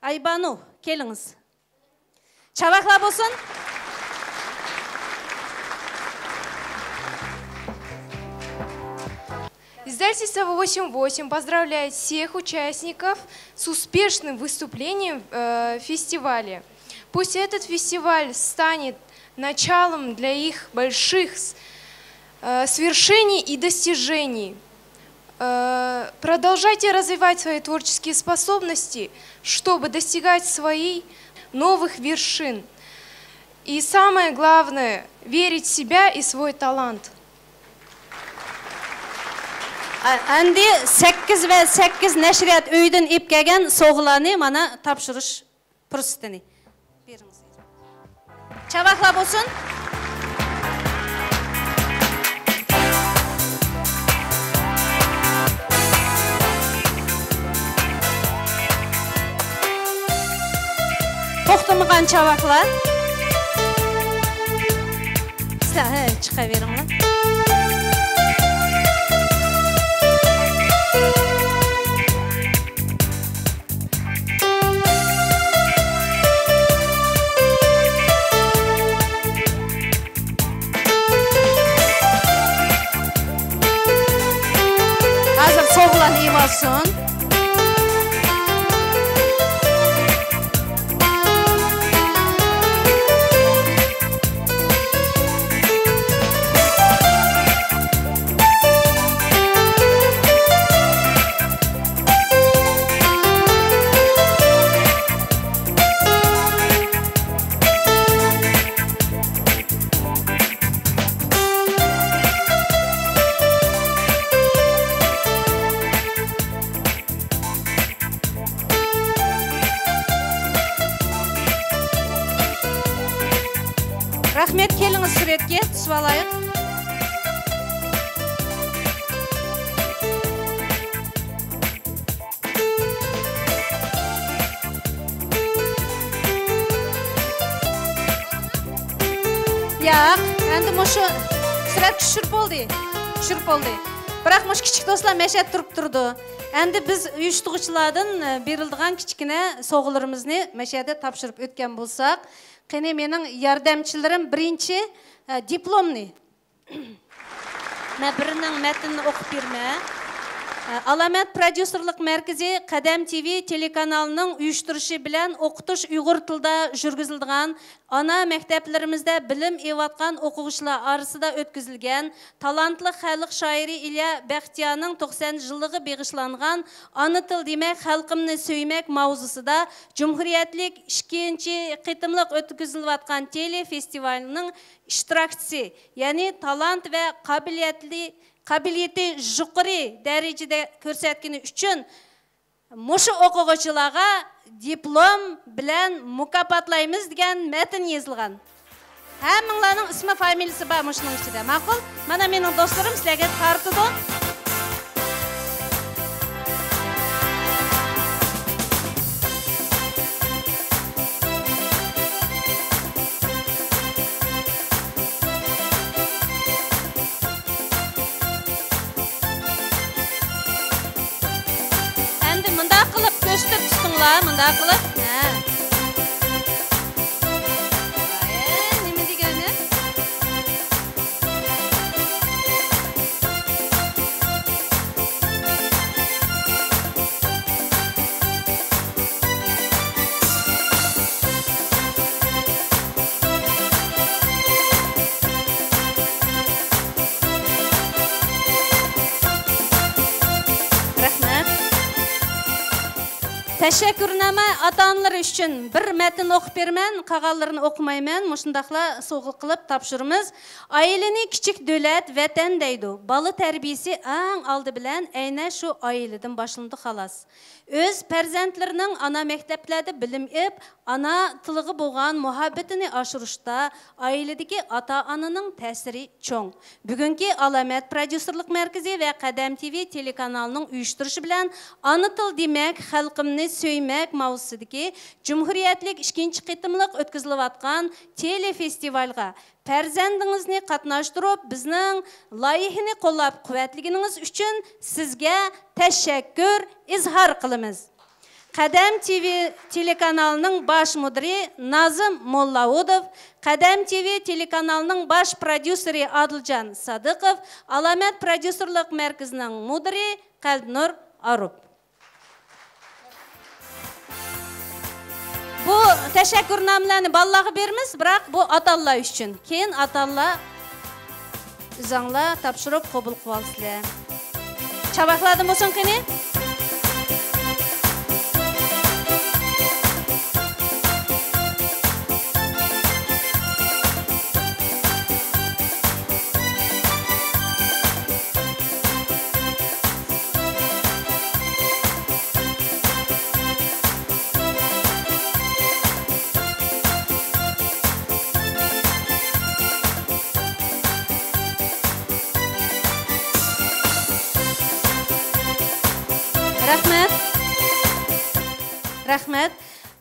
ئايبانۇ، كېلىڭىز. چاۋاكلار بولسۇن. Издательство восемь восемь поздравляет всех участников с успешным выступлением э, в фестивале. Пусть этот фестиваль станет началом для их больших э, свершений и достижений. Э, продолжайте развивать свои творческие способности, чтобы достигать своих новых вершин. И самое главное, верить в себя и свой талант. ئە-، ئەمدى سەككىز ۋە سەككىز نەشرىيات ئۆيىدىن ئېلىپ كەلگەن سوۋغىلارنى مانا تاپشۇرۇش پۇرسىتىنى بېرىڭىز. چاۋاكلار بولسۇن. توختىمىغان چاۋاكلار. سىلەر، ھە، چىقىۋېرىڭلار. ھازىر سوۋغىلارنى ئېلىۋالسۇن. رەھمەت، كېلىڭىز سۈرەتكە، تۇتۇۋالايلى. ياق، ئەمدى مۇشۇ سۈرەتكە چۈشۈرۈپ بولدى. چۈشۈرۈپ بولدى. بىراق مۇشۇ كىچىك دوستلار مەشەدە تۇرۇپ تۇرىدۇ. ئەمدى بىز ئۇيۇشتۇرغۇچىلاردىن، ئە، بېرىلىدىغان كىچىككىنە سوۋغىلىرىمىزنى مەشەدە تاپشۇرۇپ ئۆتكەن بولساق. قېنى، مېنىڭ ياردەمچىلىرىم بىرىنچى، ئە، دىپلومنى. مەن بىرىنىڭ مەتنىنى ئوقۇپ بېرىمەن. ئالامەت پروديۇسېرلىق مەركىزى قەدەم تىۋى تېلېكانالىنىڭ ئۇيۇشتۇرۇشى بىلەن ئوقۇتۇش ئۇيغۇر تىلىدا يۈرگۈزۈلىدىغان ئانا مەكتەپلىرىمىزدە بىلىم ئېلىۋاتقان ئوقۇغۇچىلار ئارىسىدا ئۆتكۈزۈلگەن تالانتلىق خەلق شائىرى ئىليا بەختىيارنىڭ توقسان يىللىقىغا بېغىشلانغان ئانا تىل دېمەك، خەلقىمنى سۆيمەك ماۋزۇسىدا جۇمھۇرىيەتلىك ئىككىنچى قېتىملىق ئۆتكۈزۈلۈۋاتقان تېلېفېستىۋالنىڭ ئىشتىراكچىسى، يەنى تالانت ۋە قابىلىيەتلىك قابىلىيىتى يۇقىرى دەرىجىدە كۆرسەتكىنى ئۈچۈن مۇشۇ ئوقۇغۇچىلارغا دىپلوم بىلەن مۇكاپاتلايمىز دېگەن مەتن يېزىلغان. ھەممىڭلارنىڭ ئىسمى فامىلىسى بار مۇشۇنىڭ ئىچىدە. ماقۇل؟ مانا مېنىڭ دوستلىرىم سىلەرگە تارتىدۇ. ئەمدى مۇنداق قىلىپ كۆرسىتىپ تۇتۇڭلار، مۇنداق قىلىپ. ھە. ئاي، نېمە دېگەننى؟ رەھمەت. تەشەككۈرنامە ئاتا-ئانىلىرى ئۈچۈن بىر مەتن ئوقۇپ بېرىمەن، قالغانلىرىنى ئوقۇمايمەن. مۇشۇنداقلا سوۋغا قىلىپ تاپشۇرىمىز. ئائىلىنى كىچىك دۆلەت، ۋەتەن دەيدۇ. بالا تەربىيىسى ئەڭ ئالدى بىلەن ئەينە شۇ ئائىلىدىن باشلىنىدۇ، خالاس. ئۆز پەرزەنتلىرىنىڭ ئانا مەكتەپلەردە بىلىم ئېلىپ، ئانا تىلىغا بولغان مۇھەببىتىنى ئاشۇرۇشتا ئائىلىدىكى ئاتا-ئانىنىڭ تەسىرى چوڭ. بۈگۈنكى ئالامەت پروديۇسېرلىق مەركىزى ۋە قەدەم تىۋى تېلېكانالىنىڭ ئۇيۇشتۇرۇشى بىلەن ئانا تىل دېمەك، خەلقىمنى سۆيمەك ماۋزۇسىدىكى جۇمھۇرىيەتلىك ئىككىنچى قېتىملىق ئۆتكۈزۈلۈۋاتقان تېلېفېستىۋالغا پەرزەنتىڭىزنى قاتناشتۇرۇپ، بىزنىڭ لايىھىنى قوللاپ-قۇۋۋەتلىگىنىڭىز ئۈچۈن سىزگە تەشەككۈر ئىزھار قىلىمىز. قەدەم تىۋى تېلېكانالىنىڭ باش مۇدىرى نازىم موللاۋۇدوف، قەدەم تىۋى تېلېكانالىنىڭ باش پروديۇسېرى ئادىلجان سادىقوف، ئالامەت پروديۇسېرلىق مەركىزىنىڭ مۇدىرى قەلبىنۇر ئاروپ. بۇ تەشەككۈرنامىلەرنى بالىلارغا بېرىمىز، بىراق بۇ ئاتا-ئانىلار ئۈچۈن. كېيىن ئاتا-ئانىلار ئۆزەڭلار تاپشۇرۇپ قوبۇل قىلىۋالىسىلەر. چاۋاكلاردىن بولسۇن قېنى. رەھمەت. رەھمەت.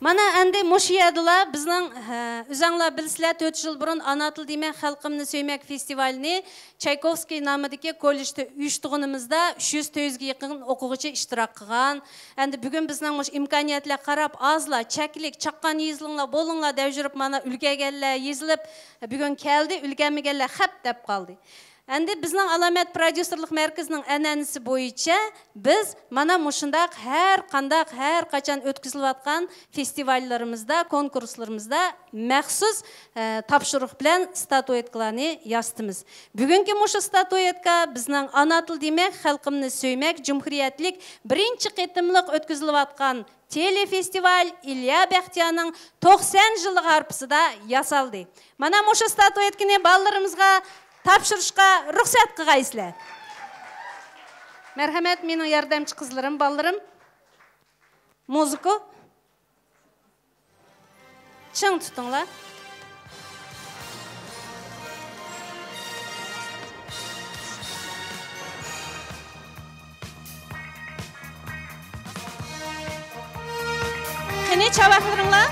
مانا ئەمدى مۇشۇ يەردىلا بىزنىڭ، ھە، ئۆزەڭلار بىلىسىلەر، تۆت يىل بۇرۇن ئانا تىل دېمەك، خەلقىمنى سۆيمەك فېستىۋالىنى چايكوۋسكىي نامىدىكى كوللېجدا ئۇيۇشتۇرغىنىمىزدا، ئۈچ يۈز، تۆت يۈزگە يېقىن ئوقۇغۇچى ئىشتىراك قىلغان. ئەمدى بۈگۈن بىزنىڭ مۇشۇ ئىمكانىيەتلەر قاراپ، ئازلا، چەكلىك، چاققان يېزىلىڭلار، بولۇڭلار دەپ يۈرۈپ، مانا ئۈلگەرگەنلەر يېزىلىپ، بۈگۈن كەلدى، ئۈلگەرمىگەنلەر خەپ دەپ قالدى. ئەمدى بىزنىڭ ئالامەت پروديۇسېرلىق مەركىزىنىڭ ئەنئەنىسى بويىچە بىز مانا مۇشۇنداق ھەر قانداق، ھەر قاچان ئۆتكۈزۈلۈۋاتقان فېستىۋاللىرىمىزدا، كونكۇرسلىرىمىزدا مەخسۇس، ئە، تاپشۇرۇق بىلەن ستاتۇيەتكىلارنى ياسىتىمىز. بۈگۈنكى مۇشۇ ستاتۇيەتكا بىزنىڭ ئانا تىل دېمەك، خەلقىمنى سۆيمەك جۇمھۇرىيەتلىك بىرىنچى قېتىملىق ئۆتكۈزۈلۈۋاتقان تېلېفېستىۋال ئىليا بەختىيارنىڭ توقسان يىللىق ھارپىسىدا ياسالدى. مانا مۇشۇ ستاتۇيەتكىنى بالىلىرىمىزغا تاپشۇرۇشقا رۇخسەت قىلغايسىلەر. مەرھەمەت، مېنىڭ ياردەمچى قىزلىرىم، بالىلىرىم. مۇزىكا. چىڭ تۇتۇڭلار. قېنى، چاۋاكلىرىڭلار.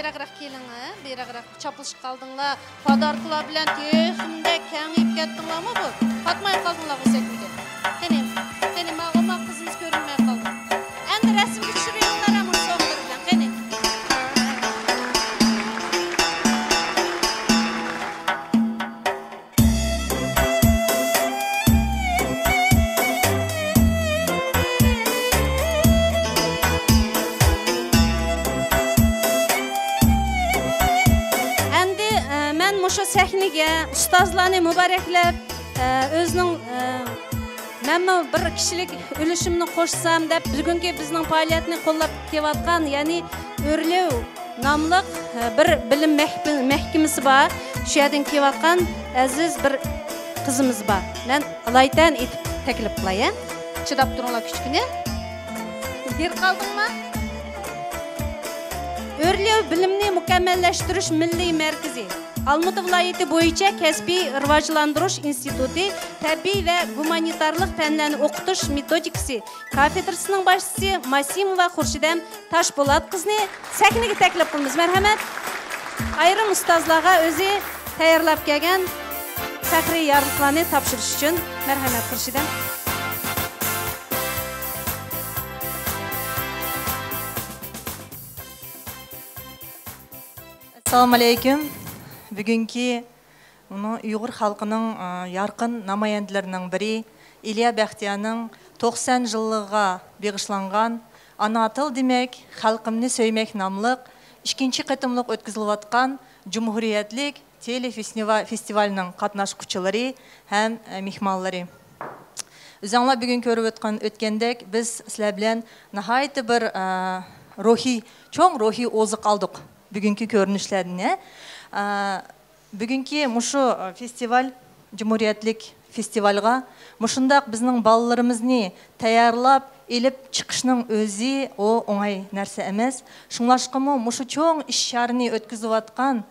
بىراقراق كېلىڭ، ھە؟ بىراقراق چاپلىشىپ قالدىڭلار. پاداركىلار بىلەن تېخىمۇ كېڭىيىپ كەتتىڭلارمۇ بۇ؟ پاتماي قالدىڭلارغۇ سەھنىگە. قېنى، قېنى، ماڭا، ماڭا قىزىمىز كۆرۈنمەي قالدى. ئەمدى رەسىمگە چۈشۈرۈۋېلىڭلار، ھەم سوغۇقلىرى بىلەن. قېنى. ئەمدى، ئە، مەن مۇشۇ سەھنىگە ئۇستازلارنى مۇبارەكلەپ، ئە، ئۆزىنىڭ، ئە، مەنمۇ بىر كىشىلىك ئۈلۈشۈمنى قوشسام دەپ، بۈگۈنكى بىزنىڭ پائالىيەتنى قوللاپ كېلىۋاتقان، يەنى ئۆرلەۋ ناملىق، ئە، بىر بىلىم مەھكىمە-، مەھكىمىسى بار. شۇ يەردىن كېلىۋاتقان ئەزىز بىر قىزىمىز بار. مەن ئالايىتەن ئېيتىپ تەكلىپ قىلاي، ھە؟ چىداپ تۇرۇڭلار كىچىككىنە. ھېرىپ قالدىڭما؟ ئۆرلەۋ بىلىمنى مۇكەممەللەشتۈرۈش مىللىي مەركىزى، ئالمۇتا ۋىلايىتى بويىچە كەسپىي راۋاجلاندۇرۇش ئىنستىتۇتى تەبىئىي ۋە گۇمانىتارلىق پەنلەرنى ئوقۇتۇش مېتودىكىسى كافېدرىسىنىڭ باشلىقى ماسىموۋا خۇرشىدەم تاشپولات قىزنى سەھنىگە تەكلىپ قىلىمىز. مەرھەمەت. ئايرىم ئۇستازلارغا ئۆزى تەييارلاپ كەلگەن پەخرىي يارلىقلارنى تاپشۇرۇش ئۈچۈن. مەرھەمەت، خۇرشىدەم. ئەسسالامۇئەلەيكۇم. بۈگۈنكى مۇنۇ ئۇيغۇر خەلقىنىڭ، ئە، يارقىن نامايەندىلىرىنىڭ بىرى ئىلىيا بەختىيارنىڭ توقسان يىللىقىغا بېغىشلانغان ئانا تىل دېمەك، خەلقىمنى سۆيمەك ناملىق ئىككىنچى قېتىملىق ئۆتكۈزۈلۈۋاتقان جۇمھۇرىيەتلىك تېلېفېستىۋا-، فېستىۋالىنىڭ قاتناشقۇچىلىرى ھەم، ئە، مېھمانلىرى. ئۆزۈڭلار بۈگۈن كۆرۈپ ئۆتكەن، ئۆتكەندەك، بىز سىلەر بىلەن ناھايىتى بىر، ئە، روھىي، چوڭ روھىي ئوزۇق ئالدۇق بۈگۈنكى كۆرۈنۈشلەردىن، ھە؟ ئە، بۈگۈنكى مۇشۇ، ئە، فېستىۋال، جۇمھۇرىيەتلىك فېستىۋالغا مۇشۇنداق بىزنىڭ بالىلىرىمىزنى تەييارلاپ ئېلىپ چىقىشنىڭ ئۆزى ئۇ ئوڭاي نەرسە ئەمەس. شۇڭلاشقىمۇ مۇشۇ چوڭ ئىش-چارىنى ئۆتكۈزۈۋاتقان،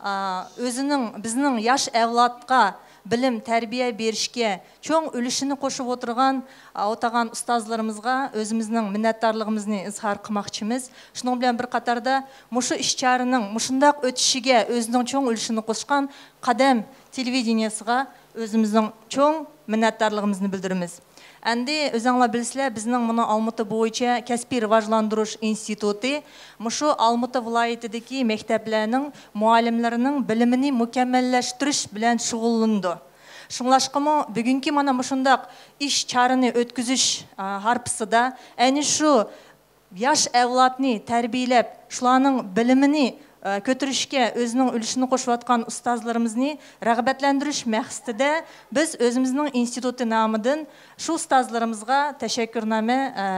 ئا، ئۆزىنىڭ، بىزنىڭ ياش ئەۋلادقا بىلىم، تەربىيە بېرىشكە چوڭ ئۈلۈشىنى قوشۇپ ئولتۇرغان، ئا، ئولتۇرغان ئۇستازلىرىمىزغا ئۆزىمىزنىڭ مىننەتدارلىقىمىزنى ئىزھار قىلماقچىمىز. شۇنىڭ بىلەن بىر قاتاردا، مۇشۇ ئىش-چارىنىڭ مۇشۇنداق ئۆتۈشىگە ئۆزىنىڭ چوڭ ئۈلۈشىنى قوشقان قەدەم تېلېۋىدېنىيەسىغا ئۆزىمىزنىڭ چوڭ مىننەتدارلىقىمىزنى بىلدۈرىمىز. ئەمدى ئۆزۈڭلار بىلىسىلەر، بىزنىڭ مۇنۇ ئالمۇتا بويىچە كەسپىي راۋاجلاندۇرۇش ئىنستىتۇتى مۇشۇ ئالمۇتا ۋىلايىتىدىكى مەكتەپلەرنىڭ مۇئەللىملىرىنىڭ بىلىمىنى مۇكەممەللەشتۈرۈش بىلەن شۇغۇللىنىدۇ. شۇڭلاشقىمۇ بۈگۈنكى مانا مۇشۇنداق ئىش-چارىنى ئۆتكۈزۈش، ئا، ھارپىسىدا ئەنە شۇ ياش ئەۋلادنى تەربىيەلەپ، شۇلارنىڭ بىلىمىنى، ئە، كۆتۈرۈشكە ئۆزىنىڭ ئۈلۈشىنى قوشۇۋاتقان ئۇستازلىرىمىزنى رىغبەتلەندۈرۈش مەقسىتىدە بىز ئۆزىمىزنىڭ ئىنستىتۇتى نامىدىن شۇ ئۇستازلىرىمىزغا تەشەككۈرنامە، ئە،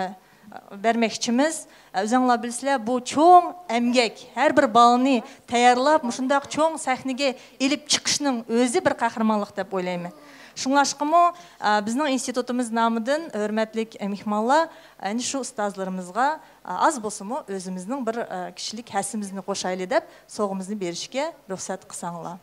بەرمەكچىمىز. ئە، ئۆزۈڭلار بىلىسىلەر، بۇ چوڭ ئەمگەك، ھەر بىر بالىنى تەييارلاپ، مۇشۇنداق چوڭ سەھنىگە ئېلىپ چىقىشنىڭ ئۆزى بىر قەھرىمانلىق دەپ ئويلايمەن. شۇڭلاشقىمۇ، ئە، بىزنىڭ ئىنستىتۇتىمىز نامىدىن ھۆرمەتلىك، ئە، مېھمانلار، ئەنە شۇ ئۇستازلىرىمىزغا، ئە، ئاز بولسىمۇ ئۆزىمىزنىڭ بىر، ئە، كىشىلىك ھەسسىمىزنى قوشايلى دەپ سوۋغىمىزنى بېرىشكە رۇخسەت قىلساڭلار.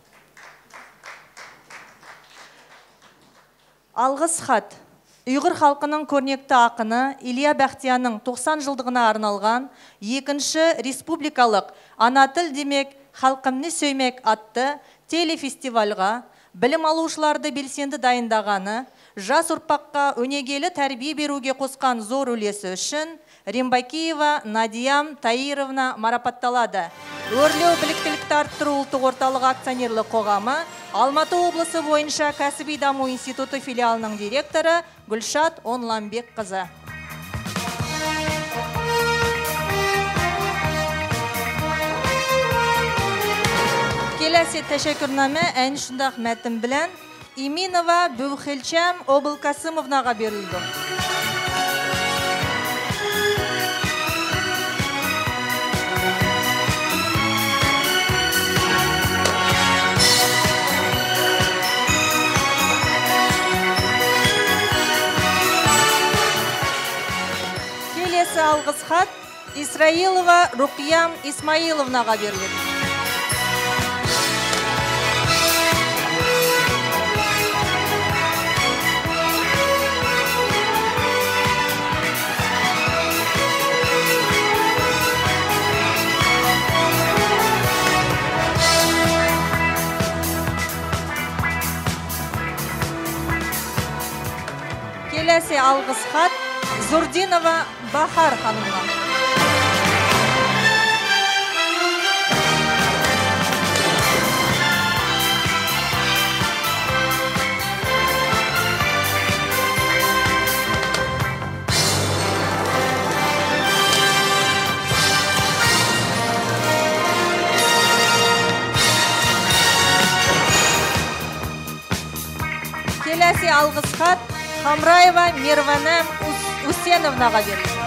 ئالغىس خەت. ئۇيغۇر خەلقىنىڭ كۆرنىكتە ئاقىنى ئىلىيا بەختىيارنىڭ توقسان يىللىقىغا ئارنالغان يەككىنچى رېسپۇبلىكالىق ئانا تىل دېمەك، خەلقىمنى سۆيمەك ئاتلىق تېلېفېستىۋالغا بىلىم ئالغۇچىلارنى بېلسېندە دايىندىغانى، ژاس ئۇرپاققا ئۈنۈگلۈك تەربىيە بېرىۋگە قوشقان زور ئۈلۈشى ئۈچۈن رىمباكىيېۋا نادىيەم تايىروۋنا مارىپاتلاندى. ئۆرلەۋ بىلىكلىك ئارتتۇرۇش ئۇلتۇغ ئورتالىقى ئاكتسىيونېرلىق قوغامى ئالماتا ئوبلىسى بويىچە كەسپىي دامۇ ئىنستىتۇتى فىلىيالىنىڭ دىرېكتورى گۈلشات ئونلانبېك قىزى. كېلەسى تەشەككۈرنامە ئەنە شۇنداق مەتن بىلەن ئىمىنوۋا بۇخېلچەم ئوبۇلقاسىموۋناغا بېرىلىدۇ. كېلەسى ئالغۇس خەت ئىسرائىلوۋا رۇقىيەم ئىسمائىلوۋناغا بېرىلىدۇ. كېلەسى ئالغۇس خەت زۇردىنوۋا باھار خانىمغا. كېلەسى ئالغۇس خەت خامرايېۋا مىرۋانە ھۈسېنوۋناغا بېرىلدى.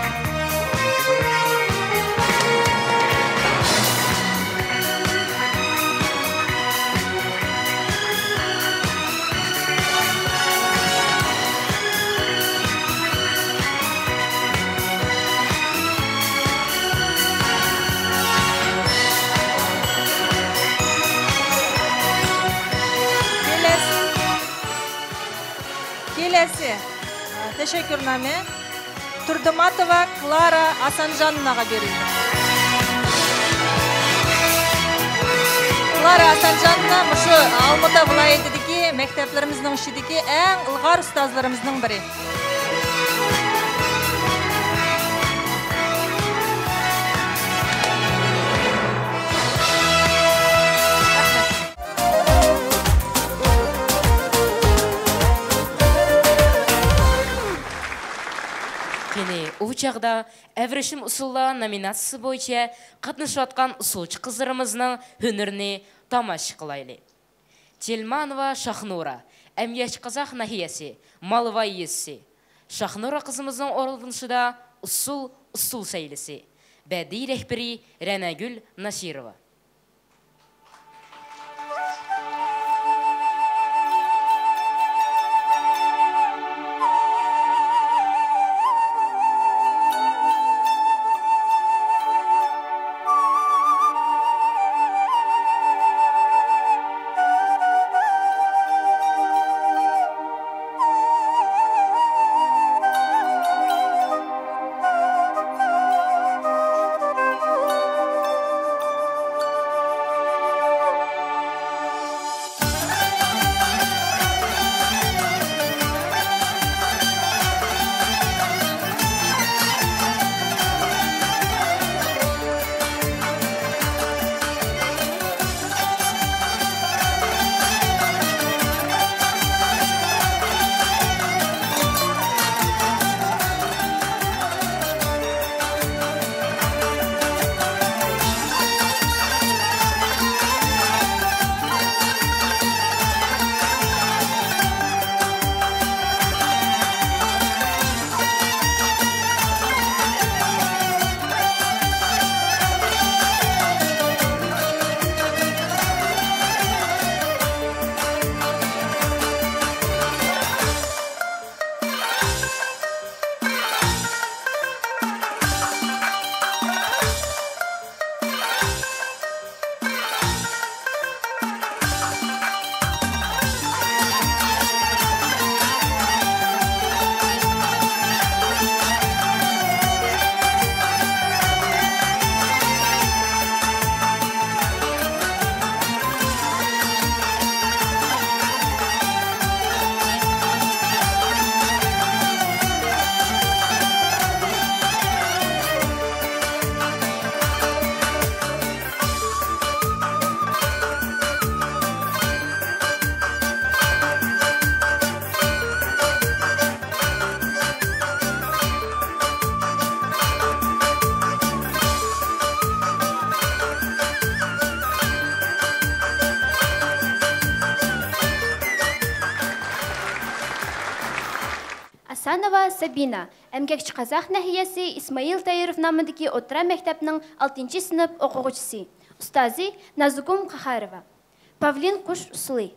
كېلەسى، كېلەسى، تەشەككۈرنامە تۇردىماتوۋا كلارا ئاسانجانناغا بېرىلدى. كلارا ئاسانجاننا مۇشۇ ئالمۇتا ۋىلايىتىدىكى مەكتەپلىرىمىزنىڭ ئىچىدىكى ئەڭ ئىلغار ئۇستازلىرىمىزنىڭ بىرى. قېنى، ئۇ چاغدا ئەۋرىشىم ئۇسسۇللار نومىناتسىيىسى بويىچە قاتنىشىۋاتقان ئۇسسۇلچى قىزلىرىمىزنىڭ ھۈنىرىنى تاماشا قىلايلى. جىلمانوۋا شاھنۇرا، ئەمگەكچى قازاق ناھىيەسى، مالۋاي يېزىسى. شاھنۇرا قىزىمىزنىڭ ئورۇنلىشىدا ئۇسسۇل، ئۇسسۇل سەيلىسى. بەدىئىي رەھبىرى رەناگۈل ناسىروۋا. ئاسانوۋا سابىنا، ئەمگەكچى قازاق ناھىيەسى ئىسمائىل تايىروف نامىدىكى ئوتتۇرا مەكتەپنىڭ ئالتىنچى سىنىپ ئوقۇغۇچىسى، ئۇستازى نازۇگۇم قاھاروۋا. پاۋلىن قۇش ئۇسسۇلى.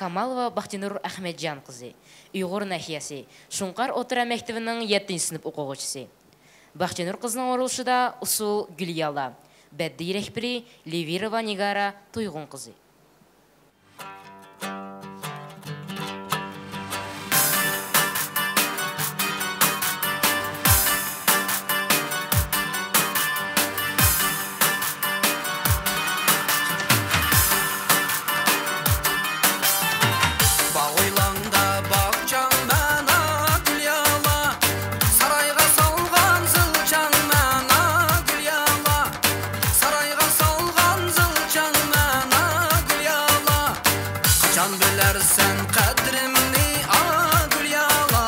ئامالوۋا باختىيانۇر ئەخمەتجان قىزى، ئۇيغۇر ناھىيەسى شۇڭقار ئوتتۇرا مەكتىۋىنىڭ يەتتىنچى سىنىپ ئوقۇغۇچىسى. باختىيانۇر قىزنىڭ ئورۇنلىشىشىدا ئۇسسۇل گۈليالا، بەددىي رەھبىرى لېۋىروۋا نىگارا تۇيغۇن قىزى. باغ ھويلاڭدا باغچاڭ مەن، ئا، گۈليالا. سارايغا سالغان زىلچاڭ مەن، ئا، گۈليالا. سارايغا سالغان زىلچاڭ مەن، ئا، گۈليالا. قاچان بىلەرسەن قەدرىمنى، ئا، گۈليالا؟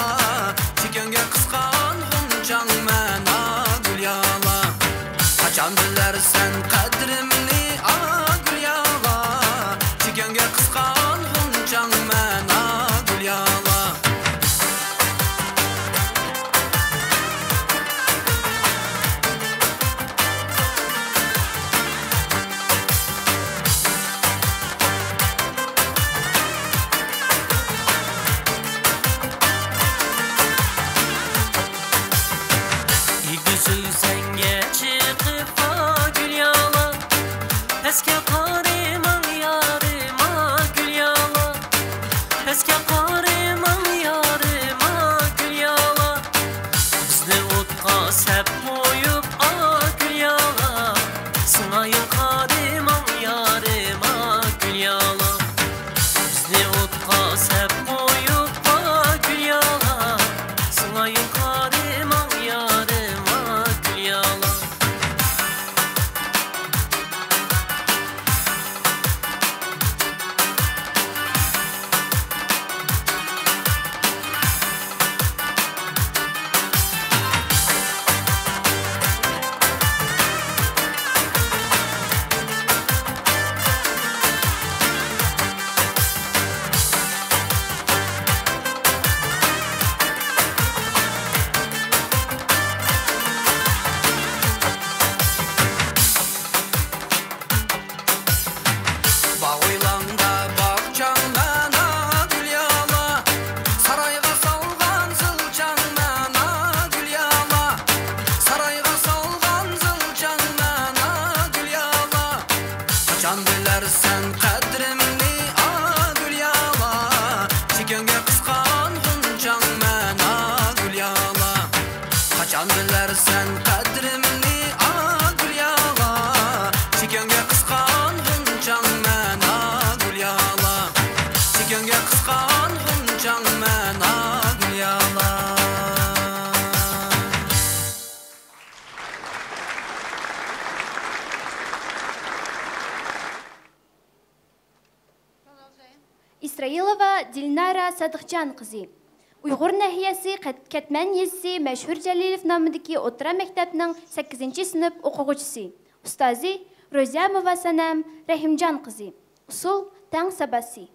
چېكەڭگە قىسقان غۇنچاڭ مەن، ئا، گۈليالا. قاچان بىلەرسەن قەدرىمنى، ئا، گۈليالا؟ چېكەڭگە قىسقان غۇنچاڭ مەن، ئا، گۈليالا. ئېگىز ئۆزەڭگە چىقىپ، ئا، گۈليالا، پەسكە قارىماڭ يارىم، ئا، گۈليالا، پەسكە قارىماڭ يارىم، ئا، گۈليالا. بىزنى ئوتقا سەپ قويۇپ، ئا، گۈليالا، سىڭايىن قارىماڭ يارىم، ئا، گۈليالا. بىزنى ئوتقا سەپ قويۇپ، ئا، گۈليالا، سىڭايىن قارىماڭ يارىم، ئا، گۈليالا. باغ ھويلاڭدا باغچاڭ مەن، ئا، گۈليالا. سارايغا سالغان زىلچاڭ مەن، ئا، گۈليالا. سارايغا سالغان زىلچاڭ مەن، ئا، گۈليالا. قاچان بىلەرسەن قەدرىمنى، ئا، گۈليالا؟ چېكەڭگە قىسقان غۇنچاڭ مەن، ئا، گۈليالا. قاچان بىلەرسەن قەدرىمنى، ئا، گۈليالا؟ چېكەڭگە قىسقان غۇنچاڭ مەن، ئا، گۈليالا. چېكەڭگە قىسقان غۇنچاڭ مەن، ئا، گۈليالا. ئىسرائىلوۋا دىلنارا سادىقجان قىزى، ئۇيغۇر ناھىيەسى قەت-، كەتمەن يېزىسى مەشھۇر جەلىلوف نامىدىكى ئوتتۇرا مەكتەپنىڭ سەككىزىنچى سىنىپ ئوقۇغۇچىسى، ئۇستازى روزىيەموۋا سەنەم رەھىمجان قىزى. ئۇسسۇل تەڭ ساباسى.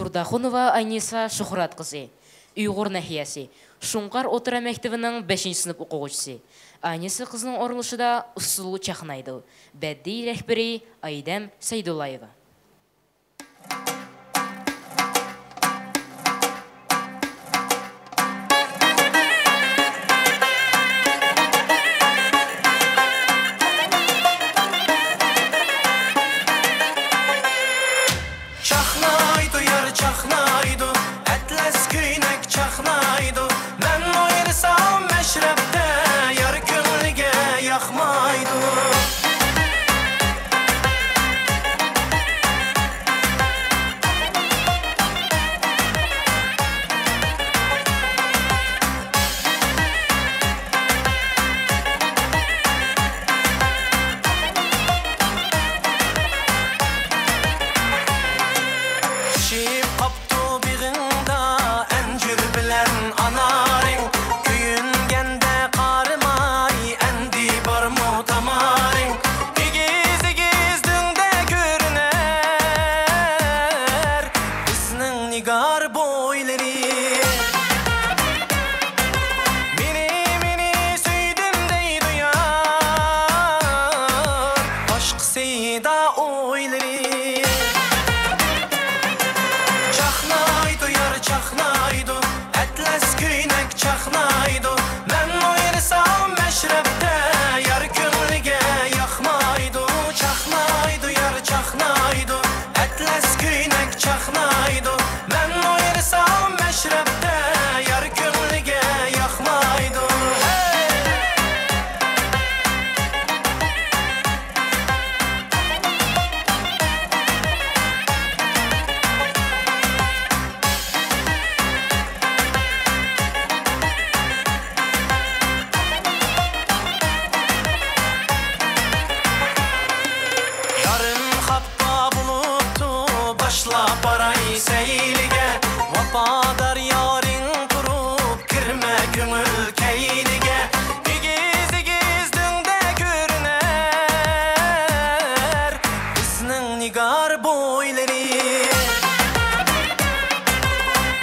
خۇداخۇنوۋا ئاينىسا شۇھرات قىزى، ئۇيغۇر ناھىيەسى شۇڭقار ئوتتۇرا مەكتىۋىنىڭ بەشىنچى سىنىپ ئوقۇغۇچىسى. ئاينىسا قىزنىڭ ئورۇنلىشىشىدا ئۇسسۇل چاقنايدۇ. بەدىئىي رەھبىرى ئايدەم سەيدۇللايېۋا. چاقنايدۇ يار، چاقنايدۇ، ئەتلەس كۆينەك چاقنايدۇ. مەن ئوينىسام مەشرەپتە، يار كۆڭلىگە ياقمايدۇ. پىشىپ قاپتۇ بېغىڭدا ئەنجۈر بىلەن ئانارىڭ، كۆيۈنگەندە قارىماي، ئەمدى بارمۇ تامارىڭ؟ ئېگىز-ئېگىز دۆڭدە كۆرۈنەر بىزنىڭ نىگار بويلىرى. مېنى، مېنى سۆيدۈم دەيدۇ يار، باشقىسىدا ئويلىرى. چاقنايدۇ يار، چاقنايدۇ، ئەتلەس كۆينەك چاقنايدۇ. مەن ئوينىسام مەشرەپتە، يار كۆڭلىگە ياقمايدۇ. چاقنايدۇ يار، چاقنايدۇ، ئەتلەس كۆينەك چاقنايدۇ. مەن ئوينىسام مەشرەپتە، يار كۆڭلىگە ياقمايدۇ. ھەي! يارىم خاپا بولۇپتۇ، باشلاپ باراي سەيلىگە. ۋاپادار يارىڭ تۇرۇپ، كىرمە كۆڭۈل كەينىگە. ئېگىز-ئېگىز دۆڭدە كۆرۈنەر بىزنىڭ نىگار بويلىرى.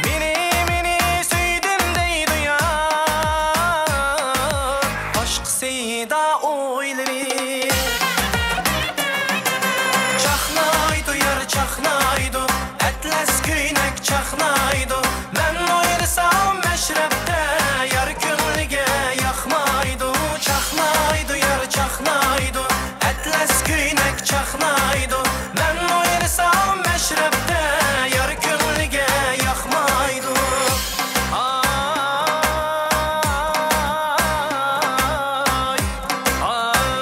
مېنى، مېنى سۆيدۈم دەيدۇ يار، باشقىسىدا ئويلىرى. چاقنايدۇ يار، چاقنايدۇ، ئەتلەس كۆينەك چاقنايدۇ. مەن ئوينىسام مەشرەپتە، يار كۆڭلىگە ياقمايدۇ. چاقنايدۇ يار، چاقنايدۇ، ئەتلەس كۆينەك چاقنايدۇ. مەن ئوينىسام مەشرەپتە، يار كۆڭلىگە ياقمايدۇ. ئاي، ئاي.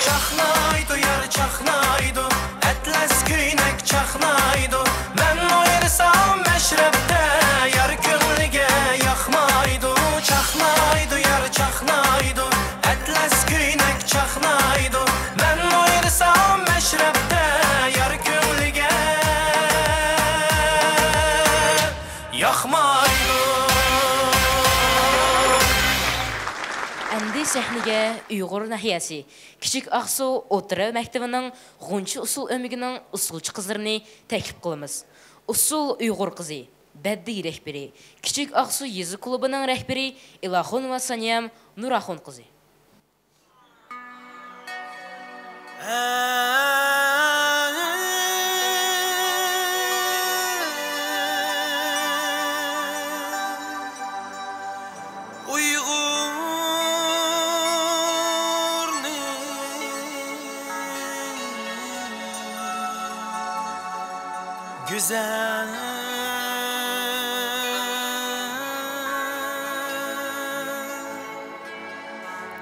چاقنايدۇ يار، چاقنايدۇ، ئەتلەس كۆينەك چاقنايدۇ. مەن ئوينىسام مەشرەپتە، يار كۆڭلىگە ياقمايدۇ. چاقنايدۇ يار، چاقنايدۇ، ئەتلەس كۆينەك چاقنايدۇ. مەن ئوينىسام مەشرەپتە، يار كۆڭلىگە ياقمايدۇ. ئەمدى سەھنىگە ئۇيغۇر ناھىيەسى كىچىك ئاقسۇ ئوتتۇرا مەكتىۋىنىڭ غۇنچە ئۇسسۇل ئۆمىكىنىڭ ئۇسسۇلچى قىزلىرىنى تەكلىپ قىلىمىز. ئۇسسۇل ئۇيغۇر قىزى، بەدىئىي رەھبىرى، كىچىك ئاقسۇ يېزا كۇلۇبىنىڭ رەھبىرى ئىلاخۇنوۋا سانىيەم نۇراخۇن قىزى. ئۇيغۇرنىڭ گۈزەل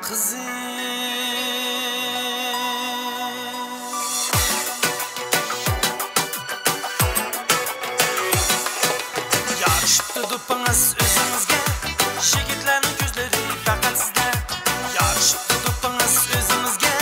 قىزى. يارىشىپتۇ دوپپىڭىز ئۆزىڭىزگە، يىگىتلەرنىڭ كۆزلىرى پەقەت سىزدە. يارىشىپتۇ دوپپىڭىز ئۆزىڭىزگە،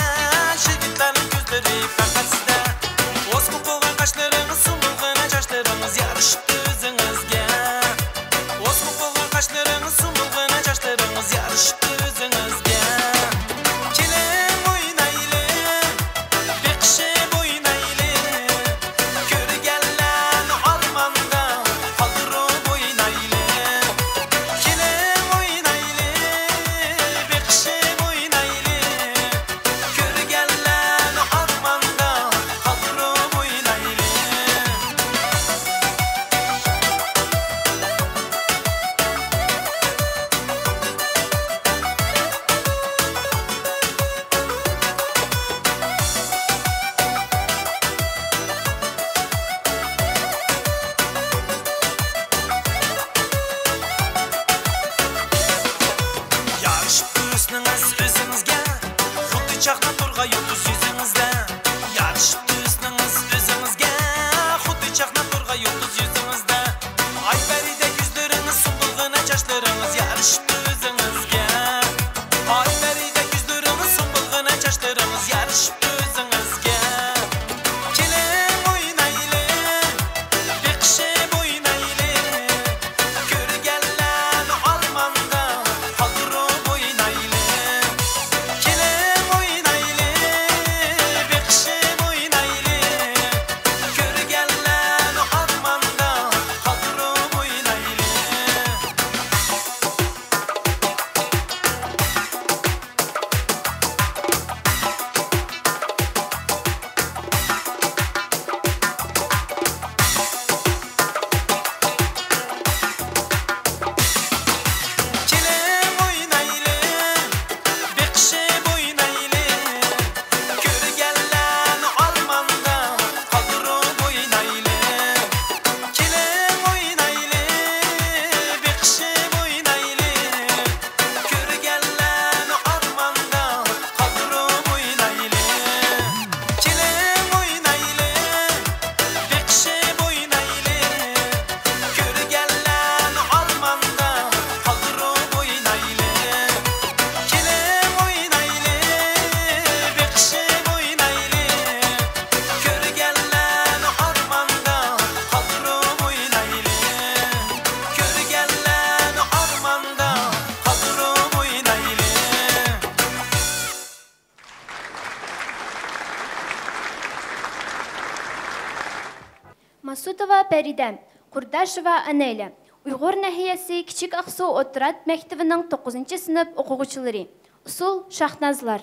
مەمتۇتوۋا پەرىدە، قۇرداشېۋا ئانەيلە، ئۇيغۇر ناھىيەسى كىچىك ئاقسۇ ئوتتۇرا مەكتىۋىنىڭ توققۇزىنچى سىنىپ ئوقۇغۇچىلىرى. ئۇسسۇل شاھنازلار.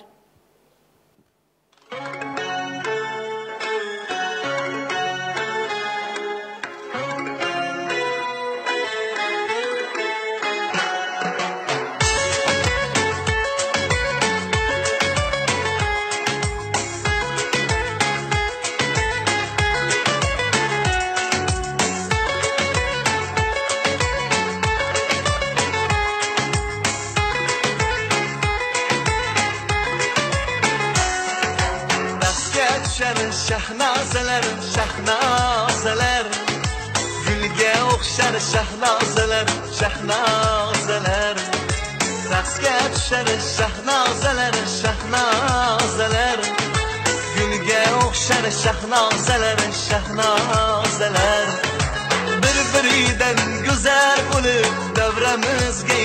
بەختكە چۈشەر شاھنازىلەر، شاھنازىلەر. گۈلگە ئوخشار شاھنازىلەر، شاھنازىلەر. رەقسكە چۈشەر شاھنازىلەر، شاھنازىلەر. گۈلگە ئوخشار شاھنازىلەر، شاھنازىلەر. بىر-بىرىدىن گۈزەل بولۇپ دەۋرىمىزگە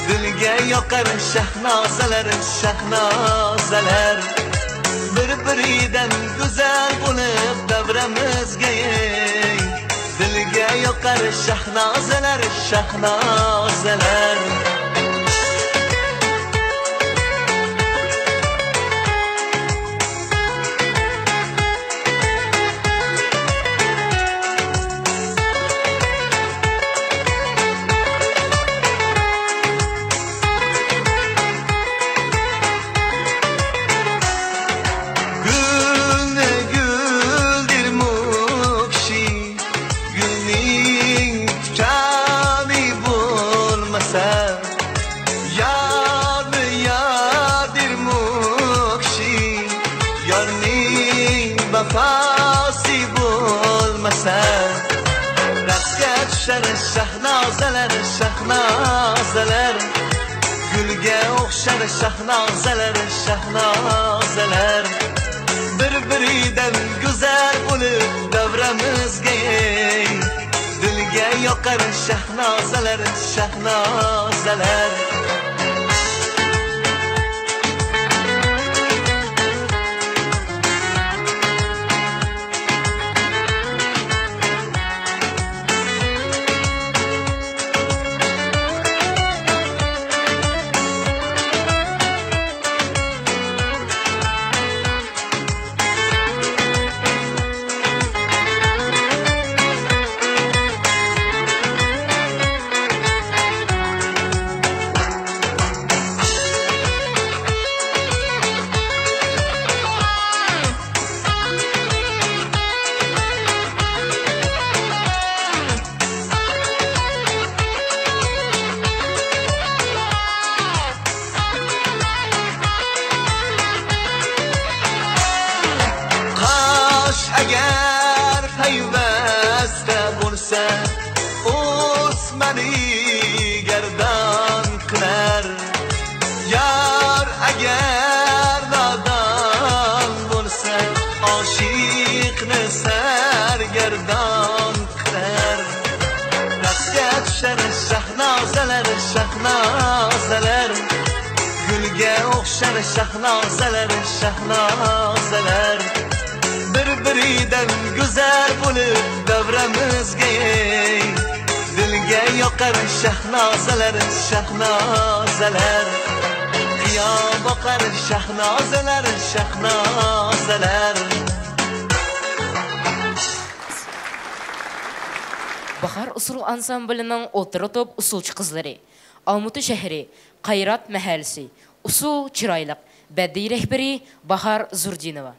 دىلگە ياقار شاھنازىلەر، شاھنازىلەر. بىر-بىرىدىن گۈزەل بولۇپ دەۋرىمىزگە دىلگە ياقار شاھنازىلەر، شاھنازىلەر. گۈلنى گۈلدۈرمەكچى، گۈلنىڭ تىكەنى بولمىسا، يارنى يار دېمەكچى، يارنىڭ ۋاپاسى بولمىسا. رەقسكە چۈشەر شاھنازىلەر، شاھنازىلەر. گۈلگە ئوخشار شاھنازىلەر، شاھنازىلەر. بىر-بىرىدىن گۈزەل بولۇپ دەۋرىمىزگە دىلگە ياقار شاھنازىلەر، شاھنازىلەر. قاش ئەگەر پەيۋەستە بولسا، ئوسماننى گەردان قىلار. يار ئەگەر نادان بولسا، ئاشىقنى سەرگەردان قىلار. رەقسكە چۈشەر شاھنازىلەر، شاھنازىلەر. گۈلگە ئوخشار شاھنازىلەر، شاھنازىلەر. بىر-بىرىدىن گۈزەل بولۇپ دەۋرىمىزگە دىلگە ياقار شاھنازىلەر، شاھنازىلەر. قىيا باقار شاھنازىلەر، شاھنازىلەر. باھار ئۇسسۇل ئانسامبىلىنىڭ ئوتتۇرا توپ ئۇسسۇلچى قىزلىرى. ئالمۇتا شەھىرى، قايرات مەھەللىسى. ئۇسسۇل چىرايلىق. بەدىئىي رەھبىرى باھار زوردىنوۋا.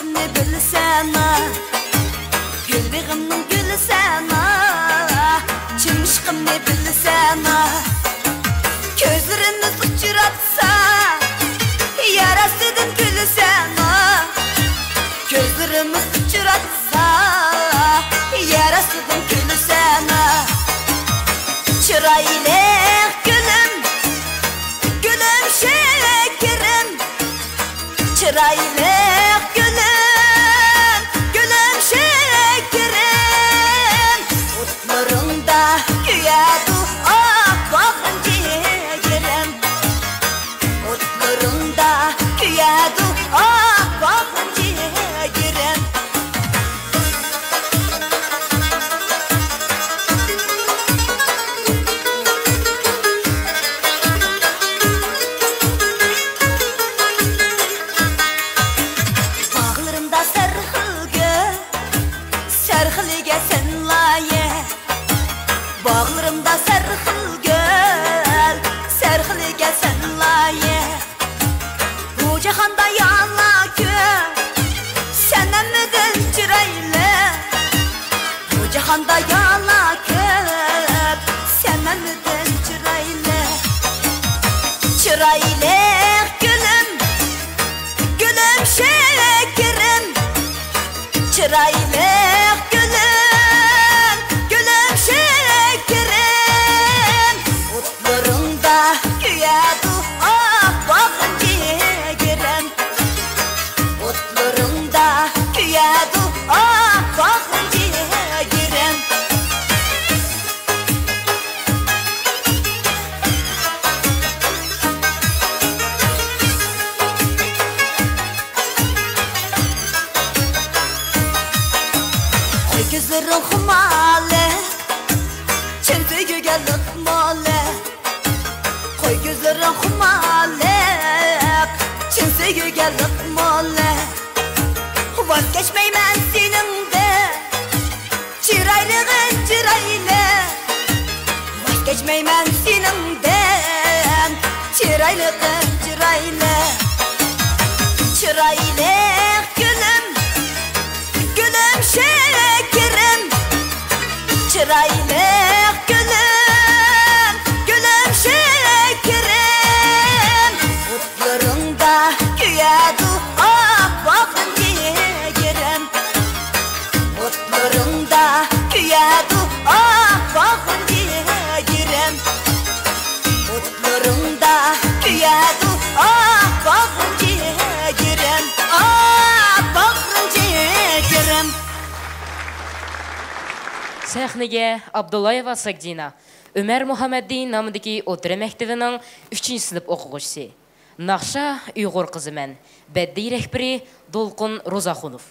بىلسەنا، گۈل بېغىمنىڭ گۈلى سەنا، چىمىشقىمنى بىلسەنا. كۆزلىرىمىز ئۇچراتسا، يەر ئاستىدىن كۈلسەنا. كۆزلىرىمىز ئۇچراتسا، يەر ئاستىدىن كۈلسەنا. چىرايلىق گۈلۈم، گۈلۈم شېكىرىم، چىرايلىق گۈلۈم، گۈلۈم شېكىرىم. ئوتلىرىڭدا كۆيەدۇ ئاق باغرىم جىگىرىم. ئوتلىرىڭدا كۆيەدۇ ئاق باغرىم جىگىرىم. باغلىرىمدا سەرخىل گۈل، سەرخىلىگە سەن لايىق. باغلىرىمدا سەرخىل گۈل، سەرخىلىگە سەن لايىق. بۇ جاھاندا يالا كۆپ، سەن ھەممىدىن چىرايلىق. بۇ جاھاندا يالا كۆپ، سەن ھەممىدىن چىرايلىق. چىرايلىق گۈلۈم، گۈلۈم شېكىرىم. چىرايلىق گۈلۈم، گۈلۈم شېكىرىم. ئوتلىرىڭدا كۆيەدۇ ئاق باغرىم جىگىرىم. ئوتلىرىڭدا كۆيەدۇ ئاق باغرىم جىگىرىم. قوي كۆزلىرىڭ خۇمارلىق، چىن سۆيگۈگە لىق مولىق. قوي كۆزلىرىڭ خۇمارلىق، چىن سۆيگۈگە لىق مولىق. ۋاز كەچمەيمەن سېنىڭدىن، چىرايلىقىم چىرايلىق. ۋاز كەچمەيمەن سېنىڭدىن، چىرايلىقىم چىرايلىق. چىرايلىق گۈلۈم، گۈلۈم شېكىرىم. چىرايلىق گۈلۈم، گۈلۈم شېكىرىم. ئوتلىرىڭدا كۆيەدۇ ئاق باغرىم جىگىرىم. ئوتلىرىڭدا كۆيەدۇ ئاق باغرىم جىگىرىم. ئوتلىرىڭدا كۆيەدۇ ئاق باغرىم جىگىرىم. ئاق باغرىم جىگىرىم. سەھنىگە ئابدۇللايېۋا ساگجىنا، ئۆمەر مۇھەممەدىن نامىدىكى ئوتتۇرا مەكتىۋىنىڭ ئۈچىنچى سىنىپ ئوقۇغۇچىسى. ناخشا ئۇيغۇر قىزىمەن. بەددىي رەھبىرى دولقۇن روزاخۇنوف.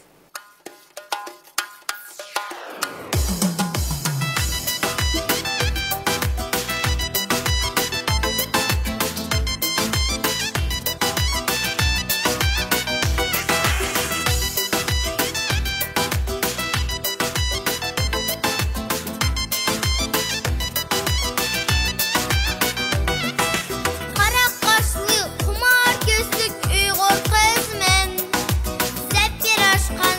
قارا قاشلىق، خۇمار كۆزلۈك ئۇيغۇر قىزمەن. سەپسېرىق ئاچقان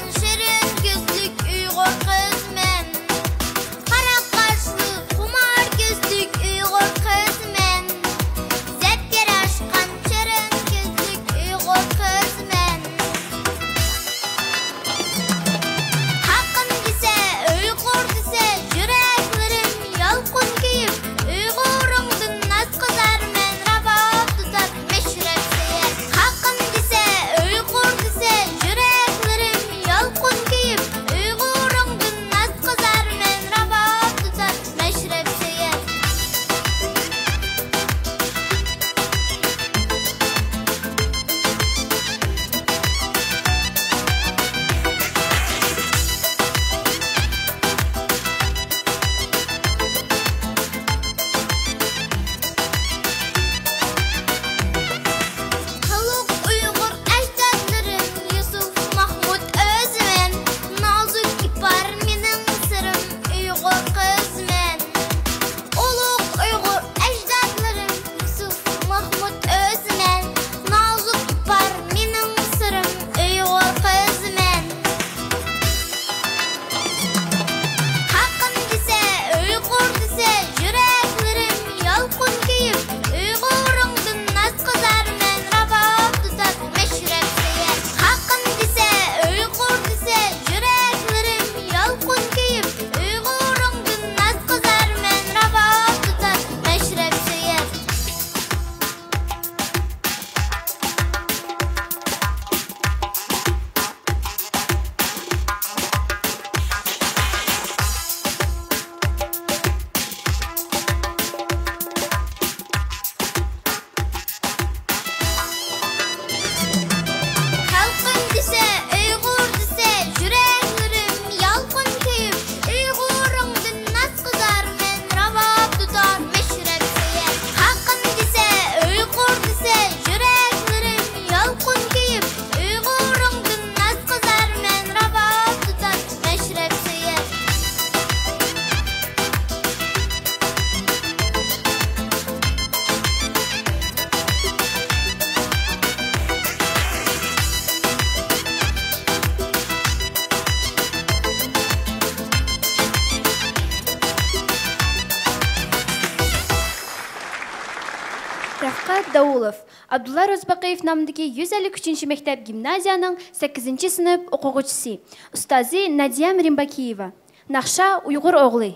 داۋۇلوف، ئابدۇللا روزىباقىيېۋ نامىدىكى يۈز ئەللىك ئۈچىنچى مەكتەپ گىمنازىيەنىڭ سەككىزىنچى سىنىپ ئوقۇغۇچىسى، ئۇستازى نادىيەم رىمباكىيېۋا. ناخشا ئۇيغۇر ئوغلى.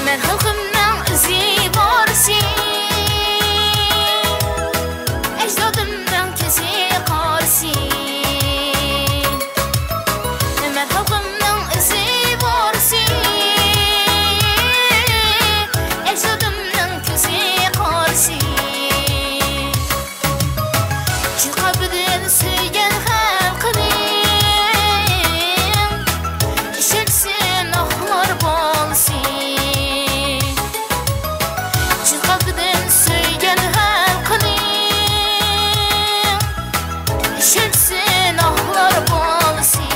مەن خەلقىمنىڭ ئىزى ۋارىسى، ئەجدادىمنىڭ كۆزى قارىسى. مەن خەلقىمنىڭ ئىزى ۋارىسى، ئەجدادىمنىڭ كۆزى قارىسى. چىن قەلبىدىن سۆيگەن خەلقىنىڭ، ئىشەنسۇن ئاقلار بالىسى. چىن قەلبىدىن سۆيگەن خەلقىنىڭ، ئىشەنسۇن ئاقلار بالىسى.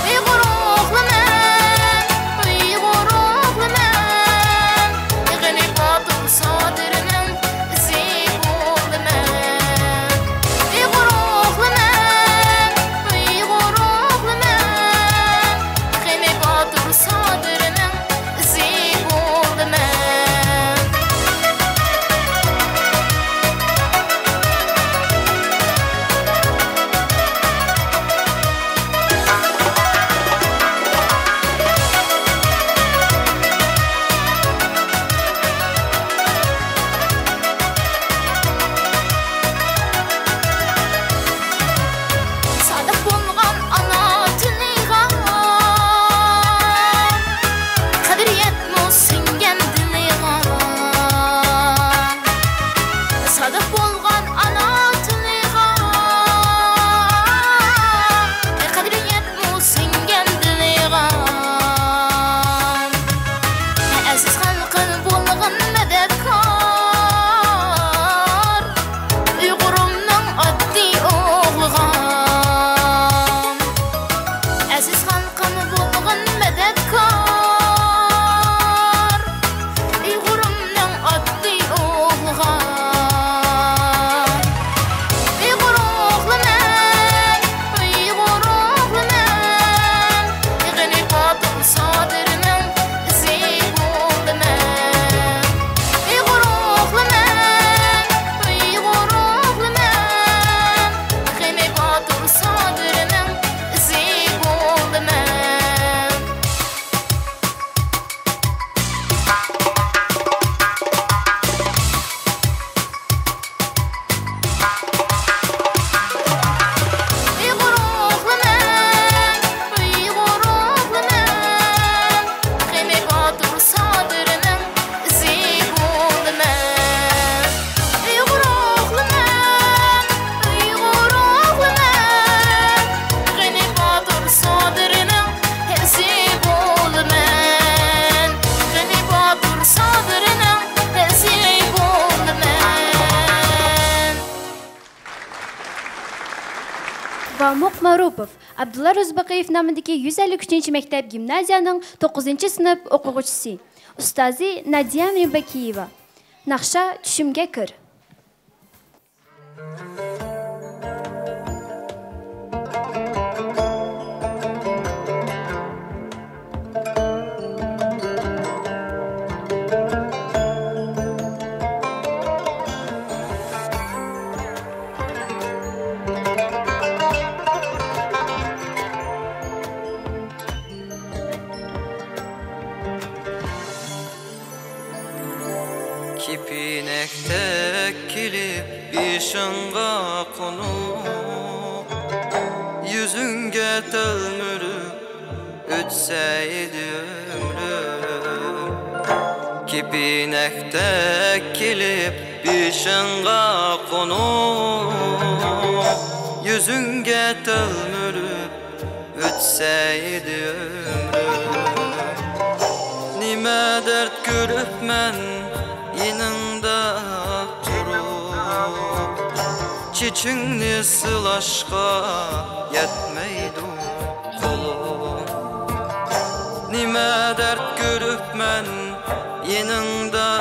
ئۇيغۇر ئوغلى مەن، ئۇيغۇر ئوغلى مەن، غېنى باتۇر سادىرنىڭ ئىزى بولىمەن. ئۇيغۇر ئوغلى مەن، ئۇيغۇر ئوغلى مەن، غېنى باتۇر سادىرنىڭ ئىزى بولىمەن. سادىق بولغان ئانا تىلىغا، قەدرىيەتمۇ سىڭگەن دىلىغا. سادىق بولغان ئانا تىلىغا، قەدرىيەتمۇ سىڭگەن دىلىغا. ئەزىز خەلقىم بولغىن مەدەتكار، ئۇيغۇرۇمنىڭ ئاددىي ئوغلىغا. ئەزىز خەلقىم بولغىن مەدەتكار، ئۇيغۇرۇمنىڭ ئاددىي ئوغلىغا. ئۇيغۇر ئوغلىمەن، ئۇيغۇر ئوغلىمەن، غېنى باتۇر سادىرنىڭ ئىزى بولىمەن. ئۇيغۇر ئوغلىمەن، ئۇيغۇر ئوغلىمەن، غېنى باتۇر سادىرنىڭ ئىزى بولىمەن. ئۇيغۇر ئوغلىمەن، ئۇيغۇر ئوغلىمەن، غېنى باتۇر سادىرنىڭ ئىزى بولىمەن. ئۇيغۇر ئوغلىمەن، ئۇيغۇر ئوغلىمەن، غېنى باتۇر سادىرنىڭ ئىزى بولىمەن. غېنى باتۇر سادىرنىڭ ئىزى بولىمەن. ۋامۇق مەرۇپوف، ئابدۇللا روزىباقىيېۋ نامىدىكى يۈز ئەللىك ئۈچىنچى مەكتەپ گىمنازىيەنىڭ توققۇزىنچى سىنىپ ئوقۇغۇچىسى، ئۇستازى نادىيەم رىمبەكىيېۋا. ناخشا چۈشۈمگە كىر. كېپىنەكتەك كېلىپ بېشىڭغا قونۇپ، يۈزۈڭگە تەلمۈرۈپ ئۆتسە ئىدى ئۆمرۈم. كېپىنەكتەك كېلىپ بېشىڭغا قونۇپ، يۈزۈڭگە تەلمۈرۈپ ئۆتسە ئىدى ئۆمرۈم. نېمە دەرد كۆرۈپمەن يېنىڭدا تۇرۇپ، چېچىڭنى سىلاشقا يەتمەيدۇ قولۇم. نېمە دەرد كۆرۈپمەن يېنىڭدا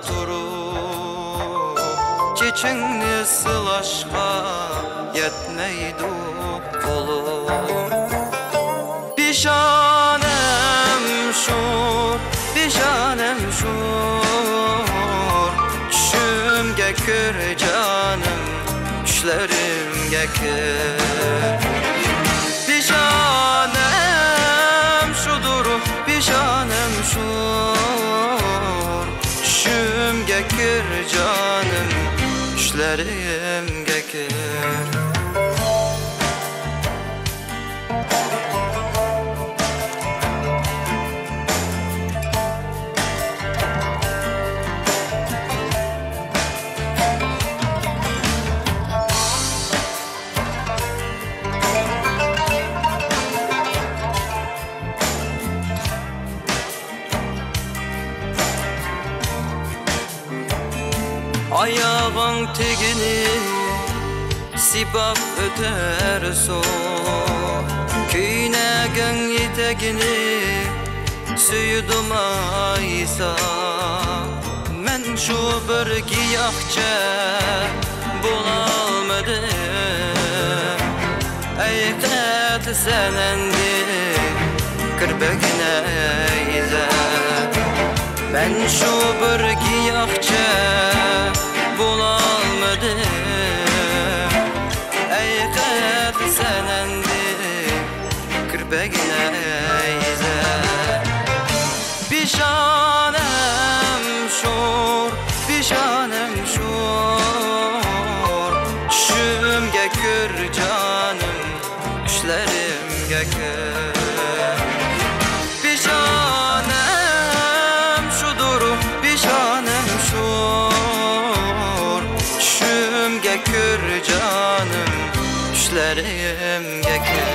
تۇرۇپ، چېچىڭنى سىلاشقا يەتمەيدۇ قولۇم. پېشانەم شور، پېشانەم شور، چۈشۈمگە كىر جانىم، چۈشلىرىمگە كىر. پېشانەم شۇدۇر، پېشانەم شور، چۈشۈمگە كىر جانىم، چۈشلىرىمگە كىر. ئاياغىڭ تېگىنى سىيپاپ ئۆتەر سۇ، كۆينەكنىڭ يېتەكىنى سۆيدۈم ئايسا. مەن شۇ بىر گىياھچە بولالمىدىم. ئەي قېتى سەن ئەمدى كىرپىكىڭنى ئەيلە. مەن شۇ بىر گىياھچە بولالمىدىم. ئەي قېتى سەن ئەمدى كىرپىكىڭنى ئەيلە. پېشانەم شور، پېشانەم شور، چۈشۈمگە كىر جانىم، چۈشلىرىمگە كىر. پېشانەم شۇدۇر، پېشانەم شور، چۈشۈمگە كىر جانىم، چۈشلىرىمگە كىر.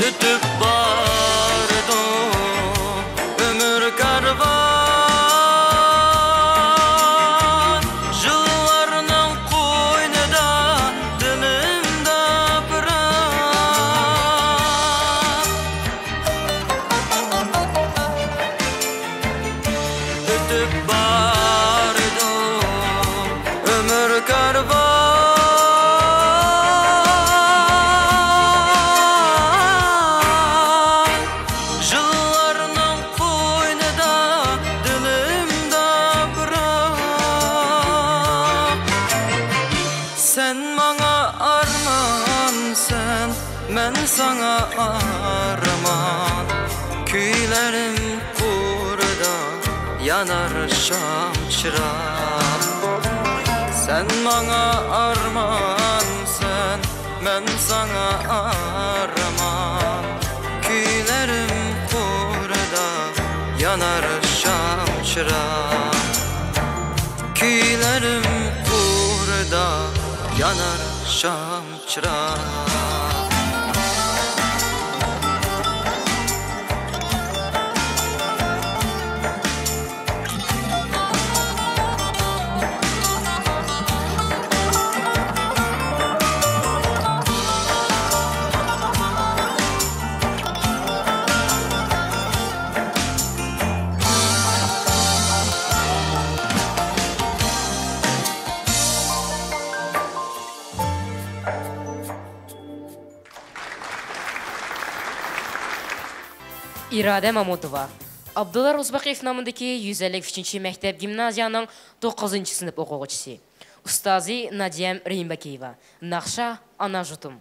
ئۆتۈپ بارىدۇ ئۆمۈر كارۋان، يىللارنىڭ قوينىدا دىلىمدا پىراق. ئۆتۈپ بارىدۇ ئۆمۈر كارۋان، يىللارنىڭ قوينىدا دىلىمدا پىراق. سەن ماڭا ئارمانسەن، مەن ساڭا ئارمان، كۈيلىرىم قۇرىدا يانار شام چىراغ. سەن ماڭا ئارمانسەن، مەن ساڭا ئارمان، كۈيلىرىم قۇرىدا يانار شام چىراغ. كۈيلىرىم قۇرىدا يانار شام چىراغ. ئىرادە مامۇتوۋا، ئابدۇللا روزىباقىيېف نامىدىكى يۈز ئەللىك ئۈچىنچى مەكتەپ گىمنازىيەنىڭ توققۇزىنچى سىنىپ ئوقۇغۇچىسى، ئۇستازى نادىيەم رېھىمبەكىيېۋا. ناخشا ئانا يۇرتۇم.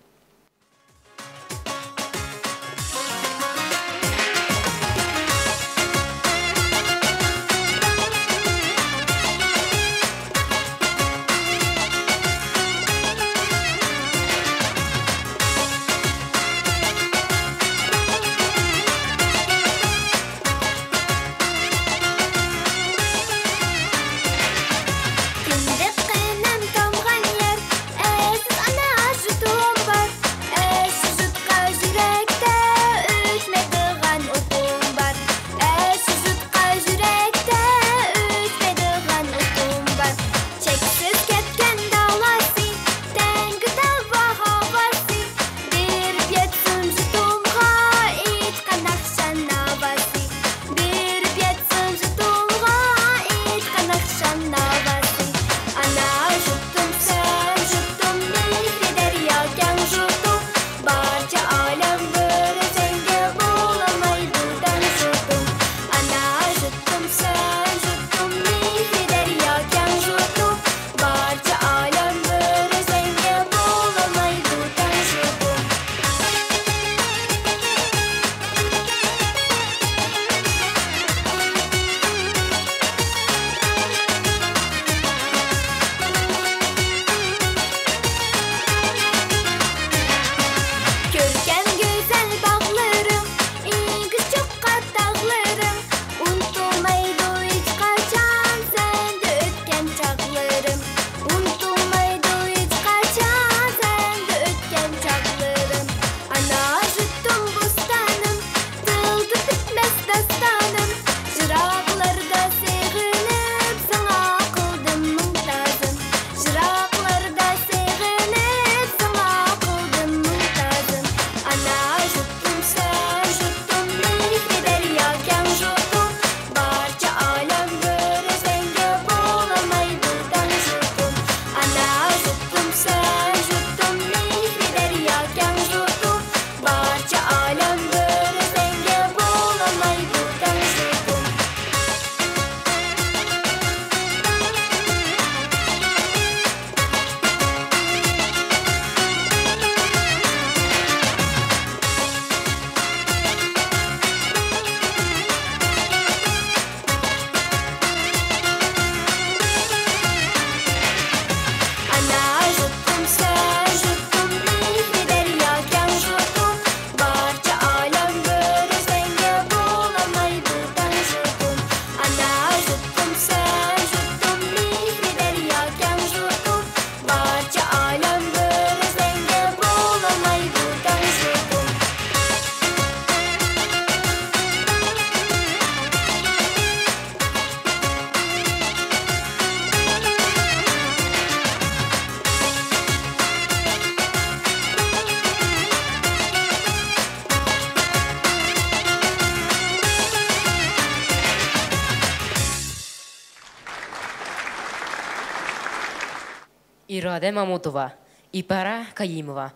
ئىرادە مامۇتوۋا، ئىپارە كايىموۋا،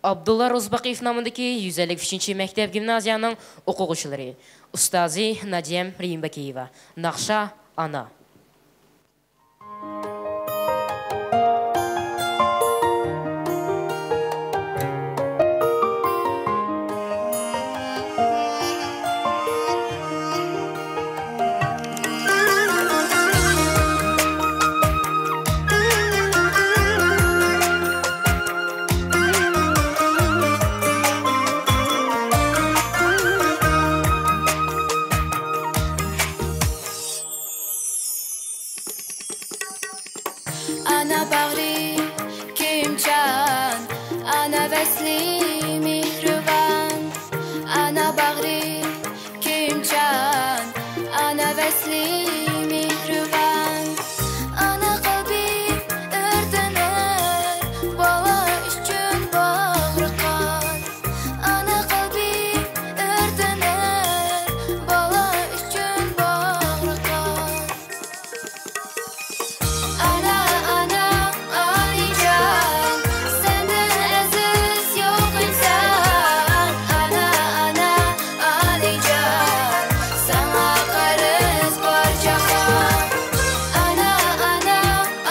ئابدۇللا روزىباقىيېف نامىدىكى يۈز ئەللىك ئۈچىنچى مەكتەپ گىمنازىيەنىڭ ئوقۇغۇچىلىرى، ئۇستازى ناجىيەم رېھىمبەكىيېۋا. ناخشا ئانا. ئانا باغرى كۆيۈمچان، ئانا ۋەسلى مېھرىبان. ئانا باغرى كۆيۈمچان، ئانا ۋەسلى مېھرىبان. ئانا قەلبى ئۆرتىنەر، بالا ئۈچۈن باغرى قان. ئانا قەلبى ئۆرتىنەر، بالا ئۈچۈن باغرى قان. ئانا، ئانا، ئالىيجان، سەندىن ئەزىز يوق ئىنسان. ئانا، ئانا، ئالىيجان، ساڭا قەرز بار جاھان. ئانا، ئانا،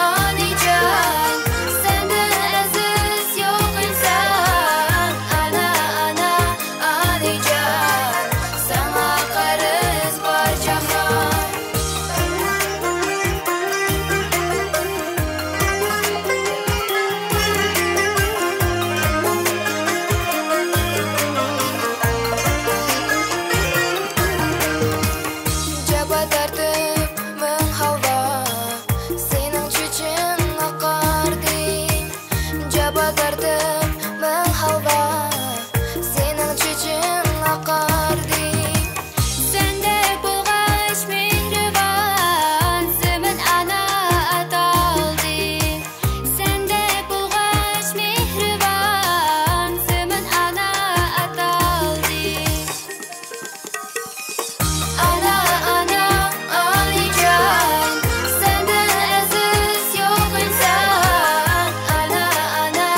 ئالىيجان، سەندىن ئەزىز يوق ئىنسان. ئانا، ئانا، ئالىيجان، ساڭا قەرز بار جاھان. جاپا تارتىپ مىڭ ھالدا، سېنىڭ چېچىڭ ئاقاردى. جاپا تارتىپ مىڭ ھالدا، سېنىڭ چېچىڭ ئاقاردى. سەندەك بولغاچ مېھرىبان، زېمىن ئانا ئاتالدى. سەندەك بولغاچ مېھرىبان، زېمىن ئانا ئاتالدى. ئانا، ئانا، ئالىيجان، سەندىن ئەزىز يوق ئىنسان. ئانا، ئانا،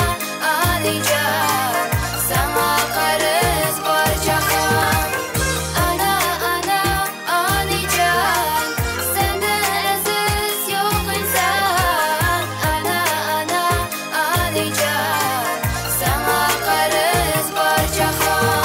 ئالىيجان، ساڭا قەرز بار جاھان. ئانا، ئانا، ئالىيجان، سەندىن ئەزىز يوق ئىنسان. ئانا، ئانا، ئالىيجان، ساڭا قەرز بار جاھان.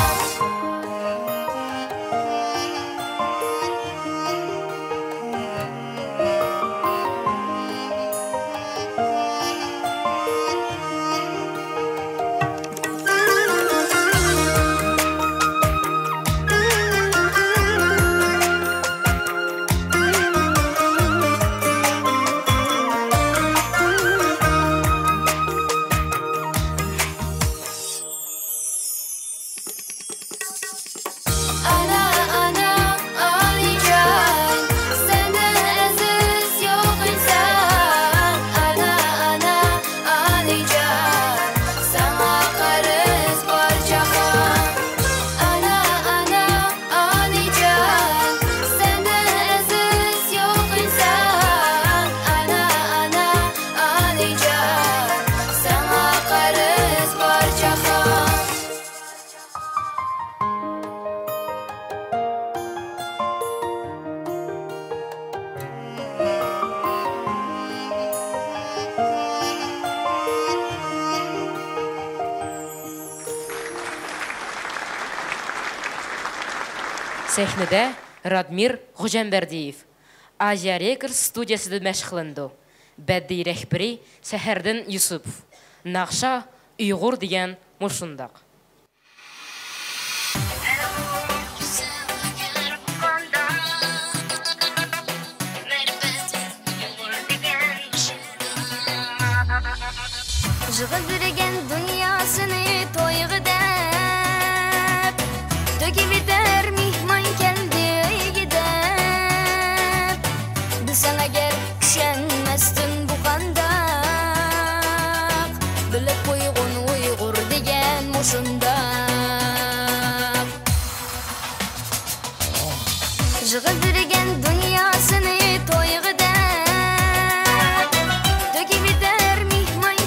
ئانا، ئانا، ئالىيجان، سەندىن ئەزىز يوق ئىنسان. ئانا، ئانا، ئالىيجان، ساڭا قەرز بار جاھان. ئانا، ئانا، ئالىيجان، سەندىن ئەزىز يوق ئىنسان. ئانا، ئانا، ئالىيجان، ساڭا قەرز بار جاھان. سەھنىدە رادمىر غوجامبەردىيېۋ، ئازىيا رېكورد ستۇدىيەسىدە مەشىق قىلىنىدۇ. بەدىئىي رەھبىرى سەھەردىن يۈسۈپوف. ناخشا ئۇيغۇر دېگەن مۇشۇنداق. يىغىندۇرغان دۇنياسىنى تويغا دەپ، تۆكۈۋېتەر مېھمان كەلدى ئۆيگە دەپ. بىلسەڭ ئەگەر ئىشەنمەستىن بۇ قانداق، بىلىپ قويغىن ئۇيغۇر دېگەن مۇشۇنداق. يىغىندۇرغان دۇنياسىنى تويغا دەپ، تۆكۈۋېتەر مېھمان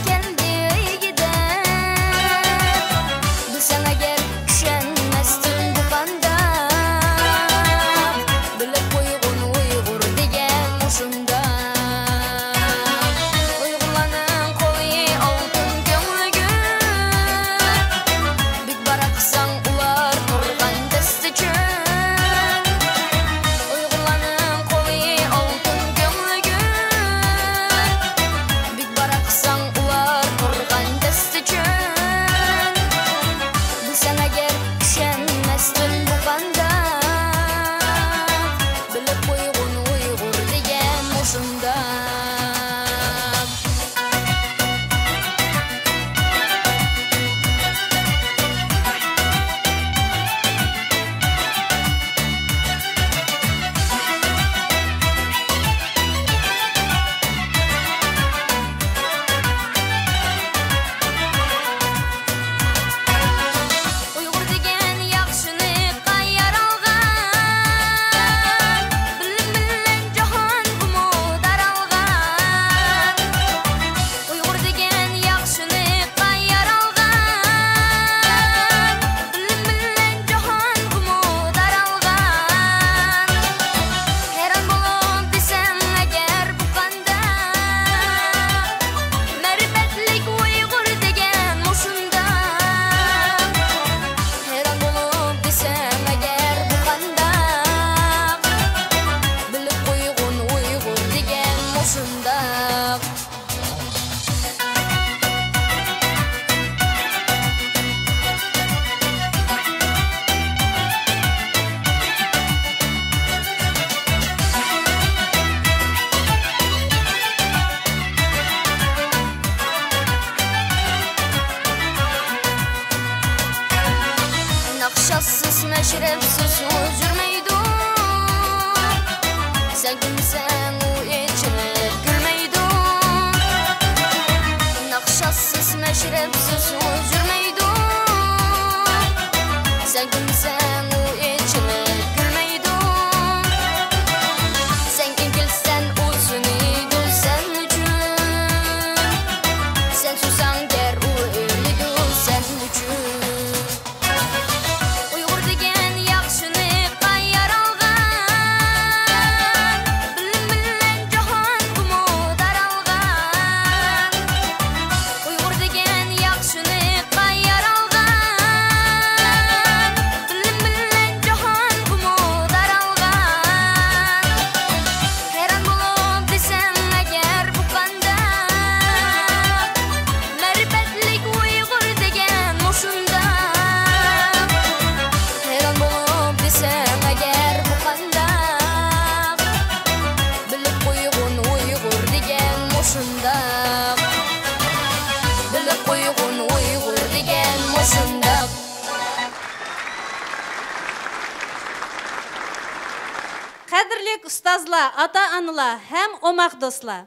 ئۇستازلار، ئاتا-ئانىلار ھەم ئوماق دوستلار!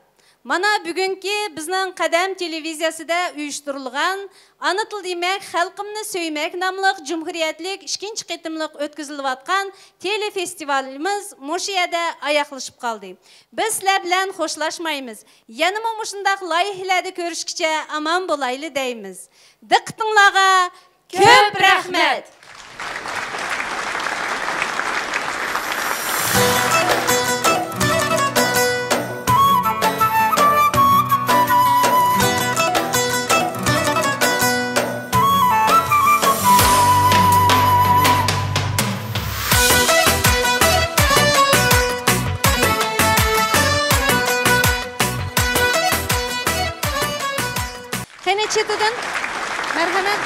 مانا بۈگۈنكى بىزنىڭ قەدەم تېلېۋىزىيەسىدە ئۇيۇشتۇرۇلغان ئانا تىل دېمەك، خەلقىمنى سۆيمەك ناملىق جۇمھۇرىيەتلىك ئىككىنچى قېتىملىق ئۆتكۈزۈلۈۋاتقان تېلېفېستىۋالىمىز مۇشۇ يەردە ئاياغلىشىپ قالدى. بىز سىلەر بىلەن خوشلاشمايمىز. يەنىمۇ مۇشۇنداق لايىھىلەردە كۆرۈشكىچە ئامان بولايلى دەيمىز. دىققىتىڭلارغا كۆپ رەھمەت! قېنى، چېتىدىن. مەرھەمەت.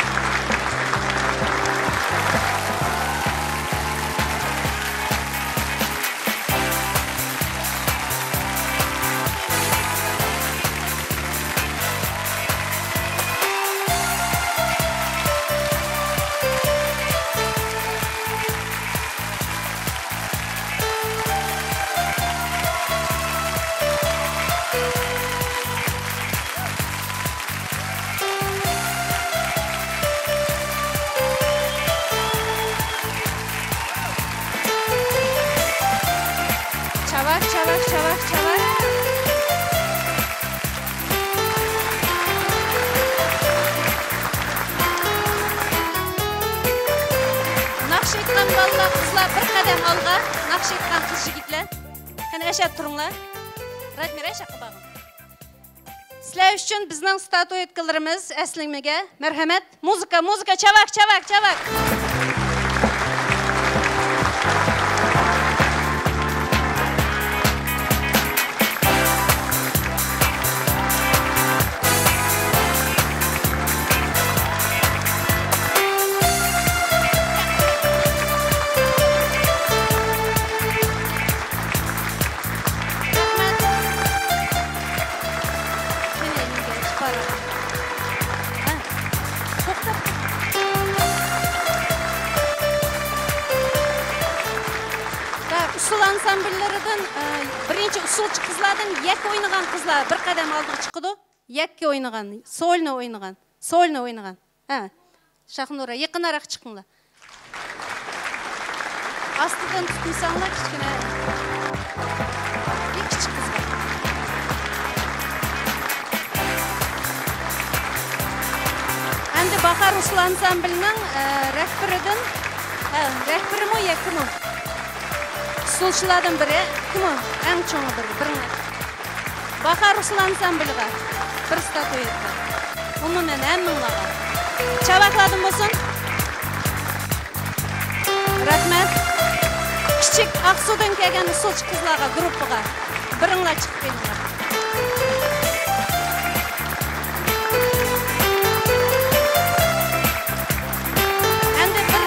چاۋاك، چاۋاك، چاۋاك، چاۋاك. ناخشا ئېيتقان بالىلار، قىزلار بىر قەدەم ئالغا. ناخشا ئېيتقان قىز يىگىتلەر. قېنى، ئەشە تۇرۇڭلار. رادمىر، ئەشەققە بارغىن. سىلەر ئۈچۈن بىزنىڭ ستاتۇيەتكىلىرىمىز ئەسلىمىگە. مەرھەمەت. مۇزىكا، مۇزىكا، چاۋاك، چاۋاك، چاۋاك. رەھمەت. قېنى، ئىچىپ بار. ھە؟ توختاپ. ۋە ئۇسسۇل ئانسامبىللىرىدىن، ئە، بىرىنچى ئۇسسۇلچى قىزلاردىن يەككە ئوينىغان قىزلار بىر قەدەم ئالدىغا چىقىدۇ. يەككە ئوينىغان، سولنى ئوينىغان، سولنى ئوينىغان. ھە. شاخنۇرە، يېقىنراق چىقىڭلار. ئاستىدىن تۇتمىساڭلار، كىچىككىنە. بىر كىچىك قىز بار. ئەمدى باھار ئۇسسۇل ئانسامبىلىنىڭ، ئە، رەھبىرىدىن، ھە، رەھبىرىمۇ يەككىمۇ؟ ئۇسسۇلچىلاردىن بىرى، كىم ئۇ؟ ئەڭ چوڭى بىرى، بىرىڭلار. باھار ئۇسسۇل ئانسامبىلىغا بىر ستاتۇيەتكە. ئومۇمەن ھەممىڭلارغا. چاۋاكلاردىن بولسۇن. رەھمەت. كىچىك ئاقسۇدىن كەلگەن ئۇسسۇلچى قىزلارغا، گۇرۇپپىغا. بىرىڭلار چىقىپ كېلىڭلار. ئەمدى بىر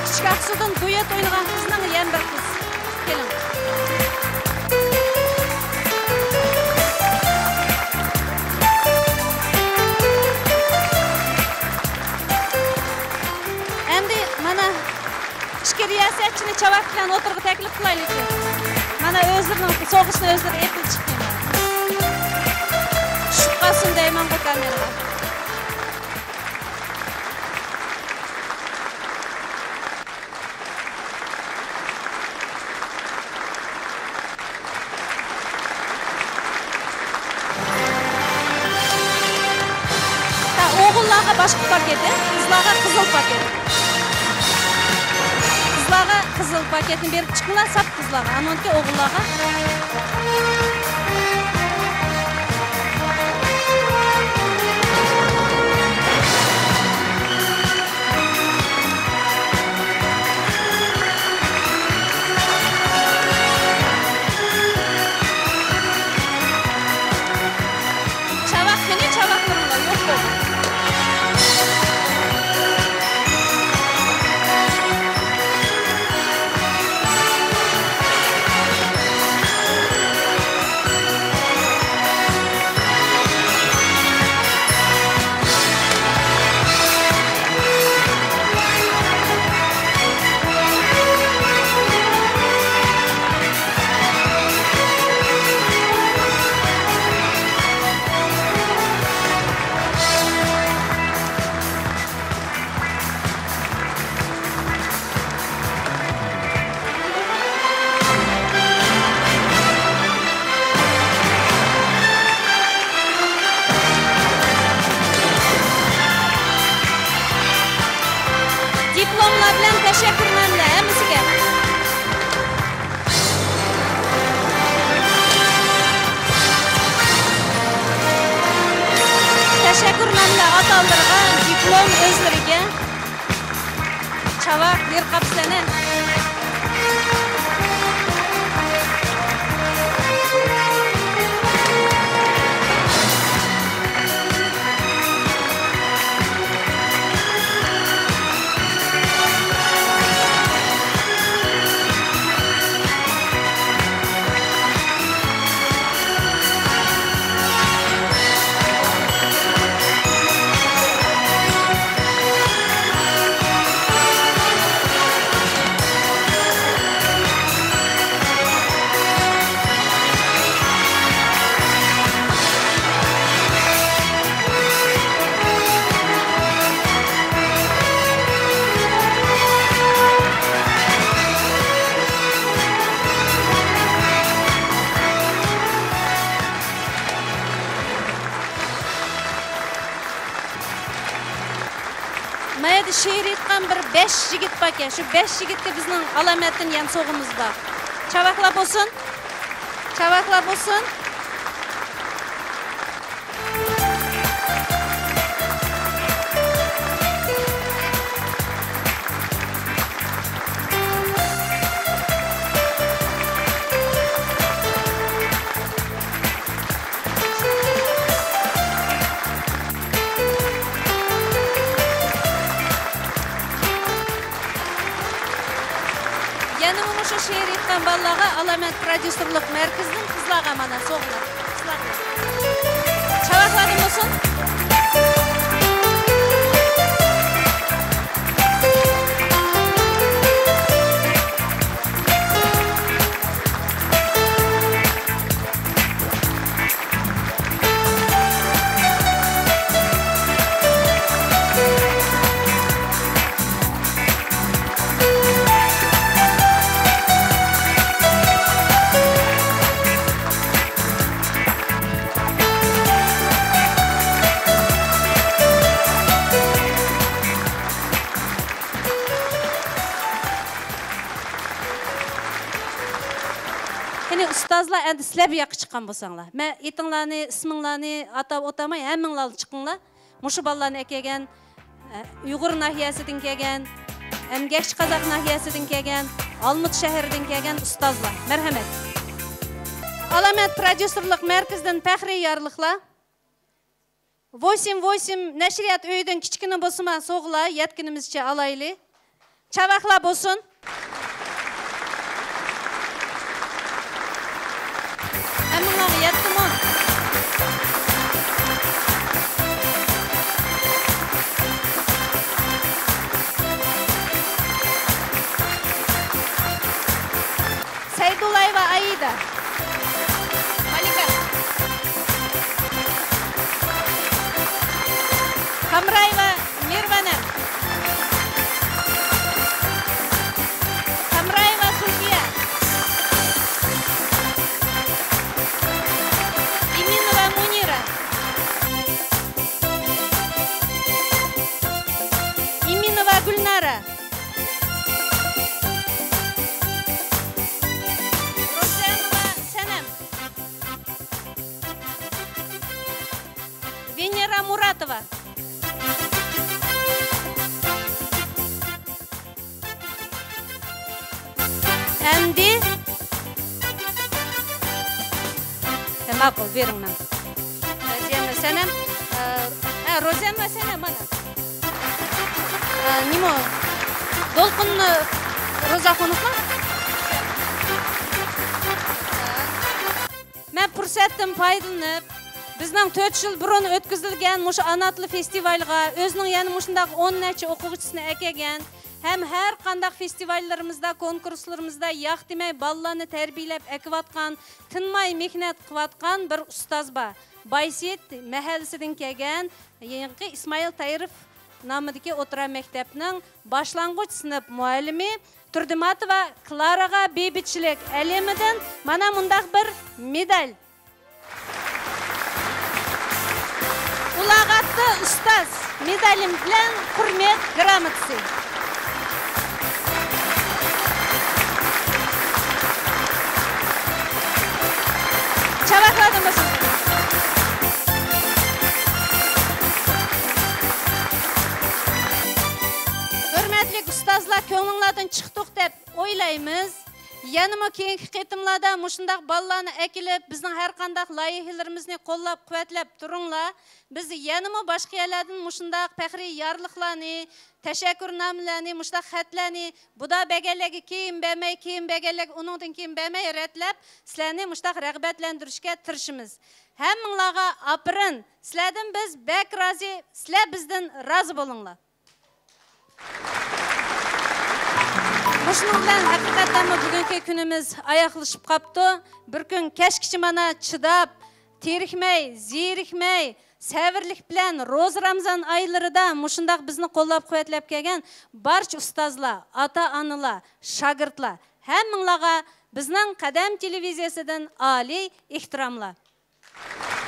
كىچىك ئاقسۇدىن دۇيېت ئوينىغان قىزنىڭ يەنە بىر قىز. كېلىڭ. ئەمدى مانا ئىككى رىياسەتچىنى چاۋاك بىلەن ئوتتۇرىغا تەكلىپ قىلايلىچۇ. مانا ئۆزلىرىنىڭ سوغۇشىنى ئۆزلىرى ئېتىپ چىقتى. چۈشۈپ قالسۇن دەيمەنغۇ كامېرىغا. ھە، ئوغۇللارغا باشقا پاكېتى، قىزلارغا قىزىل پاكېتى. قىزلارغا قىزىل پاكېتنى بېرىپ چىقىڭلار، ساپ قىزلارغا، ئانىڭدىكى ئوغۇللارغا. چاۋاك، قېنى چاۋاكلىرىڭلار يوق بولدى. ھەمدە ئاتا-ئانىلىرىغا دىپلوم، ئۆزلىرىگە چاۋاك، بىر قاپ سەنەم. ما يەردە شېئىر ئېيتقان بىر بەش يىگىت باركەن. شۇ بەش يىگىتكە بىزنىڭ ئالامەتتىن يەنە سوۋغىمىز بار. چاۋاكلار بولسۇن. چاۋاكلار بولسۇن. يەنىمۇ مۇشۇ شېئىر ئېيتقان بالىلارغا ئالامەت پروديۇسېرلىق مەركىزىدىن قىزلارغا مانا سوۋغىلار. قىزلارغا. چاۋاكلاردىن بولسۇن. قېنى، ئۇستازلار، ئەمدى سىلەر بۇ ياققا چىققان بولساڭلار. مەن ئېتىڭلارنى، ئىسمىڭلارنى ئاتاپ ئولتۇرماي، ھەممىڭلار چىقىڭلار. مۇشۇ بالىلارنى ئەكەلگەن، ئە، ئۇيغۇر ناھىيەسىدىن كەلگەن، ئەمگەكچى قازاق ناھىيەسىدىن كەلگەن، ئالمۇتا شەھىرىدىن كەلگەن ئۇستازلار. مەرھەمەت. ئالامەت پروديۇسېرلىق مەركىزىدىن پەخرىي يارلىقلار. ۋوسىم ۋوسىم نەشرىيات ئۆيىدىن كىچىككىنە بولسىمۇ سوۋغىلار يەتكىنىمىزچە ئالايلى. چاۋاكلار بولسۇن. ھەممىڭلارغا يەتتىمۇ؟ سەيدۇللايېۋا ئايدا. مالىكا. قامرايېۋا مىرۋانەم. قامرايېۋا سوفىيە. ئىمىنوۋا مۇنىرا. ئىمىنوۋا گۈلنارا. روزىيەنوۋا سەنەم. ۋېنېرا مۇراتوۋا. ئەمدى. ھە، ماقۇل، بېرىڭ ماڭا. روزىيەنوۋا سەنەم. ئە، ھە، روزىيەنوۋا سەنەم، مانا. ئە، نېمە؟ دولقۇن، ئە، روزاخۇنوۋما؟ مەن پۇرسەتتىن پايدىلىنىپ، بىزنىڭ تۆت يىل بۇرۇن ئۆتكۈزۈلگەن مۇشۇ ئانا تىل فېستىۋالىغا ئۆزىنىڭ يەنە مۇشۇنداق ئون نەچچە ئوقۇغۇچىسىنى ئەكەلگەن ھەم ھەر قانداق فېستىۋاللىرىمىزدا، كونكۇرسلىرىمىزدا ياق دېمەي بالىلارنى تەربىيەلەپ ئەكىۋاتقان، تىنماي مېھنەت قىلىۋاتقان بىر ئۇستاز بار. بايسېيىت مەھەللىسىدىن كەلگەن، يېڭىقى ئىسمائىل تايىروف نامىدىكى ئوتتۇرا مەكتەپنىڭ باشلانغۇچ سىنىپ مۇئەللىمى تۇردىماتوۋا كلاراغا بىبىچىلىك ئەلىمىدىن مانا مۇنداق بىر مېدال. ئۇلاغاتتى ئۇستاز مېدالى بىلەن ھۆرمەت گراماتىسى. چاۋاكلاردىن بولسۇن. چىقتۇق دەپ ئويلايمىز. يەنىمۇ كېيىنكى قېتىملاردا مۇشۇنداق بالىلارنى ئەكېلىپ، بىزنىڭ ھەر قانداق لايىھىلىرىمىزنى قوللاپ-قۇۋۋەتلەپ تۇرۇڭلار. بىز يەنىمۇ باشقا يەرلەردىن مۇشۇنداق پەخرىي يارلىقلارنى، تەشەككۈرنامىلەرنى، مۇشۇنداق خەتلەرنى بۇدا بەرگەنلەرگە كېيىن بەرمەي، كېيىن بەرگەنلەرگە ئۇنىڭدىن كېيىن بەرمەي رەتلەپ، سىلەرنى مۇشۇنداق رىغبەتلەندۈرۈشكە تىرىشىمىز. ھەممىڭلارغا ئاپىرىن! سىلەردىن بىز بەك رازى، سىلەر بىزدىن رازى بولۇڭلار! مۇشۇنىڭ بىلەن ھەقىقەتەنمۇ بۈگۈنكى كۈنىمىز ئاياغلىشىپ قاپتۇ. بىر كۈن كەچكىچە مانا چىداپ، تېرىكمەي، زېرىكمەي، سەۋرلىك بىلەن روزا رامىزان ئايلىرىدا مۇشۇنداق بىزنى قوللاپ-قۇۋۋەتلەپ كەلگەن بارچە ئۇستازلار، ئاتا-ئانىلار، شاگىرتلار، ھەممىڭلارغا بىزنىڭ قەدەم تېلېۋىزىيەسىدىن ئالىي ئېھتىراملار.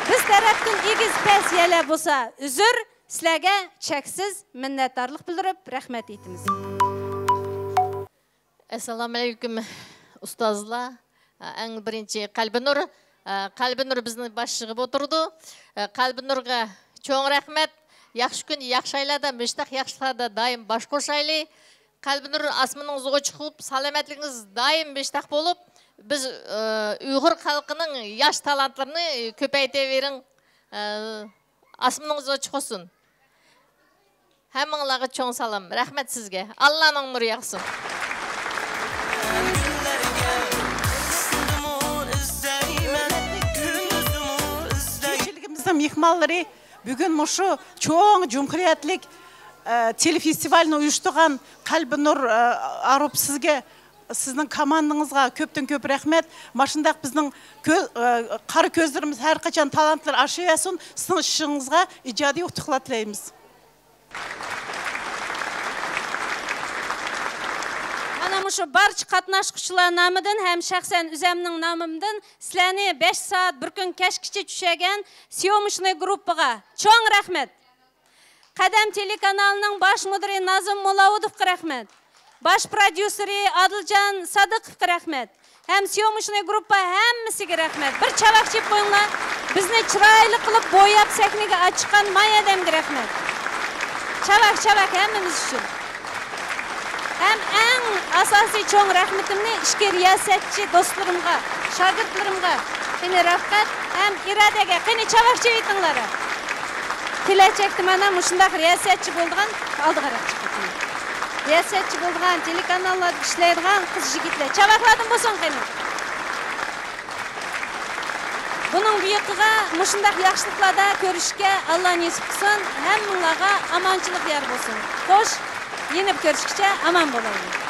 بىز تەرەپتىن ئېگىز-پەس يەرلەر بولسا ئۆزۈر، سىلەرگە چەكسىز مىننەتدارلىق بىلدۈرۈپ رەھمەت ئېيتىمىز. ئەسسالامۇئەلەيكۇم، ئۇستازلار. ئەڭ بىرىنچى قەلبىنۇر. قەلبىنۇر بىزنى باشلىغىلى ئولتۇرىدۇ. قەلبىنۇرغا چوڭ رەھمەت. ياخشى كۈن، ياخشى ئايلاردا، مۇشۇنداق ياخشىلاردا دائىم باش قوشايلى. قەلبىنۇر، ئاسمىنىڭىز ئوچۇق بولۇپ، سالامەتلىكىڭىز دائىم مۇشۇنداق بولۇپ، بىز، ئۇيغۇر خەلقىنىڭ ياش تالانتلىرىنى كۆپەيتىۋېرىڭ. ئاسمىنىڭىز ئوچۇق بولسۇن. ھەممىڭلارغا چوڭ سالام. رەھمەت سىزگە. ئاللانىڭ نۇرى ياغسۇن. كۆپچىلىكىمىزنىڭ مېھمانلىرى بۈگۈن مۇشۇ چوڭ جۇمھۇرىيەتلىك، ئە، تېلېفېستىۋالنى ئۇيۇشتۇرغان قەلبىنۇر، ئە، ئاروپ، سىزگە، سىزنىڭ كوماندىڭىزغا كۆپتىن كۆپ رەھمەت. ماشۇنداق بىزنىڭ كۆ-، ئە، قارا كۆزلىرىمىز ھەر قاچان تالانتلار ئاشىۋەرسۇن. سىزنىڭ ئىشىڭىزغا ئىجادىي ئۇتۇقلار تىلەيمىز. مانا مۇشۇ بارچە قاتناشقۇچىلار نامىدىن ھەم شەخسەن ئۆزەمنىڭ نامىمدىن سىلەرنى بەش سائەت بىر كۈن كەچكىچە چۈشەرگەن سيوموچنىي گۇرۇپپىغا چوڭ رەھمەت! قەدەم تېلېكانالىنىڭ باش مۇدىرى نازىم مۇلاۋۇدۇفقا رەھمەت! باش پروديۇسېرى ئادىلجان سادىقوفقا رەھمەت! ھەم سيوموچنىي گۇرۇپپا ھەممىسىگە رەھمەت. بىر چاۋاك چېلىپ قويۇڭلار. بىزنى چىرايلىق قىلىپ بوياپ سەھنىگە ئاچىققان ماي ئادەمگە رەھمەت. چاۋاك، چاۋاك ھەممىمىز ئۈچۈن. ھەم ئەڭ ئاساسىي چوڭ رەھمىتىمنى ئىچكى رىياسەتچى دوستلىرىمغا، شاگىرتلىرىمغا، قېنى رەفقەت ھەم ئىرادەگە، قېنى چاۋاك چېلىۋېتىڭلار. كېلەچەكتە مانا مۇشۇنداق رىياسەتچى بولىدىغان، ئالدىغا چىقىپ كېتىڭ. رىياسەتچى بولىدىغان، تېلېكاناللاردا ئىشلەيدىغان قىز-يىگىتلەر، چاۋاكلاردىن بولسۇن قېنى. بۇنىڭ بۇيىقىغا مۇشۇنداق ياخشىلىقلاردا كۆرۈشۈشكە ئاللا نېسىپ قىلسۇن. ھەممىڭلارغا ئامانچىلىق يار بولسۇن. خوش، يەنە بىر كۆرۈشكىچە ئامان بولايلى.